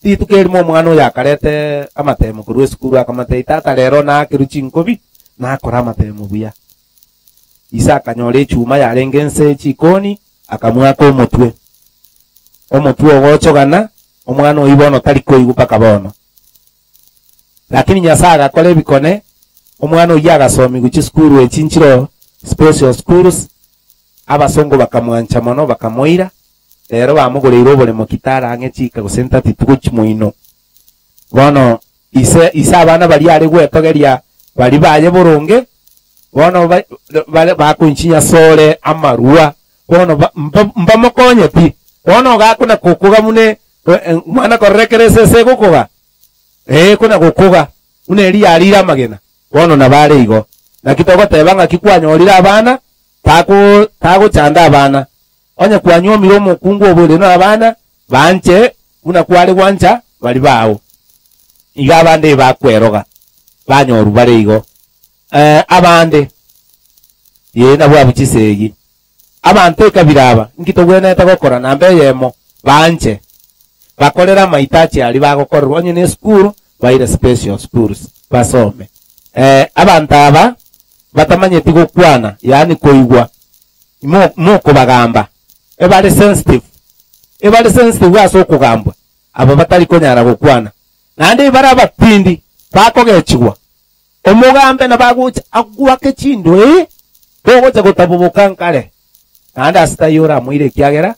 Rituko erimo omwana oyo akareta amatemo korwa esukuru akamotebia, Tata rero naakerwe chinkobi, nakora amatemo buya. Ise akanyora echuma yarenge nse echikoni, akamwaka omotwe. Omotwe ogochogana, omwana oyio bono tari koigwa mpaka bono. Lakini Nyasae agakora ebikone, omwana oyio agasomigwa chisukuru echi nchiro special schools, abasongo bakamwancha mono bakamoira, rero bamogoreire oboremo ki tarang'e chika gose ntatitu gochia moino. Bono ise ise abana baria are gwetogeria baria baye boronge, bono ba bare bakonchinya asore amarwa, bono ba mba mbamokonyeti. Bono gakona kokoga buna mwana korora ekero esese egokoga, ee kona gokoga buna eria yarire amagena, bono nabo are igo. Naki togoteba ng'aki kwanyorire abana, tako tagochanda abana. Onye kwanyuomire omokungu oboire nabana, banche buna kware gwancha baria bao. Igo abande ebakweroga, banyorwa bare igo. Eh, abande, ee, nabwo abwo chisegi. Abanto ekabira aba, inki togwenerete gokora? Namba eyemo, banche. Bakorere amaitachi aria bagokorerwa, onye nesukuru, baire special schools, basome. Eh, abanto aba batamanyeti gokwana, yaani koigwa, imo mokobagamba, ebare sensitive, ebare sensitive ase okogambwa, aba batari konyara gokwana. Naende ebare abatindi, bakogechigwa, Omogambe nabo agocha agoake chindoe, togocha gotaboboka nkare, naende ase taiyo oramoire ekiagera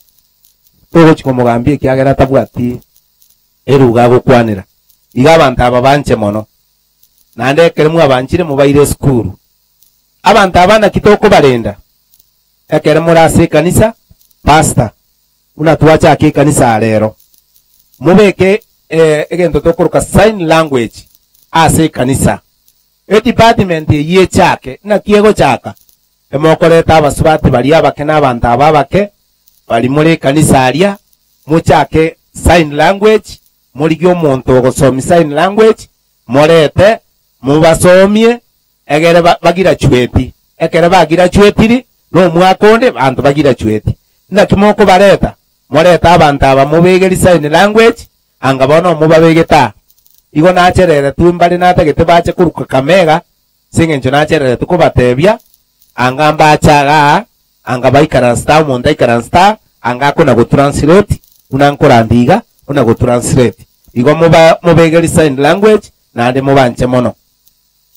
togochi komogambia ekiagera tabwati eruga agokwanera. Iga abanto aba banche mono, naende ekero mwabanchire mobaire esukuru. Abanto aba naki tokobarenda? Ekero more ase ekanisa, pastor, buna twachaka ekanisa aa rero, mobeke egento tokoroka sign language ase ekanisa. Edepartment eyio echake, naki egochaka? Emokoreta abasubati baria abake na abanto aba abake bari more ekanisa aria, mochake sign language, morigie omonto ogosomia sign language, morete mobasomie egere bagirachueti. Ekero bagirachuetiri, nomwaka onde banto bagirachueti. Naki mokobareta? Morete abanto aba mobegeri sign language, anga bono mobabegete aa. Igo nachereretwe mbare natagete bache korwa Kakamega, ase eng'encho nachereretwe kobatebia, anga mbache igaa, anga baikaransete aa, omonto aikaransete aa, anga akona gotranslate, buna nkorandia iga, ona gotranslate. Igo moba mobegeri sign language, naende mobanche mono.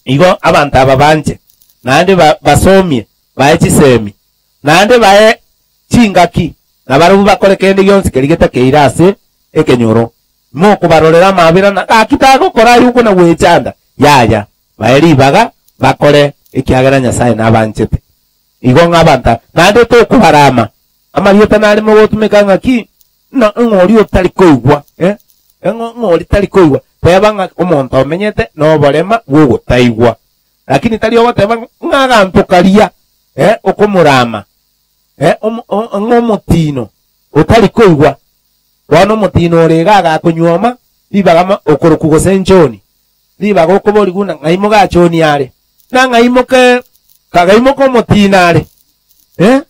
Igo abanto aba banche, naende basomie, bae chisemi, naende bae chingaki, na barabwo bakore kende gionsi keria getakeire ase ekenyoro. Mokobarorera amaabera na gaki tagokora ayio okona gwechanda, yaya, bae ribaga bakore, ekiagera Nyasae nabanchete. Igo ng'a abanto aba, naende tokobarama. Amarieta nare mogotumeka ng'aki? Ng'a ng'a oria otari koigwa, eh, ng'a ng'a oria tari koigwa, teba ng'a omonto omenyete noborema bw'ogotaigwa. Lakini tari ogoteba ng'a aganto karia, eh, okomorama, eh, omo o ng'a omotino otari koigwa. Bono omotino ore iga agakonyuoma, ribaga ma okorokwa gose nchoni, ribaga okoborigwa ng'a ng'ai mogachoni are, na ng'ai moke kagaimoka omotino are, eh,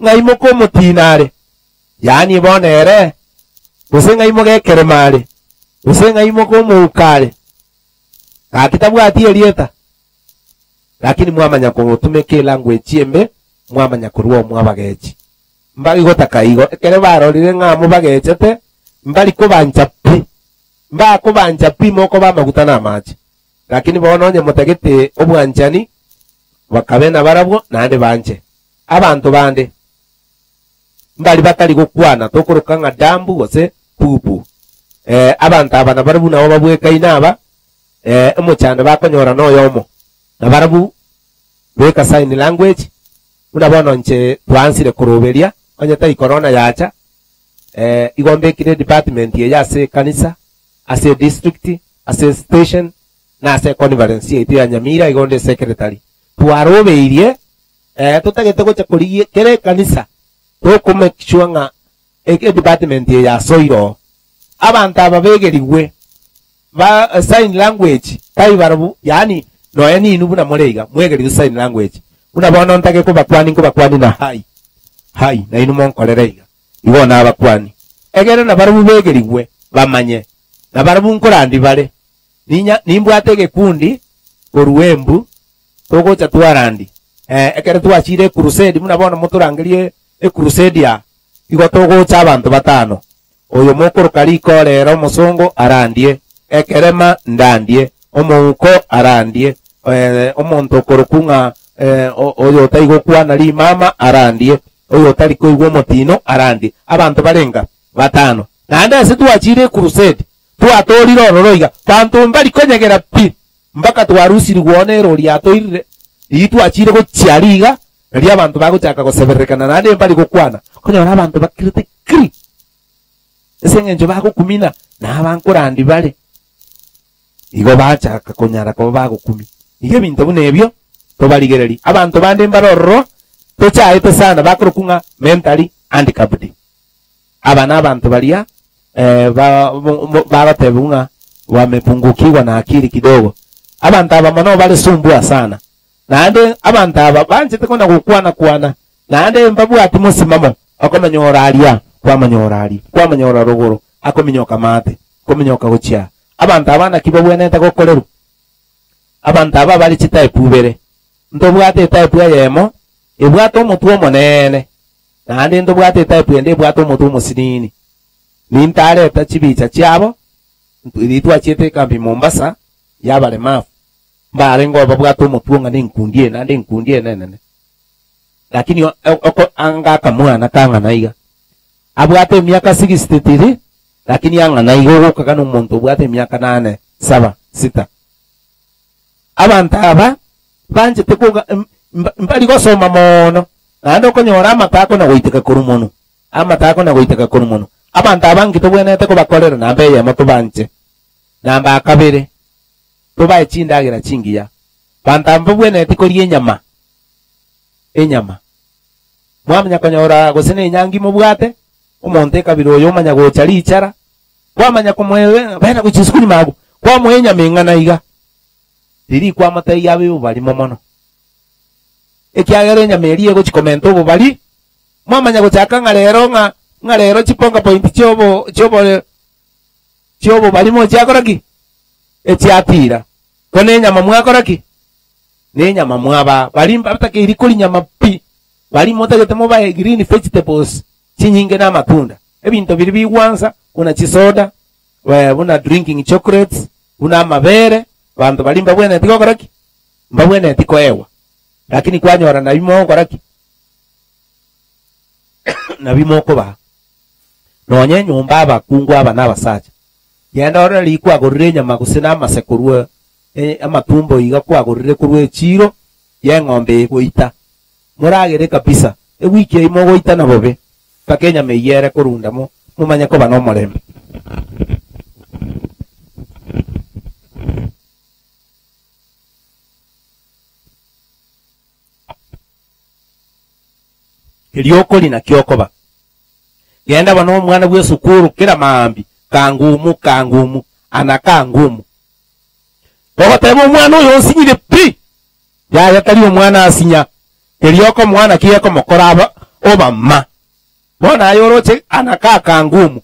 ng'ai moka omotino are. Yaani bono ere, gose ng'ai moka ekerema are, gose ng'ai moka omouko are, gaki tabwati erieta, lakini mwamanya kogotumeka elanguage embe, mwamanya korwa oo mwabagechi. Mbari gotaka igo, ekere barorire ng'a mobagechete, mbari kobancha pi, mbakobancha pi mokoba amaguta na amache. Lakini bono onye motagete obwanchani, bakabe nabarabwo naende banche. Abanto bande mbari batari gokwana, tokoroka ng'a dambu gose pupu. Eh, abanto aba nabarabwo nabo babwekaine aba, eh, omochando bakonyora noyomo, nabarabwo beka sign language, Buna bono inche twaansire koroberia, onye tai korona yacha, eh, igo mbekire edepartment eye ase ekanisa, ase edistrict, ase estation, na ase econference yaito ya Nyamira, igo nde secretary. Twarobeirie, eh, totagete gocha korigia kera ekanisa, toko make sure ng'a edepartment eye yasoire oo. Abanto aba begerigwe, ba sign language tai barobwo yaani nonya ninwe buna more iga mwegerigwe sign language buna bono ntage kobakwani nkobakwani na hi hi nainwe monkorere iga igo nabakwani egere nabarobwo begerigwe bamanye nabarobwo nkorandi bare ninya nimbwate egekundi korwa embu togocha twarandi eh ekero twachire ecrusade buna bono motorangerie ecrusade aa igo togocha abanto batano Oyo mokoroka riko rero omosongo arandie, ekerema ndandie, omouko arandie, omonto okorokwa ng'a oyo otari gokwana rimama arandie, oyo otari koigwa omotino arandie. Abanto barenga batano. Naende ase twachire ecrusade, twatorire ororo iga, banto mbari konyegera pi, mpaka twarusirigwe oo nerori yatoirire, riria twachire gochia aria iga, nario abanto bagochaka gosebererekana naende mbari gokwana, okonyora abanto bakirete kiri! Ase engencho bagokumina na abankorandi bare, igo bachaka konyara koba bagokumia. Igo ebinto buna ebio tobarigererie. Abanto bande mbare ororo tochaete sana bakorokwa ng'a mentally handicapped. Aba nabanto baria eh, ba, bagotebiwa ng'a wamepungukiwa na akili kidogo. Abanto aba mono bare sumbua sana. Naende abanto aba banchete kona gokwana-kwana, naende mbabwati mosimamo, okomonyora aria, kwamonyora aria, kwamonyora rogoro, akominyoka maate, kominyoka gochia aa. Abanto aba naki babwenerete gokorerwa? Abanto aba bare chitype ibere. Ntobwate etype eyemo ebwate omotwe omonene, naende ntobwate etype ende ebwate omotwe omosinini. Nintareta chibicha chiabo, riria twachiete ekambi Mombasa, y'abaremafu. Mbarengeo babwate omotwe ng'a nenkundi eye naende enkundi eye nenene. Lakini oko anga akamwana kang'ana iga. Abwate emiaka 63 lakini ang'ana iga ogokaga nomonto obwate emiaka nane, saba, sita. Abanto aba banchete koga mbari gosoma moono naende okonyora amato akona goiteka korwa monwe, amato akona goiteka korwa monwe. Abanto aba nki tobwenerete kobakorera? Namba eyemo tobanche. Namba kabere. Tobae chindagera chingiya. Banto aba mbabwenereti koria enyama, enyama. Mwamanya konyora gose nenyangi mobwate, omonto ekabira oyo omanya gocha richara, kwamanya komoe bena gochia isiko nyuma agwo, kwamoa enyama eng'ana iga, riria kwamotebia abe obobarimo mono. Ekiagera enyama eria egochi komenta obobari, mwamanya gochaka ng'a rero ng'a ng'a rero chiponga point chiobo chiobo chiobobarimo chiakora ki? Echiatiira. Ko nenyama mwakora ki? Nenyama mwabaa. Baria mbatakeiri koria nyama pi, baria motagete mobae green vegetables chinyinge na amatunda. Ebinto biria bigwansa buna chisoda, buna drinking chocolates, buna amabere, banto baria mbabwenereti gokora ki? Mbabwenereti koegwa. Lakini kwanyora nabio mogokora ki? Nabio mokobaa. Nonya enyomba abakungu aba na abasacha, Genda orore riria kwagorire enyama gose namase korwa amatumbo iga kwagorire korwa echiiro y'eng'ombe egoita. Moragere kabisa, ewiki eyio mogoitana bobe, mpaka enyama eyio ere korunda Momanye koba nomorembe. Keria okori nakio okoba. Genda bono omwana bw'esukuru kera maambia, kangumu, kangumu, ana kangumu. Ogoteba omwana oyo onsinyire pi! Yaya tari omwana asinya, keria okomoa naki gekomokora aba oba ma. Bono aye oroche ana ka kangumu.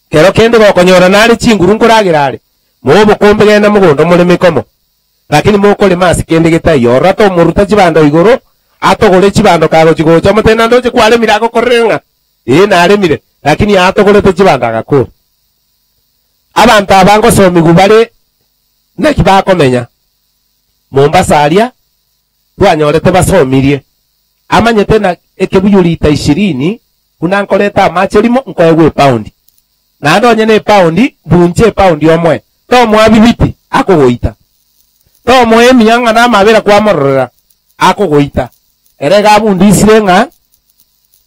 Kero kende gokonyora nare chinguru nkoragera are, moe obokombe genda mogondo moreme komo. Lakini mokorema ase kende getaiyo, ororo tomoruta chibando igoro, atogore chibando kagochi gocha, omotebie naende oche kwaremire agokorere ng'a ee naremire, lakini atogorete chibando agakora. Abanto aba ngosomigwa bare naki bakomenya. Mombasa aria twanyorete basomirie, amanyete na ekebuyu lita ishirini buna nkoreta amache rimo nkoegwa epaundi. Naende onye ne epaundi, buncha epaundi omoe. Tomoa bibiti, akogoita. Tomoa emiya ng'a namabera kwamororera, akogoita. Ere iga abundisire ng'a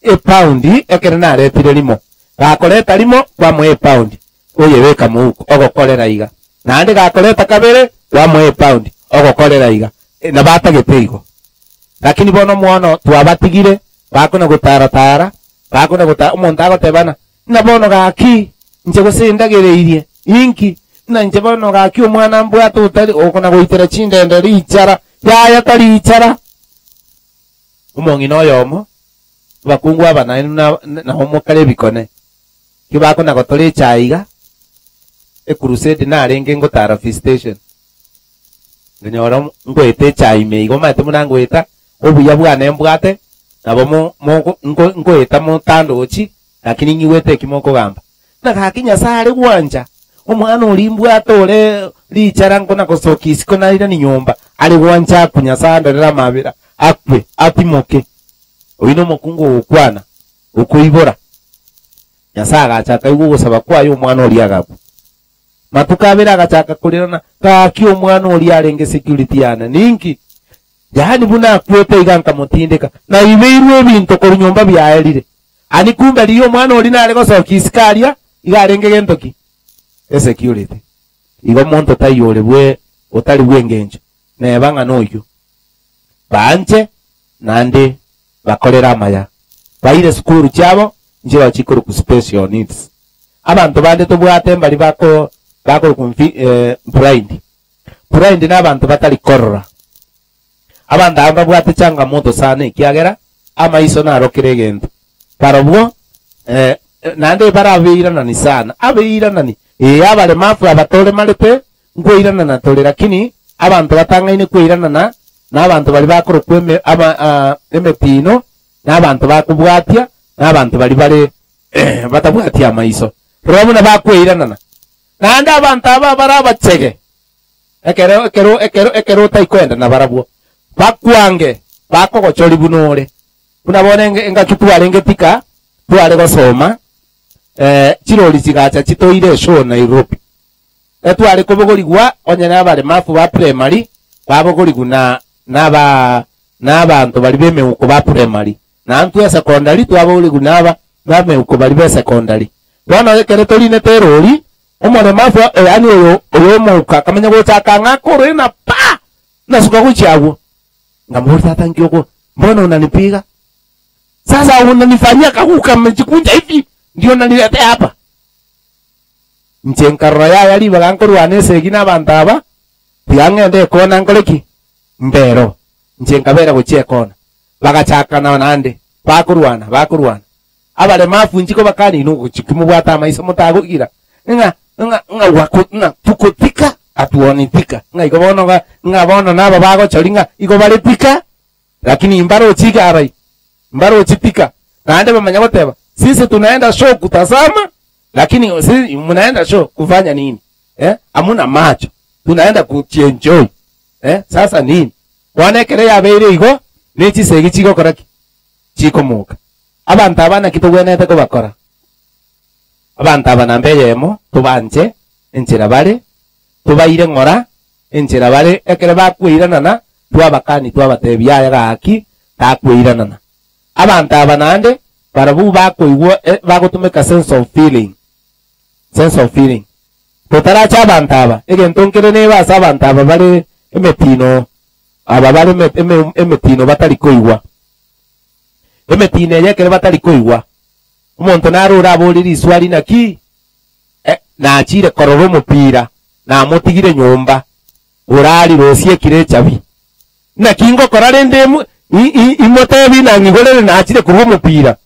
epaundi ekero naretire rimo. Gakoreta rimo, kwamoa epaundi, oyebeka mouko, ogokorera iga. Naende gakoreta kabere, kwamoa epaundi, ogokorera iga. Nabo atagete igo. Lakini bono omwono twabatigire, bakona gotara-tara, bakona gota omonto agotebana, ng'a bono gaki, inche gose ndagereirie, inki? Ng'a inche bono gaki omwana mbwate otari okona goitera chindende richara, yaya tari richara. Omong'ina oyomo, abakungu aba naende na nabo mokare ebikone, ki bakona gotora echae iga, ecrusade narenge ngotara visitation, nkanyora ngoeta echae ime iga omanyete buna ngoeta, obuya bwane mbwate, nabo mo mogo nko nkoeta motandochi, lakini ng'igwete eki mokogamba. Ng'a gaki Nyasae are gwancha, omwana oria mbwate ore richara nkona gosoka isiko nairani nyomba, are gwancha akwe Nyasae andorere amabera, akwe, atimoke. Oyio nomokungu ogokwana, okoibora. Nyasae agacha akaigwa ogosaba kwaye omwana oria agakwa. Matuko abere agachaka korirana, gaki omwana oria arenge security yane ninki? Yaani buna akwete iga nkamotindeka, naibeirwe ebinto korwa nyomba biaerire. Ani kumbe riria omwana oria nare gosokia isiko aria, iga arenge gento ki? Esecurity. Igo monto taiyo ore bwe otari bw'engencho, neba ng'a noyio. Baanche naende bakorere amaya. Baire sukuru chiabo nchiroo chikorokwa special needs. Abanto bande tobwate mbari bako bakorokwa mfi eh, blind. Blind nabanto batari korora. Abanto aba mbabwate changamoto sana ekiagera amaiso naro kera egento. Barobwo eh, naende bare abeiranani sana, abeiranani. Ee, abaremafu aba toremarete nkoiranana tore lakini abanto batang'aine koiranana na abanto baria bakorokwa eme, ama, ah, emetino, na abanto bakobwatia, na abanto baria bare batabwati amaiso. Rora buna bakoiranana. Naende abanto aba bare abachege, ekero ekero ekero ekero otaikoenda nabarabwo, bakwange, bakogochoria buna ore. Buna bono enge engaki twarenge tika, tware gosoma, eh, chirori chigacha chitoire eshoo Nairobi. Etware kobogorigwa onye nabaremafu ba primary, babogorigwa na naba nabanto baria b'emeuko ba primary. Na intwe esecondary twabogorigwa naba b'emeuko baria b'esecondary. Bono ekero torinete erori, omoremafu yaani oyo oyo omouko akamanya gocha akang'aka oroe na pa! Nasuka gochia agwo. Nkamoboria tata nki oko mbona unanipiga? Sasa unanifanyia kaguka amejikunja hivi ndio unaniletea hapa. Inche nkarora yaya ribaga nkorwana esegi na abanto aba, tiga ng'ende ekona nkore ki? Mbero. Inche nkabera gochia ekona. Bagachakana naende, bakorwana, bakorwana. Abaremafu inche kobakania inwe gochia kimobwate amaiso motagogira, ng'a ng'a ng'a wako ng'a tuko tika atuoni tika, ng'a igo bono ga ng'a bono naba bagochori ng'a igo bare tika. Lakini mbarochi iga arai, mbarochi tika. Naende bamanya goteba, sisi tunaenda show kutazama, lakini si mnaenda show kufanya nini? Eh? Hamuna macho. Tunaenda kujienjoy. Eh? Sasa nini? Bono ekero yabeire igo, ne chisegi chigokora ki? Chikomoka. Abanto aba naki togwenerete kobakora? Abanto aba namba eyemo, tobanche enchera bare, tobaire ng'ora enchera bare, ekero bakweiranana, twabakani twabatebia yaya gaki, takweiranana. Abanto aba naende, barabwo bakoigwa eh, bagotumeka sense of feeling, sense of feeling. Totaracha abanto aba, egento nkere nebe ase abanto aba bare emetino, aba bare eme, eme, emetino batari koigwa. Emetino eye ekero batari koigwa, omonto naro oraborie riswali naki, eh, nachire korora omopira, namotigire nyomba, orarire osiekire echabi. Naki ngokora rende imo- i- i- imotebi ng'a ng'igorere nachire korwa omopira?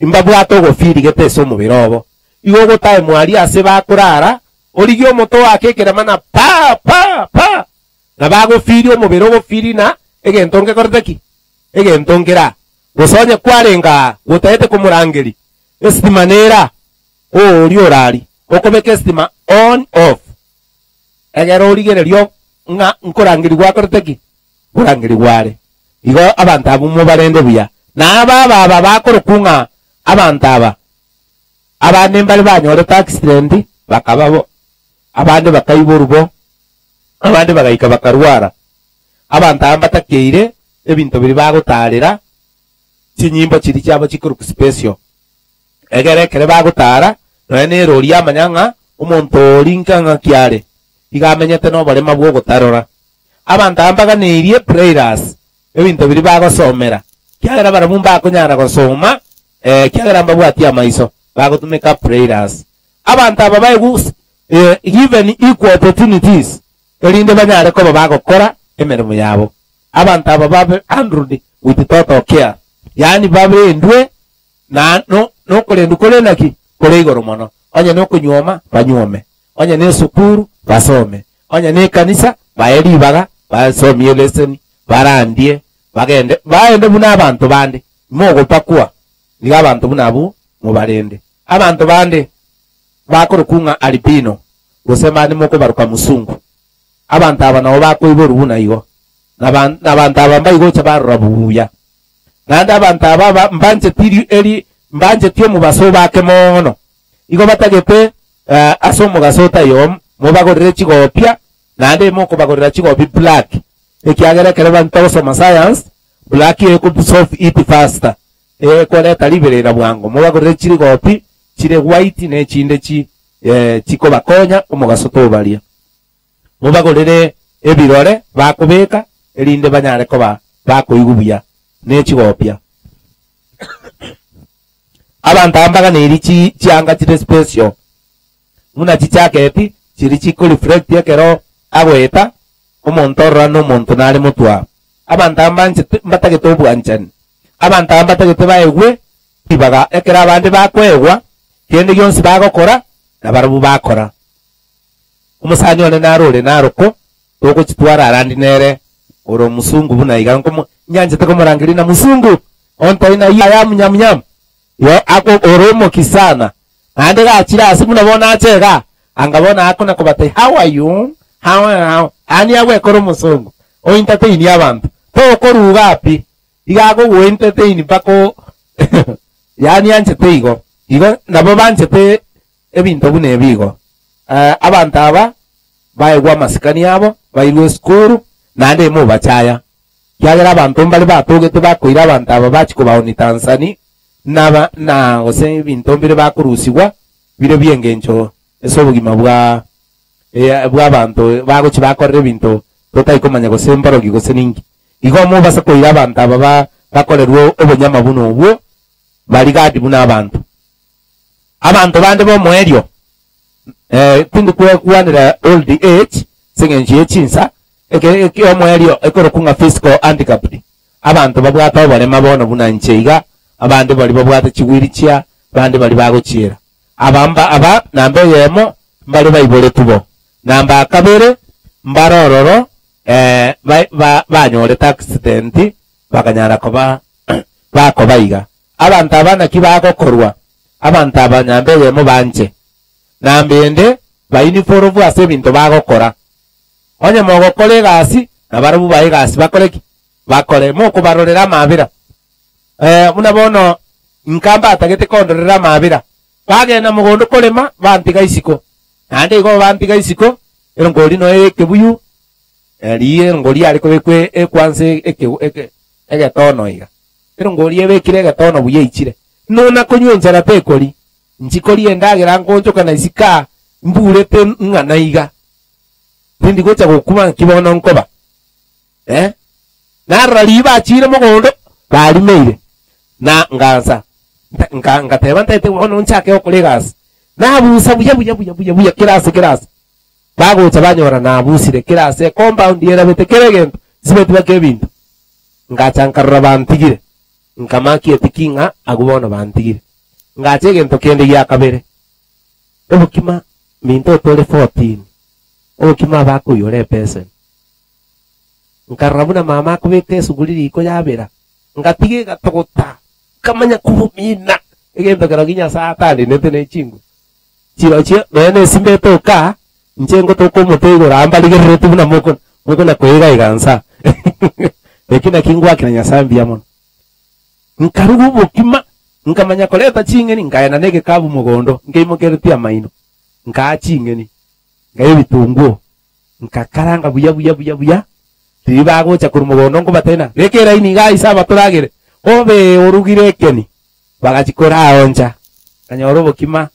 Imbabwate ogofiri gete ase omobere obo. Igo ogotaemwa aria ase bakorara, origie omote oake ekerema na pa! Pa! Pa! Na bagofiri omobere ogofiri na egento ngekorete ki? Egento nkere aa. Gose onye kwarenge aa, gotagete komorangeria, esitima nere aa, ooria orari, okobeka esitima on off. Egere origererie ng'a nkorangeria gwakorete ki? Nkorangerigwa are. Igo abanto abwo mobarende buya. Na aba aba bakorokwa ng'a abanto aba, abande mbare banyorete accident bakaba bo, abande bakaiborwa bo, abande bagaika bakarwara. Abanto aba mbatakeire ebinto biria bagotaarera, chinyimbo chiria chiabo chikorokwa special. Egere ekero bagotara, nonya nere oria amanya ng'a omonto oria inka ng'aki are, iga amenyete noborema bw'ogotarora. Abanto aba mbaganeirie prayers, ebinto biria bagosomera, ekiagera barabwo mbakonyara gosoma, ekiagera mbabwati amaiso, bagotumeka prayers. Abanto aba baegwe given equal opportunities, erinde banyare koba bagokora emeremo yabo. Abanto aba babe handled with total care, yaani barendwe na nokorendwa kore naki? Kore igoro mono. Onye nokonyuoma, banyuome. Onye nesukuru, basome. Onye nekanisa, bae ribaga, basomie eleseni, barandie, bagende, baende buna abanto bande. Mogopakwa, nigo abanto buna abwo mobarende. Abanto bande bakorokwa ng'a albino, gose mbande mokobaroka musungu. Abanto aba nabo bakoiborwa buna igo. Nabanto aba mbaigocha barora buya. Naende abanto aba mbancheti eri mbancheti omobaso obake mono. Igo batagete ase omogaso otaiyo mobagorere chigopia, naende mokobagorera chigopi black, ekiagera ekero togosoma science, black eko absorb heat faster, ekoreta riberera bwango. Mobagorere chirigopi chire white na echinde chi chikobakonya omogaso tobaria. Mobagorere ebirore bakobeka erinde banyare koba bakoigwa buya ne chigopia. Abanto aba mbaganeiri chi chianga chire special buna chijaketi chiri chiko reflect ekero agoeta omonto orora na omonto nare motwe. Abanto aba mbanchete mbatagete obwanchani. Abanto aba mbatagete baegwe ribaga ekero abande bakoegwa kende gionsi bagokora na barabwo bakora. Omosani one naro ore naroko togochitwara arandi nere ore omusungu buna iga nkomo nyanchete komorangeria na musungu ontai na I am nyam nyam yo ako ore omoki sana naende gachire ase buna bono ache iga anga bono akona kobatebia how are you how are how yaani agwekora omosongo o entertain abanto tokoruga pi iga akogo entertain mpaka yaani anchete igo igo nabo banchete ebinto buna ebi igo. Abanto aba baegwe amasikani abo, bairwe esukuru, naende imobachaya, ekiagera abanto mbare batogete bakoira abanto aba bachia kobaonia Tanzania, naba na gose ebinto mbire bakorusigwa bire bi'engencho ase obogima bwa bw'abanto bagochia bakorera ebinto totari komanya gose mborogi gose ninki. Igo mobasa koira abanto aba ba bakorerwe obonyama buna obwo, barigadi buna abanto. Abanto bande b'omoerio, tindi kwekwanera old age ase eng'encho ye chinsa, eke ekiomoerio ekorokwa ng'a physical handicapped, abanto babwate oborema bono buna inche iga, abande baria babwate chiwheelchair, abande baria bagochiera. Aba mba aba namba eyemo mbare baiboretwe bo, namba kabere mbare ororo. Eh, ba, ba, banyorete accident bakanyara koba bakoba iga. Abanto aba naki bagokorwa? Abanto aba nyamba eyemo banche. Namba ende bainiforobwe ase ebinto bagokora. Onye mogokora egasi, nabarabwo bae egasi bakore ki? Bakore. Mokobarorera amabera. Eh, buna bono inka mbatagete kondorera amabera. Bagenda mogondo korema, bantiga isiko. Naende igo bantiga isiko, erongori noyo ekebuyu, riria erongori yare kobekwa ekwansa eke eke egetono iga. Erongori ebekire egetono buya eichire. Nona konywa enchara tekori, nchikoria endagera nkoonchoka na isiko aa, mburete ng'ana iga. Tindi gocha gokuma naki bono nkoba. Eh? Narora riria bachiire mogondo, barimeire, na ngansa, nta- nka- ngateba ntaete bono nchake gokora egasi. Nabusa buya buya buya buya buya kera ase kera ase. Bagocha banyora nabusire kera ase ecompound erabete kera egento, nsibeti baka ebinto. Ngacha nkarora bantigire, nkamakia etiki ng'a agwo bono bantigire. Ngacha egento kende gia kabere, obokima minto otore 14, obokima abakoiyora epeseni. Nkarora buna mama akobeka esuguri riko yabera, ngatiga egatogota, nkamanya kobomina. Egento kerogi Nyasae atandinete ne chinguru. Chirochio nonya na esimba etoka, inche ngotoka omote igoro aa mbarigerereti buna moko mokona koiga iga nsa. Eki naki ngwakera Nyasae mbuya mono. Nkaruga obokima, nkamanya koreta ching'eni, nkaenda na egekabu mogondo, nkeimokeretie amaino, nkaa ching'eni, nkaa ebitunguo, Nkakaranga buya buya buya buya, riria bagocha korwa mogondo nkobatebia ng'a, Beka eraini igaa ase abatoragere, obe orugire ekeni. Bagachia koraoncha, nkanyora obokima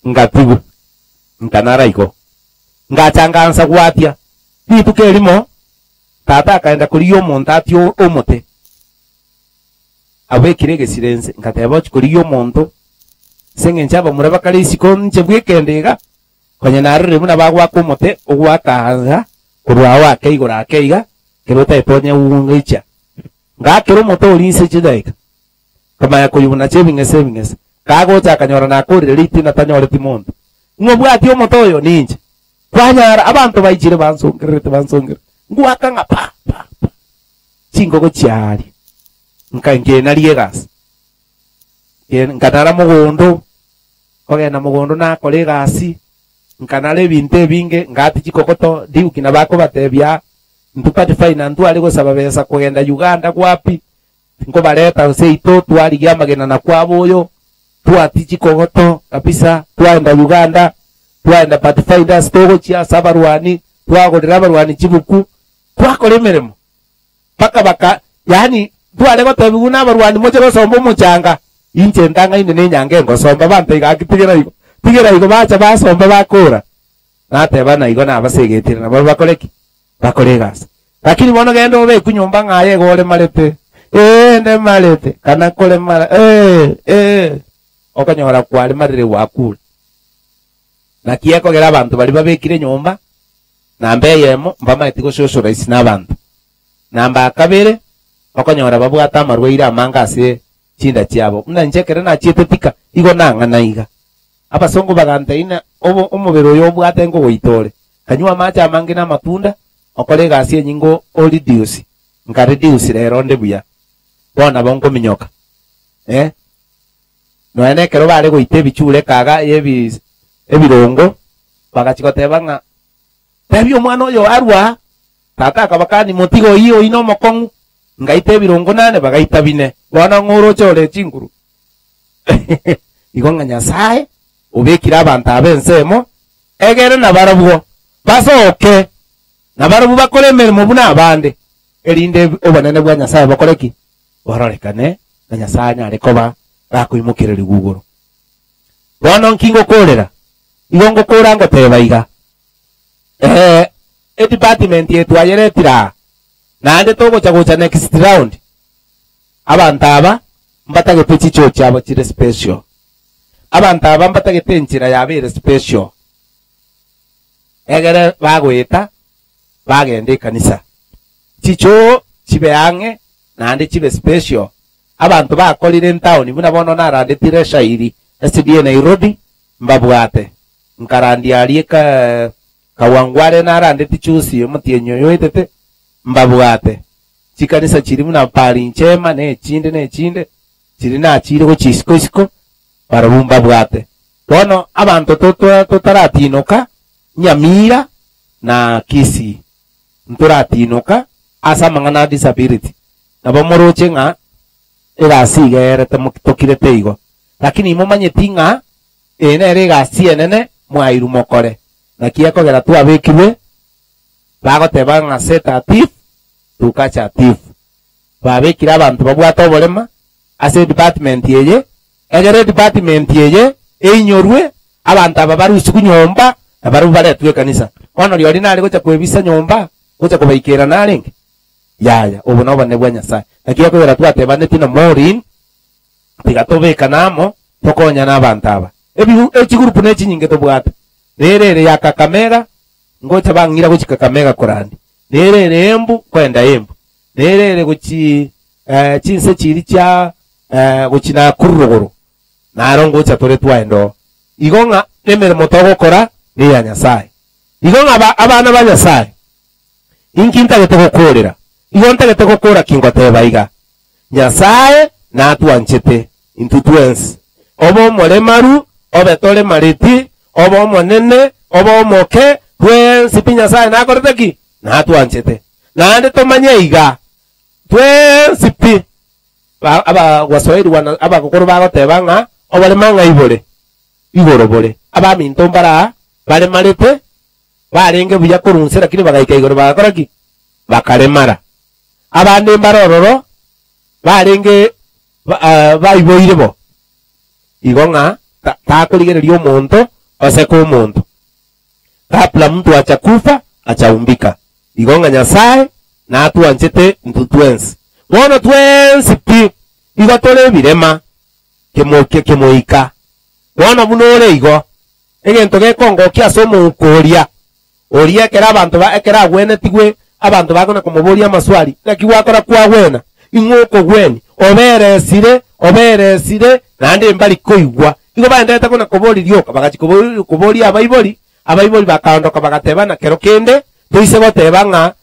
ngatigwa, nkanara igo. Ngacha ngansa gwatia. Rituko erimo, tata akaenda korigia omonto atie omote, abekire egesire inse. Ngateba ochia korigia omonto, ase eng'encho abamura bakare isiko inche bw'ekende iga, Konya narorire buna bagoaka omote ogoaka korwa ao ake igoro ake iga, ekero otaete onye ung'icha. Ngaakera omote oria inse chidaeka, nkamanya koyubunacha ebing'ese ebing'ese. Kagocha akanyora nakorire ritina tanyoreti monto. Ng'a obwatie omote oyo ninche. Kwanyara abanto baichire bansongererete bansongererete. Ngoaka ng'a pa pa pa. Chingogo chiaria. Nka nkenaria egasi. Nkanara mogondo. Nkogenda mogondo nakora egasi, nkanara ebinto ebinge, ngati chikokoto, Duke nabo akobatebia, intwe Pathfinder ntware gosaba besa kogenda Uganda gwapi, nkobareta seito twarigia amagena na kwaba oyo, twati chikogoto kabisa, twaenda Uganda, twaenda Pathfinders togochia ase abarwani, twagorera abarwani chibuku, twakora emeremo mpaka baka yaani tware gotebigwa na abarwani moche gosomba omochanga, inche ntang'aine na enyange ngosomba banto iga gaki tigera igo, tigera igo bacha basomba bakora. Nateba na igo nabasegetire nabo bakore ki? Bakore egasi. Lakini bono genda obekwe nyomba ng'a aye igo oremarete, ee ndemarete, kana koremara ee ee, okonyora kwaremarire gwakure. Naki ekogera abanto baria babekire nyomba, Namba eyemo, mbamaeti gososora isi nabanto. Namba ya kabere, okonyora babwate amarwaire amange ase chinda chiabo. Buna inche ekero nachiete Thika, igo nang'ana iga. Abasongo bagantebia ng'a obo omobere oyo obwate nkogoita ore. Kanywa amache amange na amatunda, okore egasi enyinge o reduce. Nka reduce rero onde buya. Bono nabo nkominyoka. Eh. Nonya nekero bare goita ebichure ekaga yebi ebirongo, bagachia goteba ng'a Tebia omwana oyo arue aa. Tata akabakania, Motige oyio oino omokong'u. Ngaita ebirongo nane, bagaita bine. Bono ng'o oroche ore chinguru? Igo ng'a Nyasae obekire abanto aba ensemo, egere nabarabwo basoke, nabarabwo bakore emeremo buna abande, erinde obonene bwa Nyasae bokore ki? Bororekane, na Nyasae anyare koba gakoimokererigwa igoro. Bono nki ngokoorera? Igo ngokoora ngoteba iga, Ee, edepartment eye twayeretire aa, naende togocha gocha next round, abanto aba mbatagete chichoo chiabo chire special. Abanto aba mbatagete enchera yabo ere special, egere bagoeta bagenda ekanisa. Chichoo chibe ang'e naende chibe special. Abanto bakorire entaoni buna bono narandetire eshairi SDA Nairobi, mbabwate. Nkarandia aria eka. Kawangware narandeti chusi omotienyi oyo oetete, mbabwate. Chikanisa chiria buna Pari Njema na echinde na echinde, chiria nachire gochia isiko isiko, barabwo mbabwate. Bono abanto totaratinoka Nyamira na Kisii, ntoratinoka ase amang'ana a disability. Nabo moroche ng'a egasi iga erete tokirete igo. Lakini imomanyeti ng'a eye nere egasi enene mwairwe mokore. Naki ekogera twabekirwe, bagoteba ng'a set a thief to catch a thief. Babekire abanto babwate oborema ase edepartment eye, egere edepartment eye einyorwe, abanto aba barusigwe nyomba, na barabwo baretwe ekanisa. Bono rirorio nare gocha kwebisa nyomba, gocha kobaikera narenge? Yaya, obo nobonene bwa Nyasae. Naki ekogera twatebanetie na Maureen, tiga tobekane amo, tokonyane abanto aba. Ebigu echigurupu ne chinyinge tobwate. Nere ere ya Kakamega, ngocha bang'ira gochia Kakamega korandia. Nere ere Embu, nkoenda Embu. Nere ere gochi chinse chiria chia gochia Nakuru rogoro, naro ngocha tore twaenda oo. Igo ng'a nemeremo togokora neya Nyasae. Igo ng'a abana ba Nyasae, inki ntagete gokoorera? Igo ntagete gokora ki ngoteba iga? Nyasae natwanchete intwe twensi, obe omoremaru, obe toremareti, obe omonene, obe omoke, twensi pi Nyasae nakorete ki? Natwanchete. Naende tomanye iga, twensi pi, abagwaswahili wana abagokoro bagoteba ng'a oborema ng'ai bore? Igoro bore. Abaminto mbare aa baremarete, barenge buya korwa inse lakini bagaika igoro bagakora ki? Bakaremara. Abande mbare ororo barenge baiboire bo. Igo ng'a takorigereria omonto oseke omonto. Kabla mtu acha kufa achaumbika. Igo ng'a Nyasae natwanchete intwe twensi. Bono twensi pi igo tore ebirema kemoika. Bono buna ore igo, egento gekongokia ase omouko oria, oria ekero abanto ba ekero agwenetigwe abanto bakona komoboria amaswali, naki gwakora kwagwena? Ing'o okogwenia? Oberesire, oberesire, naende mbari koigwa. Igo baenderete kona koboria rioka, bagachia koboria abaibori, abaibori bakaondoka bagateba na kero kende toise goteba ng'a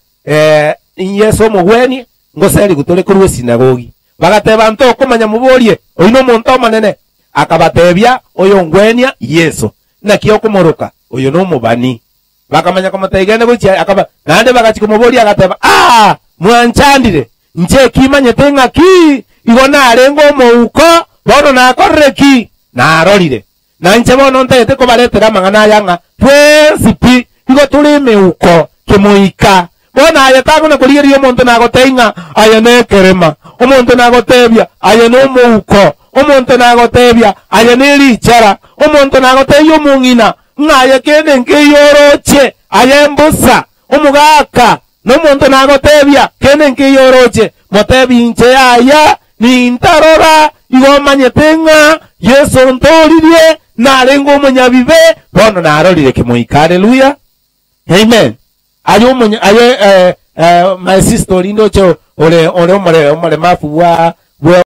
Yeso omogwenie, ngoserigwe tore korwa esinagogi. Bagateba, Ntokomanya moborie, oyio nomonto omonene? Akabatebia, Oyongwenia Yeso. Naki okomoroka? Oyo nomobani. Bakamanya komotebia, Genda gochia akaba. Naende bagachia komoboria agateba, Aa! Mwanchandire, inche ekimanyete ng'aki? Igo narenge omouko, bono nakorire ki? Narorire. Na inche bono ntagete kobaretera amang'ana aya ng'a twensi pi igo tore emeuko kemoika. Bono aye takona korigereria omonto nagotebia ng'a aye nekerema, omonto nagotebia aye nomouko, omonto nagotebia aye nerichara, omonto nagotebia omong'ina ng'a aye kende nkeiyo oroche, aye mbosa, omogaka, nomonto nagotebia kende nkeiyo oroche, motebi inche yaya, nintarora, igo omanyete ng'a Yeso ontooririe, narenge omonyabibe, bono narorire kemoika. Haleluya! Amen. Aye omonya aye my sister orinde oche ore ore omore omoremafu bwa bwa.